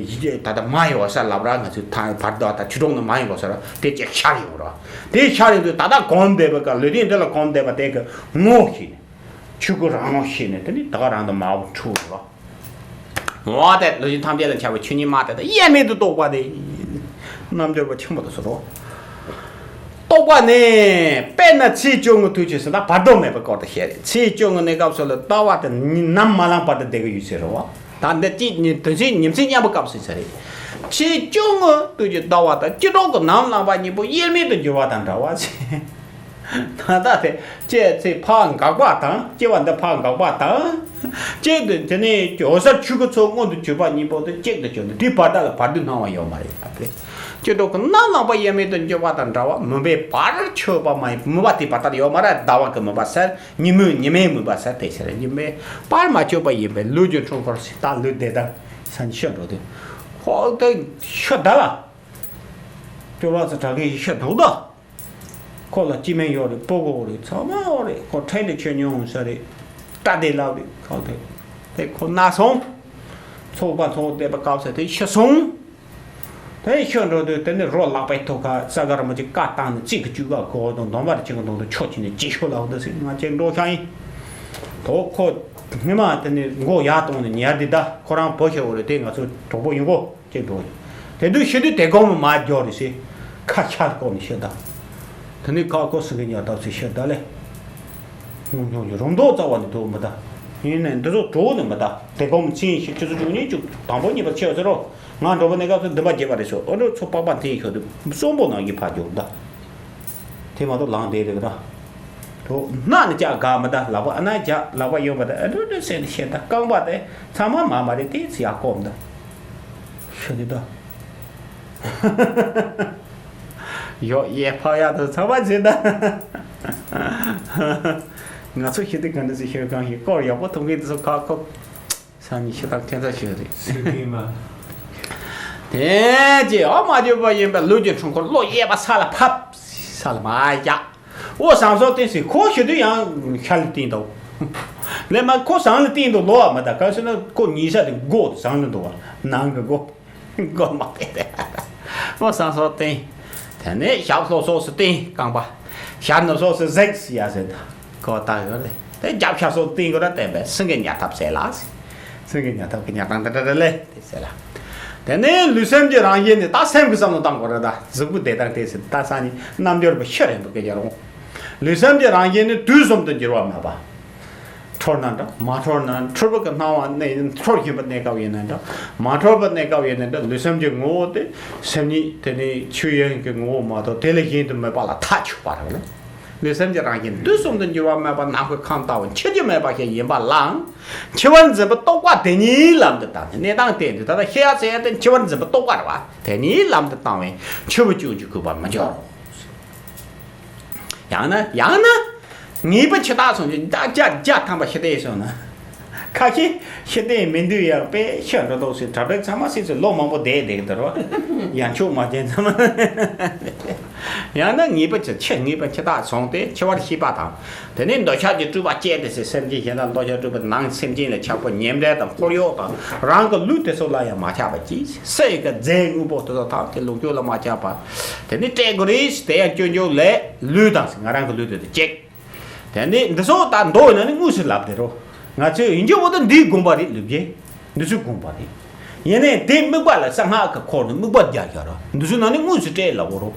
ད་ལྟ་མ་ཡི་འོད་གསལ་ལབ་ར་ང་ཚོས་ད་བར་དོ་ད་ཆོས་གྲོགས་ནི་མ་ཡི་འོད་གསལ་ར་དེ་ཅིག་ཤར་ཡོང་ར། དེ་ཤར་ཡོང་དུས་ད་ལྟ་གོམས་བསྡད་པ་ག་ལུས་རྟེན་འདི་ལ་གོམས་བསྡད་པ་དེ་གི་ངོ་ཤེས་ནས་ཆོས་སྐུ་རང་ངོ་ཤེས་ནས་དེ་ནི་ད་ག་རང་དུ་མ་བུ་འཁྲུལ་ར། འོ་དེ་ལུས་ཅན་ཐམས་ཅད་ལ་འཆར་བའི་ཆོས་ཉིད་མ་དེ་དག་དབྱེར་མེད་དུ་རྟོགས་པ་དེ། རྣལ་འབྱོར་པ་ཆེན་པོ་དེ་སུ་རོ། རྟོགས་པ་ནི། དཔེར་ན་ཚེས་བཅོ་ལྔའི་དུས་ཆེན་ཟེར་ན་བར་དོ་མེད་པའི་སྐོར་དུ་བཤད་རེད། ཚེས་བཅོ་ལྔ་ནས་སྐབས་སུ་ལ་ལྟ་བ་དེ་ནམ་མ་ལངས་བར་དུ་བསྡད་ཀྱི་ཡོད་ཟེར་རོ། ད་འདི་གཅིག་ཉིན་དུས་ཚེས་ཉིན་མཚན་མཉམ་པའི་སྐབས་སུ་ཟེར་རེད། ཚེས་བཅོ་ལྔའི་དུས་ཀྱི་ལྟ་བ་དང་སྤྱི་ལྡོག་གི་ནམ་ལངས་པ་གཉིས་པོ་དབྱེར་མེད་དུ་འགྱུར་བ་དང་འདྲ་བ་ཟེར། ད་ལྟ་དེ་སྐྱེ་ཚེ་ཕར་འགག་པ་དང་སྐྱེ་བ་འདི་ཕར་འགག་པ་དང་། གཅིག་ཏུ་དེ་ནས་འོད་གསལ་ཆོས་སྐུ་ཚོགས་མངོན་དུ་གྱུར་པ་གཉིས་པོ་དེ་གཅིག་ཏུ་གྱུར་ནས་དེའི་བར་ཐག་ལ་བར་དོའི་སྣང་བ་ཡོད་མ་རེད་ལབ་སྟེ། སྤྱི་ལྡོག་གི་ནམ་ལངས་པ་དབྱེར་མེད་དུ་འགྱུར་བ་དང་འདྲ་བ་མུན་པས་བར་ཆོད་པ་མ་ཡིན་མུན་པ་དེའི་བར་ཐག་ཡོད་མ་རེད། ཟླ་བ་གི་མུན་པ་ཟེར་ཉི་མོའི་ཉི་མའི་མུན་པ་ཟེར་དེ་ཕྱིར་ཉི་མས་བར་མ་ཆོད་པ་ཡིན་པས་ལུས་ཀྱི་འཁྲུལ་འཁོར་ཞིག་ད་ལུས་བདེ་ད་སན་ཤི་འགྲོ་དུས་ཁོ་དེ་ཤི་ད་ལ། སྐྱོ་བ་ཚོ་དྲག་གི་ཤི་འདུག་ད། ཁོ་ལ་སྐྱེ་དམན་ཡོད་རེད། སྤུ་གུ་རེད། ཚང་མ་ཡོད་རེད། ཁོ་ཁྲལ་དེ་ཆོད་མྱོང་ས་རེད། སྐྲ་དེ་ལབ་རེད། ཁོ་དེ་དེ་ཁོ་ན་སོང་། ཚོགས་པ་ཚོགས་བསྡད་པ་སྐབས་སུ་དེ་ཤི་སོང་། དེ་ཤི་འགྲོ་དུས་དེ་ནི་རོ་ལག་པའི་ཐོག་ཁ་ས་ག་ར་མ་ཅིག་བཀའ་བཏང་ནས་གཅིག་གི་བཅུ་ག་གོ་དང་སྡོམ་པ་རེ་ཆེ་གི་དོན་དུ་ཆོག་ཅི་ནས་ཅི་ཤོད་ལ་འོ་འདི་སྲིད་ང་ཅིག་འགྲོ་ཤག་ཡིན། དོ་ཁོ་སྔོན་མ་དེ་ནི་མགོ་ཡར་བཏང་ནས་ཉལ་དེ་ད་ཁོ་རང་བུ་ཤི་འོ་རེད། དེ་ང་ཚོ་གྲོགས་པོ་ཡིན་གོ། ཅིག་འགྲོ་ཡོད། དེ་དུས་ཤི་དུས་དེ་གོང་མ་མ་འགྱོ་རེད་ཟེར། ཁ་ཆར་བསྐོར་ནས་ཤི་ད། དེ་ནས་ཁ་ཁོ་སི་གི་ཉ་ཐག་ཚེ་ཤི་ད་ལེ། ངུ་མྱོང་གི་རུམ་མདོག་རྩ་བ་ནས་དོག་མི་ད། ཡིན་ནའི་འདི་ཚོ་གྲོགས་ནི་མི་གདའ། དེ་གོང་ཚིག་ཆུ་ཚོད་བཅུ་གཉིས་བཅུ་དང་པོ་གཉིས་པ་ཆེ་བ་ཟེར་རོ། ང་འགྲོ་བ་གནས་སྐབས་སུ་འདུན་པ་བརྒྱབ་པ་རེད་ཤོག་ཨོ་འགྲོ་ཚོ་པགས་པ་འཐེན་ཤོག་དུ་གསོན་པོ་ནང་གི་ཕར་འགྱུར་གདའ། དེ་མ་གཏོགས་ལངས་བསྡད་རེད་གདའ། དོ་སྣ་ནི་ཅག་དགའ་མི་གདའ། ལག་པ་ཨ་ན་རྒྱག་ལག་པ་གཡོན་པ་དང་ཨ་འགྲོ་འགྲོ་ཟེར་ནས་བཤད་གདའ། རྐང་པ་དེ་ཚང་མ་མ་མ་རེད། དེ་ཚོ་ཡག་སྐོམ་གདའ། ཤོད་ནི་གདའ། ཡོ་ཡེ་ཕག་ཡག་དང་ཚང་མ་བྱེད་ད། ང་ཚོ་ཤི་དུས་ག་འདྲ་ཞིག་ཤོད་གང་ཞིག་སྐོར་ཡག་པོ་ཐོབ་མཁན་དེ་ཚོ་ཁག་ཁོ། སང་ཉིན་ཤི་དང་ཁྱད་མཚར་ཞིག་རེད། སུས་ཀྱིས་མ། དེ་རྗེས་ཨ་མ་བརྗོད་པ་ཡིན་པའི་ལུས་ཀྱི་འཁྲུལ་འཁོར་བློ་གཡས་པ་ས་ལ་ཕབ། ས་ལ་མ་བཞག་འོ་བསམ་སོགས་བསྟན་ཟིན་ཁོ་ཤི་དུས་ཡང་ཤར་ལ་བསྟན་འདུག་ལས་མ་ཁོ་བཟང་ལ་བསྟན་འདུག་ལོ་བ་མ་ད་ག་ཟེར་ན་ཁོ་ཉིན་ཤ་དེ་མགོ་བཟང་ལ་འདུག་བ་ནང་གི་མགོ། མགོ་མ་དེ་དེ། མགོ་སང་སོགས་བསྟན། དེ་ནས་ཞབས་ལྷོ་སོགས་སུ་བསྟན་རྐང་པ། ཞབས་ནུབ་སོགས་སུ་གཟིགས་ཟེར་ཡ་ཟེར་ད། གོ་ད་ཡོད་རེད། དེ་རྒྱབ་ཤ་སོགས་བསྟན་དགོས་ར་བསྟན་པས་སེང་གེ་ཉལ་ཐབས་ཟེར་ལ་ཟེར། སེང་གེ་ཉལ་ཐབས་ཀྱི་ཉལ་སྟངས་དེ་འདྲ་རེད་ལེ་དེ་ཟེར་ལ། དེ་ནས་ལུས་སེམས་ཀྱི་རང་བཞིན་ནི་ད་སེམས་ཀྱི་བསམ་བློ་བཏང་དགོས་རེད་ད། གཟུགས་པོ་བདེ་ཐང་དེ་ཟེར་ད་སང་ཉིན་རྣམ་འགྱུར་པ་ཤི་རན་པོ་སྐད་ཆ་རུང་། ལུས་སེམས་ཀྱི་རང་བཞིན་ནི་དུས་གསུམ་དུ་འགྱུར་བ་མེད་པ། འཁྲུལ་ན་འདྲ་མ་འཁྲུལ་ན་འཁྲུལ་པ་གི་སྣང་བ་གནས་འཁྲུལ་བཞིན་པ་གནས་སྐབས་ཡིན་ན་འདྲ་མ་འཁྲུལ་པ་གནས་སྐབས་ཡིན་ན་འདྲ་ལུས་སེམས་ཀྱི་ངོ་བོ་དེ་སེམས་ཉིད་དེ་ནི་ཆོས་དབྱིངས་ཀྱི་ངོ་བོ་མ་གཏོགས་དེ་ལས་གཞན་དུ་མེད་པ་ལ་ཐག་ཆོད་པ་རེད། ལུས་སེམས་ཀྱི་རང་བཞིན་དུས་གསུམ་དུ་འགྱུར་བ་མེད་པ་ནམ་མཁའི་ཁམས་ལྟ་བུ་འཆི་རྒྱུ་མེད་པ་ཞིག་ཡིན་པ་ལའང་འཆི་བར་འཛིན་པའི་རྟོག་པ་དེ་ཉིད་ལམ་དུ་བཏང་ནས་གནས་སྟངས་དེ་འདི་ལྟར་ཤེས་ཡ་ཟེར་ཡ་དེ་འཆི་བར་འཛིན་པའི་རྟོག་པ་རེད་བ། དེ་ཉིད་ལམ་དུ་བཏང་བས་འཆི་བ་སྐྱོན་གྱི་རྒུད་པ་མི་འབྱུང་། ཡང་ན་ཡང་ན། ངེས་པ་འཆི་བདག་སོང་ཅིག་བརྒྱ་བརྒྱ་བརྒྱ་ཐམ་པ་ཤི་བདེ་སོང་ན། ཁ་ཤས་ཤི་བདེ་མི་འདུག་ཡང་དཔེ་ཤི་འགྲོ་འདུག་ཟེར་གྲ་སྒྲིག་ཚང་མ་སྲིད་ཚེ་ལོ་མང་པོ་བསྡད་བསྡད་ཀྱི་འདུག་རོ། ཡང་ཆོག་མ་བྱས་ཚང་མ། ཡང་ན་ངེས་པ་འཆི་འཆི་ངེས་པ་འཆི་བདག་སོང་སྟེ་འཆི་བར་ཤེས་པ་དང་། དེ་ནས་འདོད་ཆགས་ཀྱི་སྤྲུལ་པ་བསྐྱེད་དེ་ཟེར་སེམས་ཅན་གཞན་དག་འདོད་ཆགས་སྤྲུལ་པའི་ནང་སེམས་ཅན་ལ་ཆགས་པ་ཉེ་འབྲེལ་དང་འཁོར་གཡོག་དང་རང་གི་ལུས་དེ་ཚོ་ལ་ཡང་མ་ཆགས་པ་གྱིས་སུ་ཡི་ག་རྫས་དངོས་པོ་དེ་ཚོ་དག་གི་ལོངས་སྤྱོད་ལ་མ་ཆགས་པ། དེ་ནི་སྤྲད་དགོས་རེད། དེ་ཡང་སྐྱོན་བརྗོད་ལས་ལུས་དང་ཟེར་ང་རང་གི་ལུས་དེ་དང་གཅིག་དེ་ནི་འདི་ཚོ་ད་མདོ་ཡིན་ན་ནི་དངོས་སུ་ལབ་དེ་རོ། ང་ཚོས་ཡིན་རྒྱུ་བོ་དེ་འདིའི་དགོངས་པ་རེད། ལུས་རྒྱུ་འདི་ཚོའི་དགོངས་པ་རེད། ཡིན་ནའི་དེ་དམིགས་པ་ལ་གསང་སྔགས་ཀྱི་འཁོར་ནས་དམིགས་པ་རྒྱག་རྒྱག་རོ། འདི་ཚོའི་ནང་ནས་དངོས་སུ་སྤྲད་ལབ་དགོས་རོ།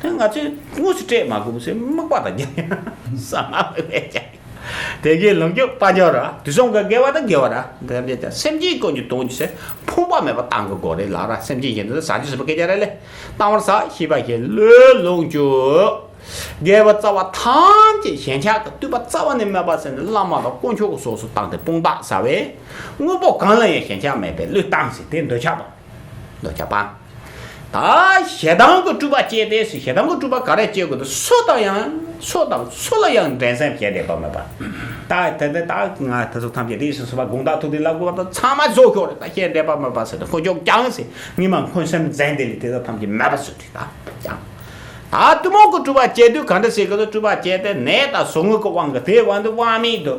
དེ་ང་ཚོས་དངོས་སུ་སྤྲད་མ་དགོས་ཟེར་དམིགས་པ་དང་རྒྱག་གསང་སྔགས་དམིགས་པས་རྒྱག་དེ་གའི་ལོངས་སྤྱོད་དཔལ་འབྱོར་ར་དུས་གསུམ་ག་དགེ་བ་དང་དགེ་བ་ར་འདི་འདྲ་ཅག་སེམས་ཅན་ཀུན་གྱི་དོན་གྱི་ཕྱིར་ཕོངས་པ་མེད་པར་བཏང་དགོས་དགོས་རེད་ལབ་ར། སེམས་ཅན་གཞན་དུ་ཟ་རྒྱུ་ཟེར་བ་སྐད་ཆ་རེད་ལེ། བཏང་བར་བྱ། ཤེས་པ་བཞིན་བློས་ལོངས་སྤྱོད། དགེ་བ་རྩ་བ་ཐམས་ཅད་ཞེན་ཆགས་ཀྱི་བརྟུལ་པ་རྩ་བ་ནས་མེད་པ་ཟེར་ནས་བླ་མ་དང་དཀོན་མཆོག་གི་ཕྱོགས་སུ་བཏང་སྟེ་དཔུང་བརྟག་ཟ་བས། དངོས་པོ་གང་ལ་ཡང་ཞེན་ཆགས་མེད་པས་བློས་བཏང་ཟེར་དེ་འདོད་ཆགས་དང་། འདོད་ཆགས་སྤང་། ད་ཞེ་སྡང་གི་སྤྲུལ་པ་བསྐྱེད་དེ་ཟེར། ཞེ་སྡང་གི་སྤྲུལ་པ་ག་རེ་བསྐྱེད་དགོས་འདུག་སུ་དང་ཡང་སུ་དང་སུ་ལ་ཡང་འགྲན་སེམས་ཞེ་འགྲན་པ་མེད་པ། ད་དེ་འདི་ད་ང་དེ་ཚོ་ཐམས་ཅད་རིས་སུ་སུ་བ་དགོངས་དག་ཐུགས་ཏེ་ལབ་དགོས་པ་དང་ཚང་མ་བཟོ་ཁྱོག་རེད། ད་ཞེ་འགྲན་པ་མེད་པ་ཟེར་ཏེ་དཀོན་མཆོག་ཀྱང་ཟེར་ངས་མ་འཁོན་སེམས་འཛིན་དེ་ལས་དེ་ཚོ་ཐམས་ཅད་མེད་པ་བཟོ་དུས་ད་ཀྱང་། ད་གཏི་མུག་གི་སྤྲུལ་པ་བསྐྱེད་དུས་ག་འདྲ་ཟེར་གི་འདུག་སྤྲུལ་པ་བསྐྱེད་དེ་ནད་དང་ཟུག་རྔུ་གི་དབང་གིས་དེའི་དབང་དུ་དབང་མེད་དུ་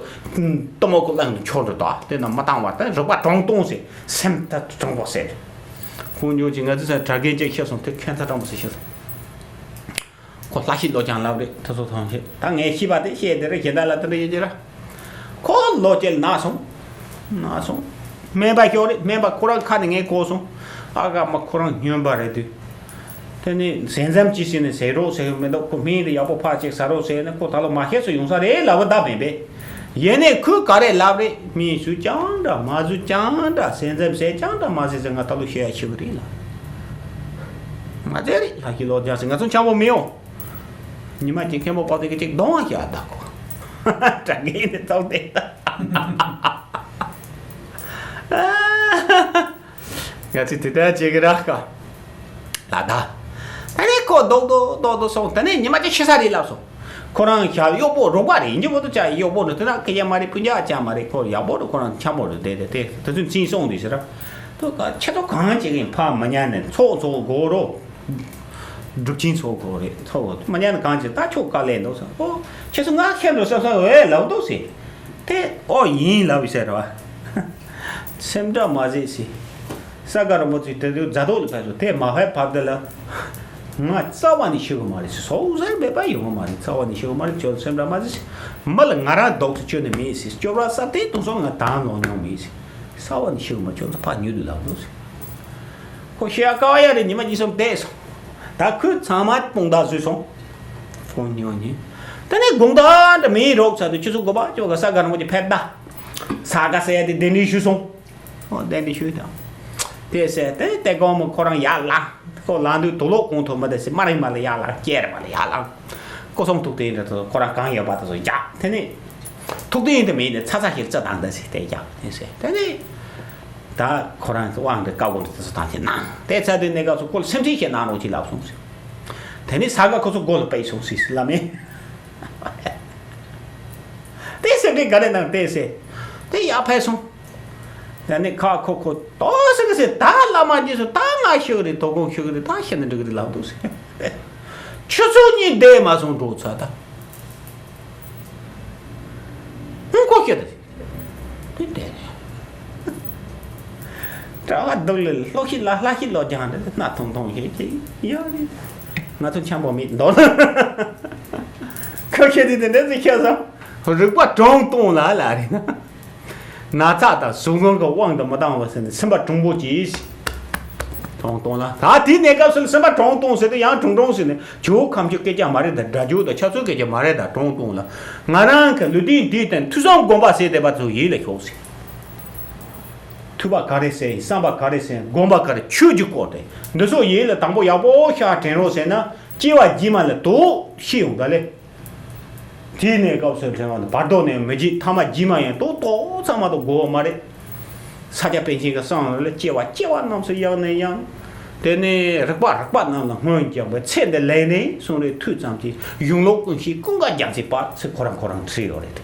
གཏི་མུག་གི་གླིང་དུ་འཁྱོག་འགྲོ་ད། དེ་རྣམས་མི་བཏང་བར་ད་རིག་པ་དྲང་སྟོང་ཟེར་སེམས་ད་དྲང་པོ་ཟེར། ཁོང་ཉོ་ཅིག་ང་ཚོ་ས་གྲྭ་རྒན་ཅིག་ཤི་སོང་། དེ་ཁྱད་མཚར་དྲང་པོ་ཟེར་ཤི་སོང་། ཁོ་ལྷ་ཤི་ལོ་ཅང་ལབ་རེད། དེ་ཚོ་ཐོང་ཤེས་ད་ངས་ཤི་བ་དེ་ཤེས་དེ་རེད། གཞན་དག་ལ་དེ་འདྲ་ཡོད་ཀྱི་ར། ཁོ་ལོ་བཅལ་ན་སོང་། ན་སོང་། སྨན་པ་ཤོག་རེད། སྨན་པ་ཁོ་རང་ཁ་ནས་ངས་གོ་སོང་། ཨ་ཁ་མ་ཁོ་རང་སྨྱོན་པ་རེད་དུས། དེ་ནི་ཟས་མཚམས་ཅི་ཟིན་ནས་ཟས་རོགས་ཟེར་གི་མི་འདུག་ཁོ་སྨན་དེ་ཡག་པོ་ཕར་ཅིག་ཟ་རོགས་ཟེར་ནས་ཁོ་ད་ལོ་མ་ཤེས་སུ་ཡོང་ས་རེད་ལབ་པ་ད་མིན་པས། ཡིན་ནའི་ཁོས་ག་རེ་ལབ་རེད། སྨན་ཟོས་ཀྱང་འདྲ་མ་ཟོས་ཀྱང་འདྲ་ཟས་མཚམས་ཟས་ཀྱང་འདྲ་མ་ཟས་ཟེར་ང་ད་ལོ་ཤི་ཡ་ཤི་བ་རེད་ལ། མ་ཟས་རེད། ལྷ་ཤི་ལོ་རྒྱག་ཟེར་ང་ཚོ་འཆམ་པོ་མི་ཡོང་། ཉི་མ་གཅིག་མཁན་པོ་པ་དེ་གི་གཅིག་གདོང་བ་ཞིག་ཨ་ད་ཁོ། དྲ་རྒྱའི་ནི་ཚོགས་དེ་ད། ང་ཚོས་དེ་ལྟར་བྱེད་ཀྱི་ར་ཀ་ལ་ད། ད་ནི་ཁོ་རྡོག་རྡོག་རྡོག་རྡོག་སོང་། ད་ནི་ཉི་མ་གཅིག་ཤི་ས་རེད་ལབ་སོང་། ཁོ་རང་ཞག་གཡོག་པོ་རོགས་པ་རེད། ཡིན་གྱི་བོ་དུ་ཅག་གཡོག་པོ་རེད། དེ་ན་སྐད་ཆ་མ་རེད། ཕུན་ཆ་ཅང་མ་རེད། ཁོ་ཡག་པོ་རེད། ཁོ་རང་འཆམ་པོ་རེད། དེ་དེ་དེ་དེ་ཚོའི་མཚན་སོང་དུས་ཟེར་ར། དུ་ཁྱེད་ཚོ་གང་བྱེད་ཀྱིན་ཕ་མ་ཉལ་ནས་ཚོགས་ཚོགས་དགོས་རོགས། སྒྲུབ་ཆེན་ཚོགས་དགོས་རེད། ཚོགས་མ་ཉལ་ནས་གང་བྱེད་ད་ཁྱོད་དཀའ་ལས་འདུག་ཟེར། ཨོ་ཁྱེད་ཚོ་ང་ཁྱེད་འགྲོ་བསམ་བསམ་འོས་ལབ་འདུག་ཟེར། དེ་ཨོ་ཡིན་ལབ་ཟེར་བ། སེམས་ཁྲལ་མ་བྱེད་ཟེར། ས་དགའ་རིན་པོ་ཆེ་དེ་དུས་རྫ་ཐོག་ལ་ཕེབས་སོང་། དེ་མ་ཕེབས་བར་དེ་ལ། ང་རྩ་བ་ནས་ཤི་གི་མ་རེད་ཟེར། སོ་སོའི་མེད་པ་ཡོང་གི་མ་རེད། རྩ་བ་ནས་ཤི་གི་མ་རེད། ཁྱོད་སེམས་ཁྲལ་མ་བྱེད་ཟེར། མི་ལ་ང་རང་ལྡོག་ཏུ་བཅོས་ནས་མེད་ཟེར། སྐྱོབ་ར་ས་དེ་དུང་སོང་ང་དང་ལོག་མྱོང་མེད་ཟེར། རྩ་བ་ནས་ཤི་གི་མ་ཁྱོད་ཚོ་ཕར་ཉུལ་དུ་ལབ་འདུག་ཟེར། ཁོ་ཤི་ཡ་དཀའ་བ་ཡ་རེད། ཉི་མ་གཉིས་གསུམ་བསྡད་སོང་། ད་ཁོས་ཚང་མ་དཔུང་རྟགས་བཟོས་སོང་། ཁོ་ཉོ་ཉེ། དེ་ནས་དགོང་དག་འདྲ་མིན་རོགས་ཚ་དུས་ཁྱེད་ཚོ་དགོན་པ་ཅོག་ག་ས་དགའ་རིན་པོ་ཆེ་ཕེབས་ད། ས་ག་ཟེར་ཡ་དེ་གདན་འདྲེན་ཞུས་སོང་། ཨོ་གདན་འདྲེན་ཞུས་དང་། དེ་ཟེར་དེ་དེ་གོང་མོ་ཁོ་རང་ཡར་ལངས། ཁོ་ལངས་དུས་དུག་ལོག་གོང་ཐོག་མ་དེ་ཟེར་མ་རིང་མ་ལ་ཡར་ལངས། སྐྱེལ་རེ་མ་ལ་ཡར་ལངས། སྐུ་གསུང་ཐུགས་རྟེན་འདྲ་དེ་ཁོ་རང་གང་ཡོད་པ་དེ་ཚོ་རྒྱག་དེ་ནས་ཐུགས་རྟེན་དེ་མེད་ནས་ཚ་ཚ་ཞིག་རྩི་དང་དེ་ཟེར་དེ་རྒྱག་དེ་ཟེར་དེ་ནས། ད་ཁོ་རང་གི་དབང་དུ་བཀའ་བསྒོ་དེ་ཚོ་དང་དེ་གནང་། དེ་ཚར་དུས་གནས་སྐབས་སུ་ཁོ་ལ་སེམས་ཁྲལ་བྱེད་གནང་རོགས་གྱིས་ལབ་སོང་ཟེར། དེ་ནས་ས་ག་ཁོ་ཚོ་སྒོ་ལ་ཕེབས་སོང་ཟེར་ལབ་མེད། དེ་སེམས་ཁྲལ་ག་རེ་གནང་དེ་ཟེར། དེ་ཡར་ཕེབས་སོང་། དེ་ནས་ཁ་ཁོ་ཁོ་ཏོག་ཟེར་གི་ཟེར། ད་བླ་མ་རྗེས་སུ་ད་ང་ཤི་གི་རེད། དོ་དགོང་ཤི་གི་རེད། ད་ཤི་ན་འགྲིག་གི་རེད་ལབ་འདུག་ཟེར། ཆུ་ཚོད་གཉིས་བསྡད་མ་སོང་འགྲོ་ཚར་ད། ཧུང་ཁོ་ཤི་ད། དེ་དེ་གྲྭ་བ་སྡུག་ལ་ལྷོ་ཤི་ལ་ལྷ་ཤི་ལོ་རྒྱང་དེ་སྣ་ཐུང་ཐུང་ཞིག་ཅིག་ཡོད་རེད། ང་ཚོ་འཆམ་པོ་མེད་འདུག་ན། ཁ་ཤས་དེ་དེ་འདྲ་ཟིག་ཤི་སོང་། རིག་པ་གྲུང་གཏོང་ལ་ལ་རེད་ན། ན་ཚ་དང་ཟུག་རྔུ་གི་དབང་དུ་མི་བཏང་བ་ཟེར་ནས་སེམས་པ་གྲུང་པོ་གྱིས། གྲུང་གཏོང་ལ་ད་དེའི་གནས་སྐབས་སུ་སེམས་པ་གྲུང་གཏོང་ཟེར་དུས་ཡང་གྲུང་གྲུང་ཟེར་ནས་ཇོ་བོ་ཁམས་ཆོས་སྐད་ཆ་མ་རེད་ད། སྒྲ་སྒྱུར་དང་ཆབ་སྲིད་སྐད་ཆ་མ་རེད་ད། གྲུང་གཏོང་ལ་ང་རང་གི་ལུས་རྟེན་འདིའི་སྟེང་ཐོས་བསམ་སྒོམ་པ་ཟེར་བསྡད་པ་ཚོ་ཡིད་ལ་ཞོག་ཟེར། ཐོས་པ་ག་རེ་ཟེར་ཡིན། བསམ་པ་ག་རེ་ཟེར་ཡིན། སྒོམ་པ་ག་རེ་ཆོས་ཀྱི་སྐོར་དེ་འདི་ཚོ་ཡིད་ལ་དང་པོ་ཡག་པོ་ཤར་དྲན་རོགས་ཟེར་ན་སྐྱེ་བ་རྗེས་མ་ལ་དོགས་ཤེས་ཡོང་ད་ལེ། དེའི་གནས་སྐབས་སུ་དྲན་བ་ནི་བར་དོ་ནས་མི་བརྗེད། ཐ་མ་རྗེས་མ་ཡང་དོགས་དོགས་ཚང་མ་དོགས་དགོས་པ་མ་རེད། ས་སྐྱ་པཎ་ཆེན་གྱི་གསུང་ལ་སྐྱེ་བ་སྐྱེ་བ་རྣམས་སུ་ཡང་ནས་ཡང་། དེ་ནས་རིག་པ་རིག་པ་རྣམས་ལ་སྔོན་བརྒྱངས་པའི་ཚེ་འདི་ལས་ནས་གསུང་རེ་ཐོས་ཙམ་གྱིས་ཡུམ་ལོ་ཀུན་གཞི་ཀུན་དགའ་རྒྱལ་མཚན་པ་ཚེ་ཁོ་རང་ཁོ་རང་བྲིས་ཡོད་རེད།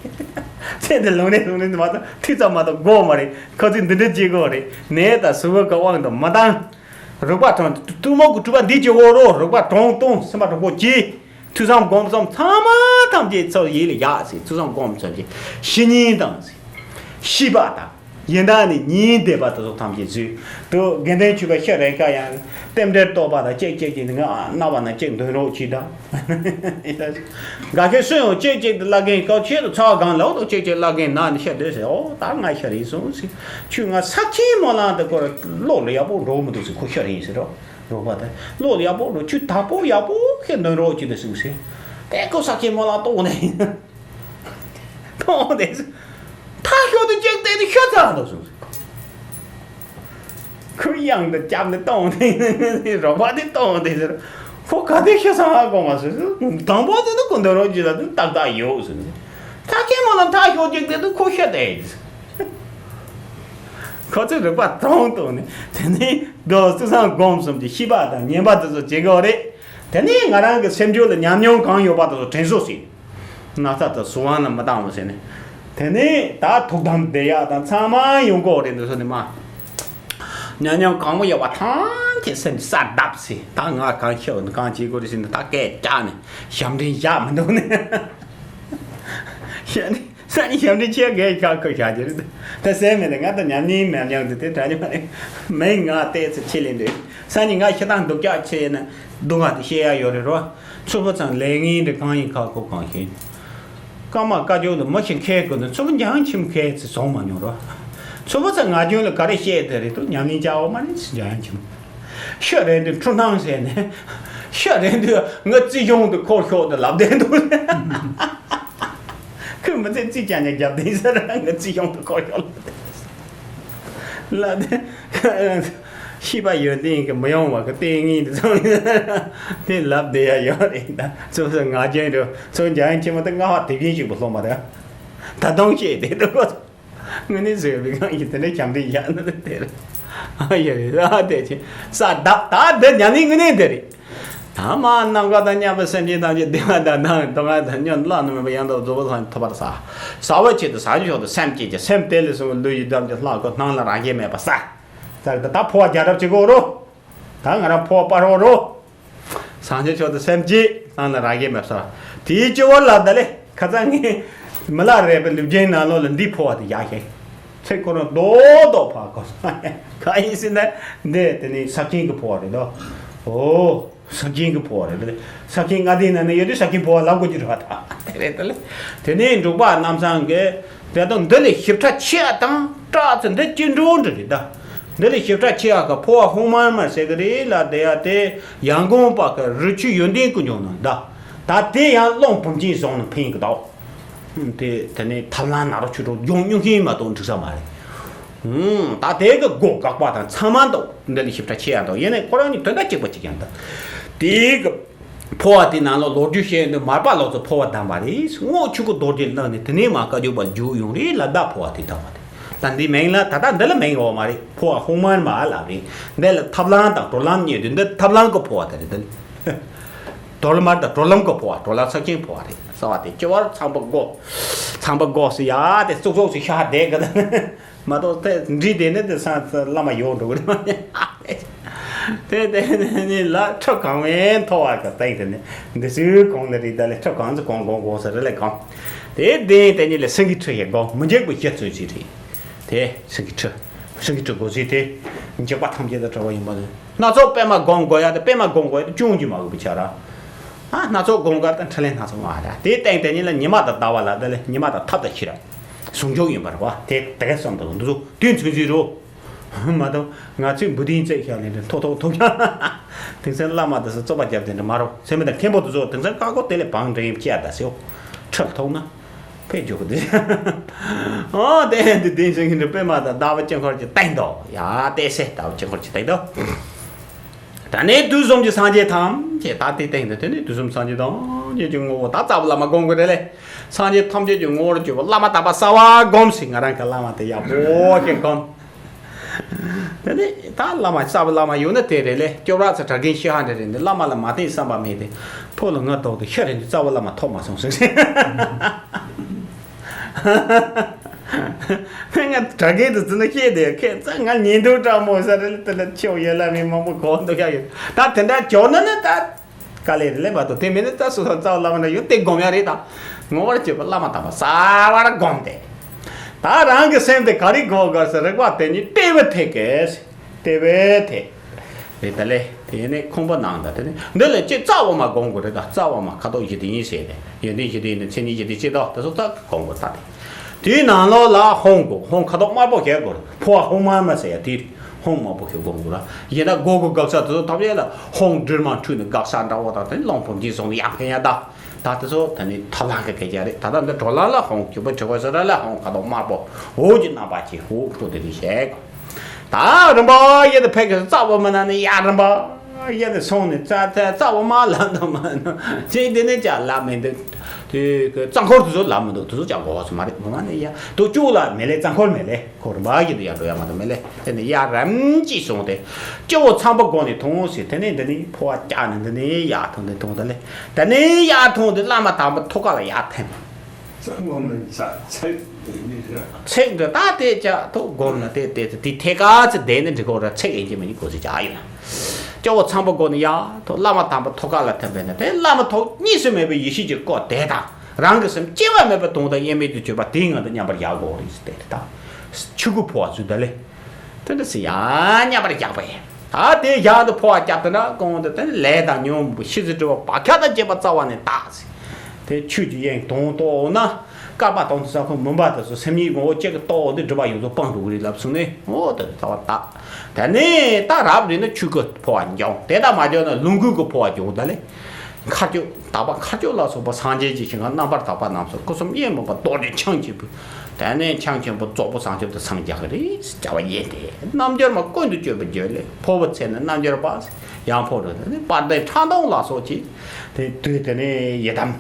ཚེ་འདི་ལོ་ནས་ལོ་ནས་མ་གཏོགས་ཐོས་ཙམ་མ་གཏོགས་དགོས་མ་རེད། ཁོ་ཚོས་འདི་འདྲ་བྱེད་དགོས་རེད། ནད་དང་ཟུག་རྔུ་གི་དབང་དུ་མི་བཏང་། རིག་པ་དང་གཏུམ་མོ་གི་སྤྲུལ་པ་འདི་བྱེད་དགོས་རོ། རིག་པ་དྲང་གཏོང་སེམས་པ་དྲང་པོ་གྱིས། ཐོས་བསམ་སྒོམ་གསུམ་ཚང་མ་ཐམས་ཅད་ཚུར་ཡིད་ལ་བཞག་ཟེར། ཐོས་བསམ་སྒོམ་གསུམ་གྱིས་ཤི་ཉིན་དང་ཟེར། ཤི་བ་དང་། ཡིན་ད་ནི་ཉིན་འདས་པ་དེ་ཚོ་ཐམས་ཅད་བཟོས་འདུག་དགེ་འདུན་ཆོས་པ་ཤི་རན་ཁ་ཡང་རྟེན་འབྲེལ་གཏོགས་པ་དང་གཅིག་གཅིག་གིས་ང་རྣ་བ་ན་གཅིག་འདོན་རོགས་གྱིས་དང་། དགའ་མཁན་སུ་ཡང་གཅིག་གཅིག་ཏུ་བླ་རྒན་སྐབས་ཆེད་དུ་ཚ་བ་གང་ལ་འོ་དང་གཅིག་གཅིག་བླ་རྒན་ན་ནི་ཤི་འདོད་ཟེར། ཨོ་ད་ང་ཤི་རན་སོང་ཟེར། ཁྱོད་ང་ས་ཆེན་མོ་ལང་དུ་སྐོར་བློ་ལ་ཡག་པོ་འགྲོ་མི་འདུག་ཟེར། ཁོ་ཤི་རན་ཟེར་རོ། རོགས་པ་དང་བློ་ཡག་པོ་འགྲོ། ཁྱོད་དག་པོ་ཡག་པོ་ཞིག་འདོན་རོགས་གྱིས་དེ་གསུངས་ཟེར། དེ་ཁོ་ས་ཆེན་མོ་ལ་གཏོང་ནས་གཏོང་དེ་ཐག་ཤོག་དེ་གཅིག་བལྟས་ཏེ་ཤོ་ཚ་འདུག་གསུངས་ཟེར། ཁོས་གཡང་དུ་བརྒྱབ་ནས་གཏོང་དེ་རོགས་པ་དེ་གཏོང་དེ་ཟེར། ཁོ་ག་དེ་ཤི་སོང་ཧ་གོ་མ་སོང་། དང་པོ་དེ་ནི་ཁོ་འདོན་རོགས་གྱིས་ལ་དེ་ཏག་ཏག་ཡོད་གསུངས་ཟེར། ས་ཆེན་མོ་ལ་ཐག་ཤོག་གཅིག་བལྟས་ཏེ་ཁོ་ཤི་དེ། ཁོ་ཚོས་རིག་པ་དྲང་གཏོང་ནས་དེ་ནས་དགོས་ཐོས་བསམ་སྒོམ་གསུམ་གྱི་ཤེས་པ་དང་ཉན་པ་དེ་ཚོ་བྱེད་དགོས་རེད། དེ་ནས་ང་རང་གི་སེམས་རྒྱུད་ལ་ཉམས་མྱོང་གང་ཡོད་པ་དེ་ཚོ་དྲན་གསོ་ཟེར། ན་ཚ་དང་ཟུག་དབང་ལ་མི་བཏང་བ་ཟེར་ནས། དེ་ནས་ད་ཐུགས་དམ་བདེ་ཡག་དང་ཚང་མ་ཡོང་གི་རེད། འདི་ཚོ་ནི་མ། ཉམས་མྱོང་གང་པོ་ཡོད་པ་ཐམས་ཅད་སེམས་ས་བརྡབ་ཟེར། ད་ང་གང་ཤེས་གང་བྱེད་དགོས་རེད་ཟེར་ནས་ད་སྐད་རྒྱག་ནས་ཞབས་འདྲེན་བཞག་མི་འདུག་ནས། ཞབས་འདྲེན། སང་ཉིན་ཞབས་འདྲེན་ཆེ་གས་ཁག་ཁག་བྱ་རྒྱུ་རེད། ད་སེམས་མེད་ད་ང་ད་ཉམས་ཉེས་མེད་མྱང་དུ་དེ་དྲ་ཉམས་རེད། མེད་ང་ལྟས་ཚེ་ཆེ་ལེ་འདྲེ། སང་ཉིན་ང་ཤི་སྟངས་སྡུག་ཅག་ཆེ་ན་སྡུག་ང་དེ་བཤད་ཡ་ཡོད་རེད་རོ། ཚུར་ཕོ་ཚང་ལས་ངན་རེ་གང་ཡིན་ཁག་ཁོ་གང་ཤེས། ཀརྨ་བཀའ་བརྒྱུད་དུ་མི་ཞིག་མཁས་དགོས་ན་ཚུར་ཕོ་འཇང་ཁྱིམ་མཁས་ཚེ་བཟུང་མ་མྱོང་རོ། ཚུར་ཕོ་ཚང་ང་རྒྱུན་ལ་ག་རེ་བཤད་དེ་རེད་དུ་ཉམས་ཉེས་བྱ་བ་མ་རེད་ཚེ་འཇང་ཁྱིམ། ཤི་རན་དུས་འཁྲུལ་སྣང་ཟེར་ནས། ཤི་རན་དུས་ང་རྩིས་གཞུང་དུ་འཁོར་ཤོག་ཏུ་ལབ་བསྡད་འདུག་ཁོས་མི་ཚེ་རྩིས་ཀྱང་ཀྱང་རྒྱབ་བསྡད་ཟེར། ང་རྩིས་གཞུང་དུ་འཁོར་ཤོག་ལབ་བསྡད། ལབ་བསྡད། ཤེས་པ་ཡོན་ཏན་གྱི་མི་ཡོང་བ་གི་ལྟས་ངན་དུ་སོང་། དེ་ལབ་བསྡད་ཡ་ཡོད་རེད་ད། ཚོ་ཚོ་ང་རྒྱུན་དུ་ཚོ་འཇང་ཡང་ཆེན་མོ་དེ་སྔ་བ་དེ་བཞིན་ཞིག་པུ་སློང་མ་རེད། ད་དུང་ཤེས་བསྡད་འདུག་དངོས་གནས་བཟོས་པའི་གང་ཡིན་དེ་འདྲ་ཞབས་འདྲེན་བཞག་ན་དེ་རེད། ཨ་ཡ་རེད་ཨ་དེ་ཆེ་ས་བདག་ད་འདི་ཉམས་ལེན་དངོས་གནས་དེ་རེད། ད་མ་ནམ་མཁའ་དང་མཉམ་པའི་སེམས་ཅན་ཐམས་ཅད་བདེ་བ་དང་སྡུག་བསྔལ་དང་ཉོན་བླ་ན་མེད་པའི་ཡང་དག་རྫོགས་པའི་སངས་རྒྱས་ཐོབ་པར་ཟ། ཟ་བའི་ཆེད་དུ་ཟ་རྒྱུ་མཆོག་ཏུ་སེམས་བསྐྱེད་ཀྱི་སེམས་དེ་ལས་བྱུང་བའི་ལུས་ཀྱི་འདམ་གྱི་ལྷ་སྐུ་སྣང་ལ་རང་བཞིན་མེད་པར་ཟ། ད་ད་ཕོ་བ་རྒྱ་གྲབས་བྱེད་དགོས་རོ། ད་ང་རང་ཕོ་བ་སྤར་རོགས་རོ། སངས་རྒྱས་མཆོག་ཏུ་སེམས་བསྐྱེད་སྣང་ལ་རང་བཞིན་མེད་ས། དེའི་སྤྱི་བོར་ལ་ད་ལེ་ཁ་ཚ་ངས་མི་ལ་རས་པའི་ལུས་རྒྱན་ནང་ལོགས་ལ་འདི་ཕོ་བ་དེ་ཡག་ཤེས། ཚེ་ཁོ་རང་རྡོག་རྡོག་ཕ་གོ་ག་ཡིན་ཟེར་ན་འདི་དེ་ནི་ས་ཁྱིང་གི་ཕོ་བ་རེད་དོ། ཨོ་ས་ཁྱིང་གི་ཕོ་བ་རེད་དོ། ས་ཁྱིང་ལྔ་སྡེའི་ནང་ནས་ཡོད་དུས་ས་ཁྱིང་ཕོ་བ་ལབ་དགོས་ཀྱི་རེད་པ། ད་དེ་རེད་དོ་ལེ། དེ་ནས་འབྲུག་པ་རྣམ་སྲས་ཀྱི་དེ་དང་འདི་ལས་ཞིབ་ཕྲ་ཆེ་བ་དང་སྐྲག་ཚེ་འདི་ཅི་འགྲོ་འདྲ་རེད་ད། འདི་ལས་ཞིབ་ཕྲ་ཆེ་བ་གི་ཕོ་བ་ཧུང་མར་མར་ཟེར་གི་རེད་ལ་དེ་ཡ་དེ་ཡང་དགོངས་པ་གི་རི་ཆུ་ཡོན་ཏན་ཀུན་འབྱུང་ནང་ད། ད་དེ་ཡང་སློང་བུམ་ཆེན་བཟུང་ནས་འཕེན་གི་འདུག་དེ་དེ་ནས་ཐབས་ལམ་ནཱ་རོ་ཆོས་གྲོགས་སྦྱོང་མྱོང་མཁན་མ་གཏོགས་འགྲིག་ས་མ་རེད། ཧུམ། ད་དེ་གི་སྒོ་དགག་པ་དང་ཚང་མ་འདུག་འདི་ལས་ཞིབ་ཕྲ་ཆེ་ཡང་འདུག་ཡིན་ནའི་ཁོ་རང་གཉིས་དོན་དག་གཅིག་པ་གཅིག་ཡང་འདུག་དེ་གི་འཕོ་བ་དེ་ནང་ལ་ལོ་རྒྱུས་བཤད་འདུག་མར་པ་ལོ་ཙཱ་འཕོ་བ་བདམས་པ་རེད། སྔོན་ཆོས་སྐུ་རྡོ་རྗེ་བླངས་ནས་དེ་ནས་མར་བཀའ་བརྒྱུད་པ་བརྒྱུད་ཡོང་རེད་ལ། ད་འཕོ་བ་དེ་བདམས་པ་རེད། ད་འདི་མིང་ལ་ད་ལྟ་འདི་ལ་མིང་ཡོད་མ་རེད། འཕོ་བ་ཧཱུྃ་མར་མ་ལབ་རེད། འདི་ལ་ཐབས་ལམ་དང་གྲོལ་ལམ་གཉིས་འདུག་འདི་ཐབས་ལམ་གི་འཕོ་བ་དེ་རེད། འདི་ལ་གྲོལ་མར་དང་གྲོལ་ལམ་གི་འཕོ་བ། གྲོལ་ལམ་ས་ཆེན་འཕོ་བ་རེད་ཟེར་བ་དེ། སྤྱི་བོར་ཚངས་པ་བསྒོམ། ཚངས་པ་བསྒོམ་ཟེར་ཡ་དེ་ཙུག་ཙུག་ཟེར་ཤ་བདེ་གི། མ་གཏོགས་དེ་འདྲི་དེ་ནི་དེ་སང་བླ་མ་ཡོང་འགྲོ་གི་རེད། དེ་དེ་ནི་ལ་ཁྲི་གང་བའི་མཐོ་བ་གི་སྟེང་དེ་ནི་འདི་ཚོའི་གོང་ལ་རེད། ད་ལས་ཁྲི་གང་ཚོ་གང་གང་གང་ཟེར་རེ་ལས་གང་། དེ་དེ་དེ་ནི་ལས་སེང་གེའི་ཁྲི་ཞེས་གང་མི་འཇིགས་པའི་ཞལ་ཚོན་ཅིག་རེད། དེ་སེང་གེའི་ཁྲི། སེང་གེའི་ཁྲི་སྒོ་ཟེར་དེ་འཇིགས་པ་ཐམས་ཅད་དང་བྲལ་བ་ཡིན་པ་ནི། སྣ་ཚོགས་པད་མ་སྒོམ་དགོས་ཡ་དེ་པད་མ་སྒོམ་དགོས་ཡ་དེ་ཅུང་ཅིག་མ་དགོས་པའི་ཆ་ར། ཨ། སྣ་ཚོགས་སྒོམ་དགོས་དང་འཕྲིན་ལས་སྣ་ཚོགས་མ་ར། དེའི་སྟེང་དེ་ཉིད་ལ་ཉི་མ་དང་ཟླ་བ་ལ་དེ་ལས་ཉི་མ་དང་ཐབས་དང་ཤེས་རབ། ཟུང་འཇུག་ཡིན་པར་བ་དེ་དེ་ག་བསམ་དང་འདུག་དུས་ཚོད་ཚོད་རོ། མ་གཏོགས་ང་ཚོས་འབུ་དིན་བརྩེགས་ཤག་ལས་འདྲ་ཐོག་ཐོག་ཐོག་ཀྱང་། དེང་སང་བླ་མ་དེ་ཚོ་རྩོད་པ་རྒྱབ་དེ་འདྲ་མ་རོ། སེམས་པ་དང་མཁན་པོ་དེ་ཚོ་དེང་སང་བཀའ་བསྒོ་དེ་ལས་བང་འགྲན་བཅས་ད་ཟེར། ཁྲིར་ཐོག་ན། ཕེབས་འཇུག་གི་འདུག་ཨོ་དེ་འདི་དེ་བཞིན་གྱི་འདི་པད་མ་དང་ཟླ་བ་དཀྱིལ་འཁོར་གྱི་སྟེང་དུ་ཡ་བལྟས་སེ། ཟླ་བ་དཀྱིལ་འཁོར་གྱི་སྟེང་དུ། ད་ནི་དུས་གསུམ་གྱི་སངས་རྒྱས་ཐམས་ཅད་ད་དེ་སྟེང་དུ་དེ་ནི་དུས་གསུམ་སངས་རྒྱས་ཐམས་ཅད་ཀྱི་ངོ་བོ་ད་རྩ་བ་བླ་མ་སྒོམ་དགོས་རེད་ལེ། སངས་རྒྱས་ཐམས་ཅད་ཀྱི་ངོ་བོར་གྱུར་པ་བླ་མ་དམ་པ་གསལ་བར་སྒོམ་ཟེར། ང་རང་གི་བླ་མ་དེ་ཡག་པོ་ཞིག་སྒོམ། དེ་ནས་ད་བླ་མ་གསར་པ་བླ་མ་ཡོང་ན་དེ་རེད་ལེ། སྐྱོབ་ར་ཚ་གྲྭ་རྒན་ཤི་ཧ་འདྲ་རེད་འདི། བླ་མ་ལ་མ་བརྟེན་བསམ་པ་མེད་དེ། ཕོ་ལ་ང་དོག་དེ་ཤི་རེད་འདི། རྩ་བ་བླ་མ་ཐོབ་མ་སོང་ཟེར། ང་གྲྭ་རྒན་དུ་བརྩི་ན་ཤེས་དེ་ཁྱེད་ཚ་ང་ཉན་འདུག་སྤྲང་མོ་ཟེར་རེད། དེ་ལ་ཁྱེད་ཡོད་ལ་མི་མང་པོ་གོ་འདུག་ཡ་ཡོད། ད་དེ་འདྲ་བྱོས་ན་ནི་ད། དཀའ་ལས་རེད་ལེ། མ་གཏོགས་དེ་མིན་ནི་ད་སོ་སོ་རྩ་བ་བླ་མ་འདྲ་ཡོད་དེ་སྒོམ་ཡ་རེད་ད། ངོ་བོར་གྱུར་པ་བླ་མ་དམ་པ་གསལ་བར་བསྒོམ་སྟེ། ད་རང་གི་སེམས་དེ་ག་རེ་སྒོམ་དགོས་ཟེར་རིག་པ་དེ་ཉིད་ལྟེ་བའི་ཐད་ཀྱི། ལྟེ་བའི་ཐད། རེད་ད་ལེ། དེ་ནས་ཁང་པ་ནང་དང་དེ་ནས་འདི་ལས་ཅི་རྩ་བ་མ་སྒོམ་དགོས་རེད་ད། རྩ་བ་མ་ཁ་དོག་བཞི་དེ་ཡིན་ཟེར་ཏེ། ཡོན་ཏན་བཞི་དེ་ཡིན་ན་མཚན་ཉིད་བཞི་དེ་ཅི་དག་དེ་ཚོ་ད་སྒོམ་དགོས་ད་དེ། དེའི་ནང་ལོགས་ལ་ཧཱུྃ་དགོས། ཧཱུྃ་ཁ་དོག་དམར་པོ་ཞིག་དགོས། འཕོ་བ་ཧཱུྃ་དམར་མ་ཟེར་ཡ་དེ་རེད། ཧཱུྃ་དམར་པོ་ཞིག་སྒོམ་དགོས་ར། ཡིན་ན་སྒོ་གི་དགག་ས་དེ་ཚོ་ཐབས་ཡས་ལ་ཧཱུྃ་སྒྲིལ་མ་འཁྲུལ་ནས་དགག་ས་འདྲ་བོ་དང་དེ་རླུང་བུམ་འཁྱིལ་སོང་ནས་ཡར་འཕེན་ཡ་ད། ད་དེ་ཚོ་ད་ནི་ཐབས་ལམ་གི་སྐད་ཆ་རེད། ད་ལྟ་འདི་གྲོལ་ལམ་ལ་ཧཱུྃ་གྱོད་པ་གྱོད་པ་ཟེར་ར་ལ་ཧཱུྃ་ཁ་དོག་དམར་པོ་འོད་ཀྱི་རྣམ་པ་ཅན་ཧཱུྃ་འཕྲོ་དེ་ནི་བཤད་དགོས། ད་རིམ་པ་ཡས་དེ་ཕེབས་ཀྱི་རྩ་བ་མ་ན་ནི་ཡར་རིམ་པ་ཡས་དེ་སོང་ནས་རྩ་རྩ་རྩ་བ་མ་ལ་འདུག་མ་ནུ་ཅིག་དེ་ནི་ཅག་ལ་མི་འདུག་དེ་གི་རྩ་འཁོར་དེ་ཚོ་ལ་མི་འདུག་དེ་ཚོ་ཅག་གོ་བ་ཚོ་མ་རེད། མ་ནི་ཡ་དུ་ཅུག་ལ་མེ་ལེ། རྩ་འཁོར་མེ་ལེ། འཁོར་བ་ཡི་དུ་ཡ་འགྲོ་ཡ་མ་དུ་མེ་ལེ། དེ་ནི་ཡ་རམ་ཅིག་སོང་སྟེ། སྤྱི་བོ་ཚངས་པ་སྒོ་ནས་མཐོང་ཟེར། དེ་ནས་འདི་ནི་འཕོ་བ་བཀྱག་ནས་འདི་ནས་ཡར་ཐོན་ཏེ་མཐོང་ད་ལེ། དེ་ནས་ཡར་ཐོན་ཏེ་བླ་མ་དམ་པ་ཐུགས་ཀ་ལ་ཡར་ཐིམ། ཚིག་འདི་ད་དེ་ཅག་ཐུགས་སྒོམ་ན་དེ་དེ་དེ་ཐད་ཀ་ཚེ་བསྡད་ནས་འགྲིག་གོ་ར། ཚིག་ཡིན་གྱི་མིན་གྱི་གོ་ཚིག་ཅག་ཡིན་ན། སྤྱི་བོ་ཚངས་པ་སྒོ་ནས་ཡར་ཐོན། བླ་མ་དམ་པ་ཐུགས་ཀ་ལ་ཐིམ་པས་ན་དེ་བླ་མ་ཐུགས་གཉིས་སུ་མེད་པའི་ཡེ་ཤེས་ཀྱི་སྐུ་དེ་དང་། རང་གི་སེམས་སྐྱེ་བ་མེད་པར་དོན་དང་དབྱེར་མེད་དུ་གྱུར་པ་དེའི་ངང་དུ་མཉམ་པར་བཞག་དགོས་རེད་ཟེར་ཏེ། ད་ཆོས་སྐུ་འཕོ་བ་ཚུལ་ད་ལེ། དེ་འདྲ་ཟེར་ཡང་མཉམ་པར་བཞག་པ་ཡིན། ད་དེ་བཞག་ཏུ་འཕོ་བ་བརྒྱབ་ཏུ་ན་གོང་དུ་དེ་ནི་ལས་དང་ཉོན་མོངས་པའི་ཤེས་ཚུལ་སྒྲིབ་པ་བག་ཆགས་དང་བཅས་པ་རྩ་བ་ནས་དག་ཟེར། དེ་ཆོས་ཀྱི་དབྱིངས་དོན་རྟོགས་འོང་ན། བསྐལ་པ་དང་དུ་ས་ཁོངས་མུན་པ་དེ་ཚོ་སེམས་ཉིད་ངོ་བོ་གཅིག་གི་རྟོགས་འོང་དུས་སྒྲིབ་པ་ཡོངས་རྫོགས་སྤངས་འགྲོ་གི་རེད་ལབ་སོང་ནས། འོ་དེ་རྩ་བ་དག་དེ་ནས་ད་རབ་རེད་ན་ཆོས་སྐུ་འཕོ་བ་འབྱུང་། དེ་ལྟར་མ་བྱུང་ན་ལོངས་སྐུ་གི་འཕོ་བ་འབྱུང་། ད་ལས། མཁའ་སྤྱོད་དག་པ་མཁའ་སྤྱོད་ལ་སོགས་པ་སངས་རྒྱས་ཀྱི་ཞིང་ཁམས་རྣམ་པར་དག་པ་རྣམས་སུ་སྐུ་གསུམ་དབྱེར་མེད་པ་རྡོ་རྗེ་འཆང་ཆེན་པོས། དེ་ནས་འཆང་ཆེན་པོ་རྫོགས་པའི་བྱང་ཆུབ་ཏུ་སངས་རྒྱས་ཀྱི་རེད་ཟེར་བྱ་བ་ཡིན་ཏེ། རྣལ་འབྱོར་མ་ཀུན་ཏུ་སྤྱོད་པའི་རྒྱུད་ལས། འཕོ་བའི་ཚེ་ནི་རྣལ་འབྱོར་པ། ཡང་འཕོ་རུ་དེ་ནི་དཔལ་ལྡན་ཁྲག་འཐུང་ལ་སོགས་ཀྱི། དེ་དུས་དེ་ནས་ཡི་དམ།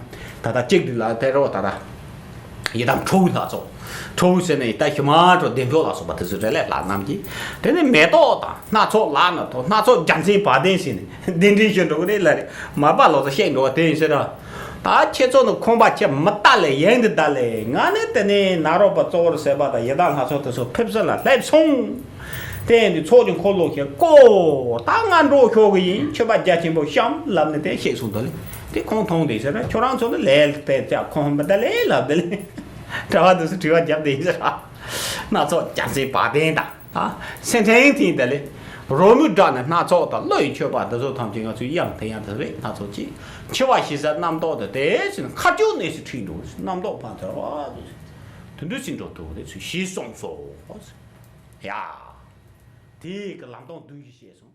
ད་ལྟ་གཅིག་འདི་ལ་དེ་རོ་ད་ལྟ། ཡི་དམ་ཁྲོ་བོའི་ལྷ་ཚོགས། ཁྲོ་བོ་ཟེར་ནས་ད་ཞི་མ་ཁྲོ་བདེ་མཆོག་ལ་སོགས་པ་དེ་ཚོ་རེད་ལས་ལྷ་རྣམས་ཀྱིས། དེ་ནས་མེ་ཏོག་དང་སྣ་ཚོགས་ལ་ནི་ཐོགས། སྣ་ཚོགས་རྒྱལ་མཚན་བ་དན་ཟེར་ནས་གདན་འདྲེན་ཞུ་འགྲོ་གི་རེད་ལ་རེད། མར་པ་ལོ་ཙཱ་བཤད་འགྲོ་བ་དེ་ཡིན་ཟེར་ར། ད་ཁྱེད་ཚོ་ནི་ཁང་པ་ཁྱེད་མི་ལྟ་ལས་ཡིན་འདི་ལྟ་ལས། ང་ནི་དེ་ནས་ནཱ་རོ་པ་གཙོ་བོར་བྱས་པ་དང་ཡི་དམ་ལྷ་ཚོགས་དེ་ཚོ་ཕེབས་བསུ་ལ་སླེབས་སོང་། དེ་ཡིན་དུས་ཚོགས་ཀྱི་འཁོར་ལོ་ཞིག་བསྐོར། ད་ང་འགྲོ་ཤོག་གི་ཡིན། མཆོད་པ་རྒྱ་ཆེན་པོ་བཤམས་ལབ་ནས་དེ་གཤེགས་སོང་། དེ་ལས་དེ་ཁོང་མཐོང་དེ་ཟེར་ན། ཁྱོད་རང་ཚོ་ནི་ལས་དེ་ལྕགས་ཁོང་མི་ལྟ་ལས་ལབ་དེ་ལས། གྲྭ་བ་དེ་ཚོ་དྲི་བ་རྒྱབ་དེ་ཡིན་ཟེར་ར། སྣ་ཚོགས་རྒྱལ་མཚན་བ་དན་དང་། ཨ། སེང་ཕྲེང་ཐིང་དེ་ལས། རོལ་མོའི་སྒྲ་ནི་སྣ་ཚོགས་དང་། གླུ་ཡི་མཆོད་པ་འདི་ཚོ་ཐམས་ཅད་ང་ཚོའི་དབྱངས་དེ་ཡང་དེ་རེད། སྣ་ཚོགས་ཀྱི་འཆི་བ་ཞི་སའི་རྣམ་རྟོག་དེ་དེ་ཕྱིན་མཁའ་སྤྱོད་གནས་སུ་ཁྲིད་འགྲོ། རྣམ་རྟོག་ཕར་ཚུར་བ་དེ་འདྲ་ཕྱིན་འགྲོ་ཐུབ་རེད་ཚུལ་ཞེས་གསུངས་སོ། ཡ། དེ་གི་ལམ་སྟོན་བདུན་ཞིག་བཤད་སོང་།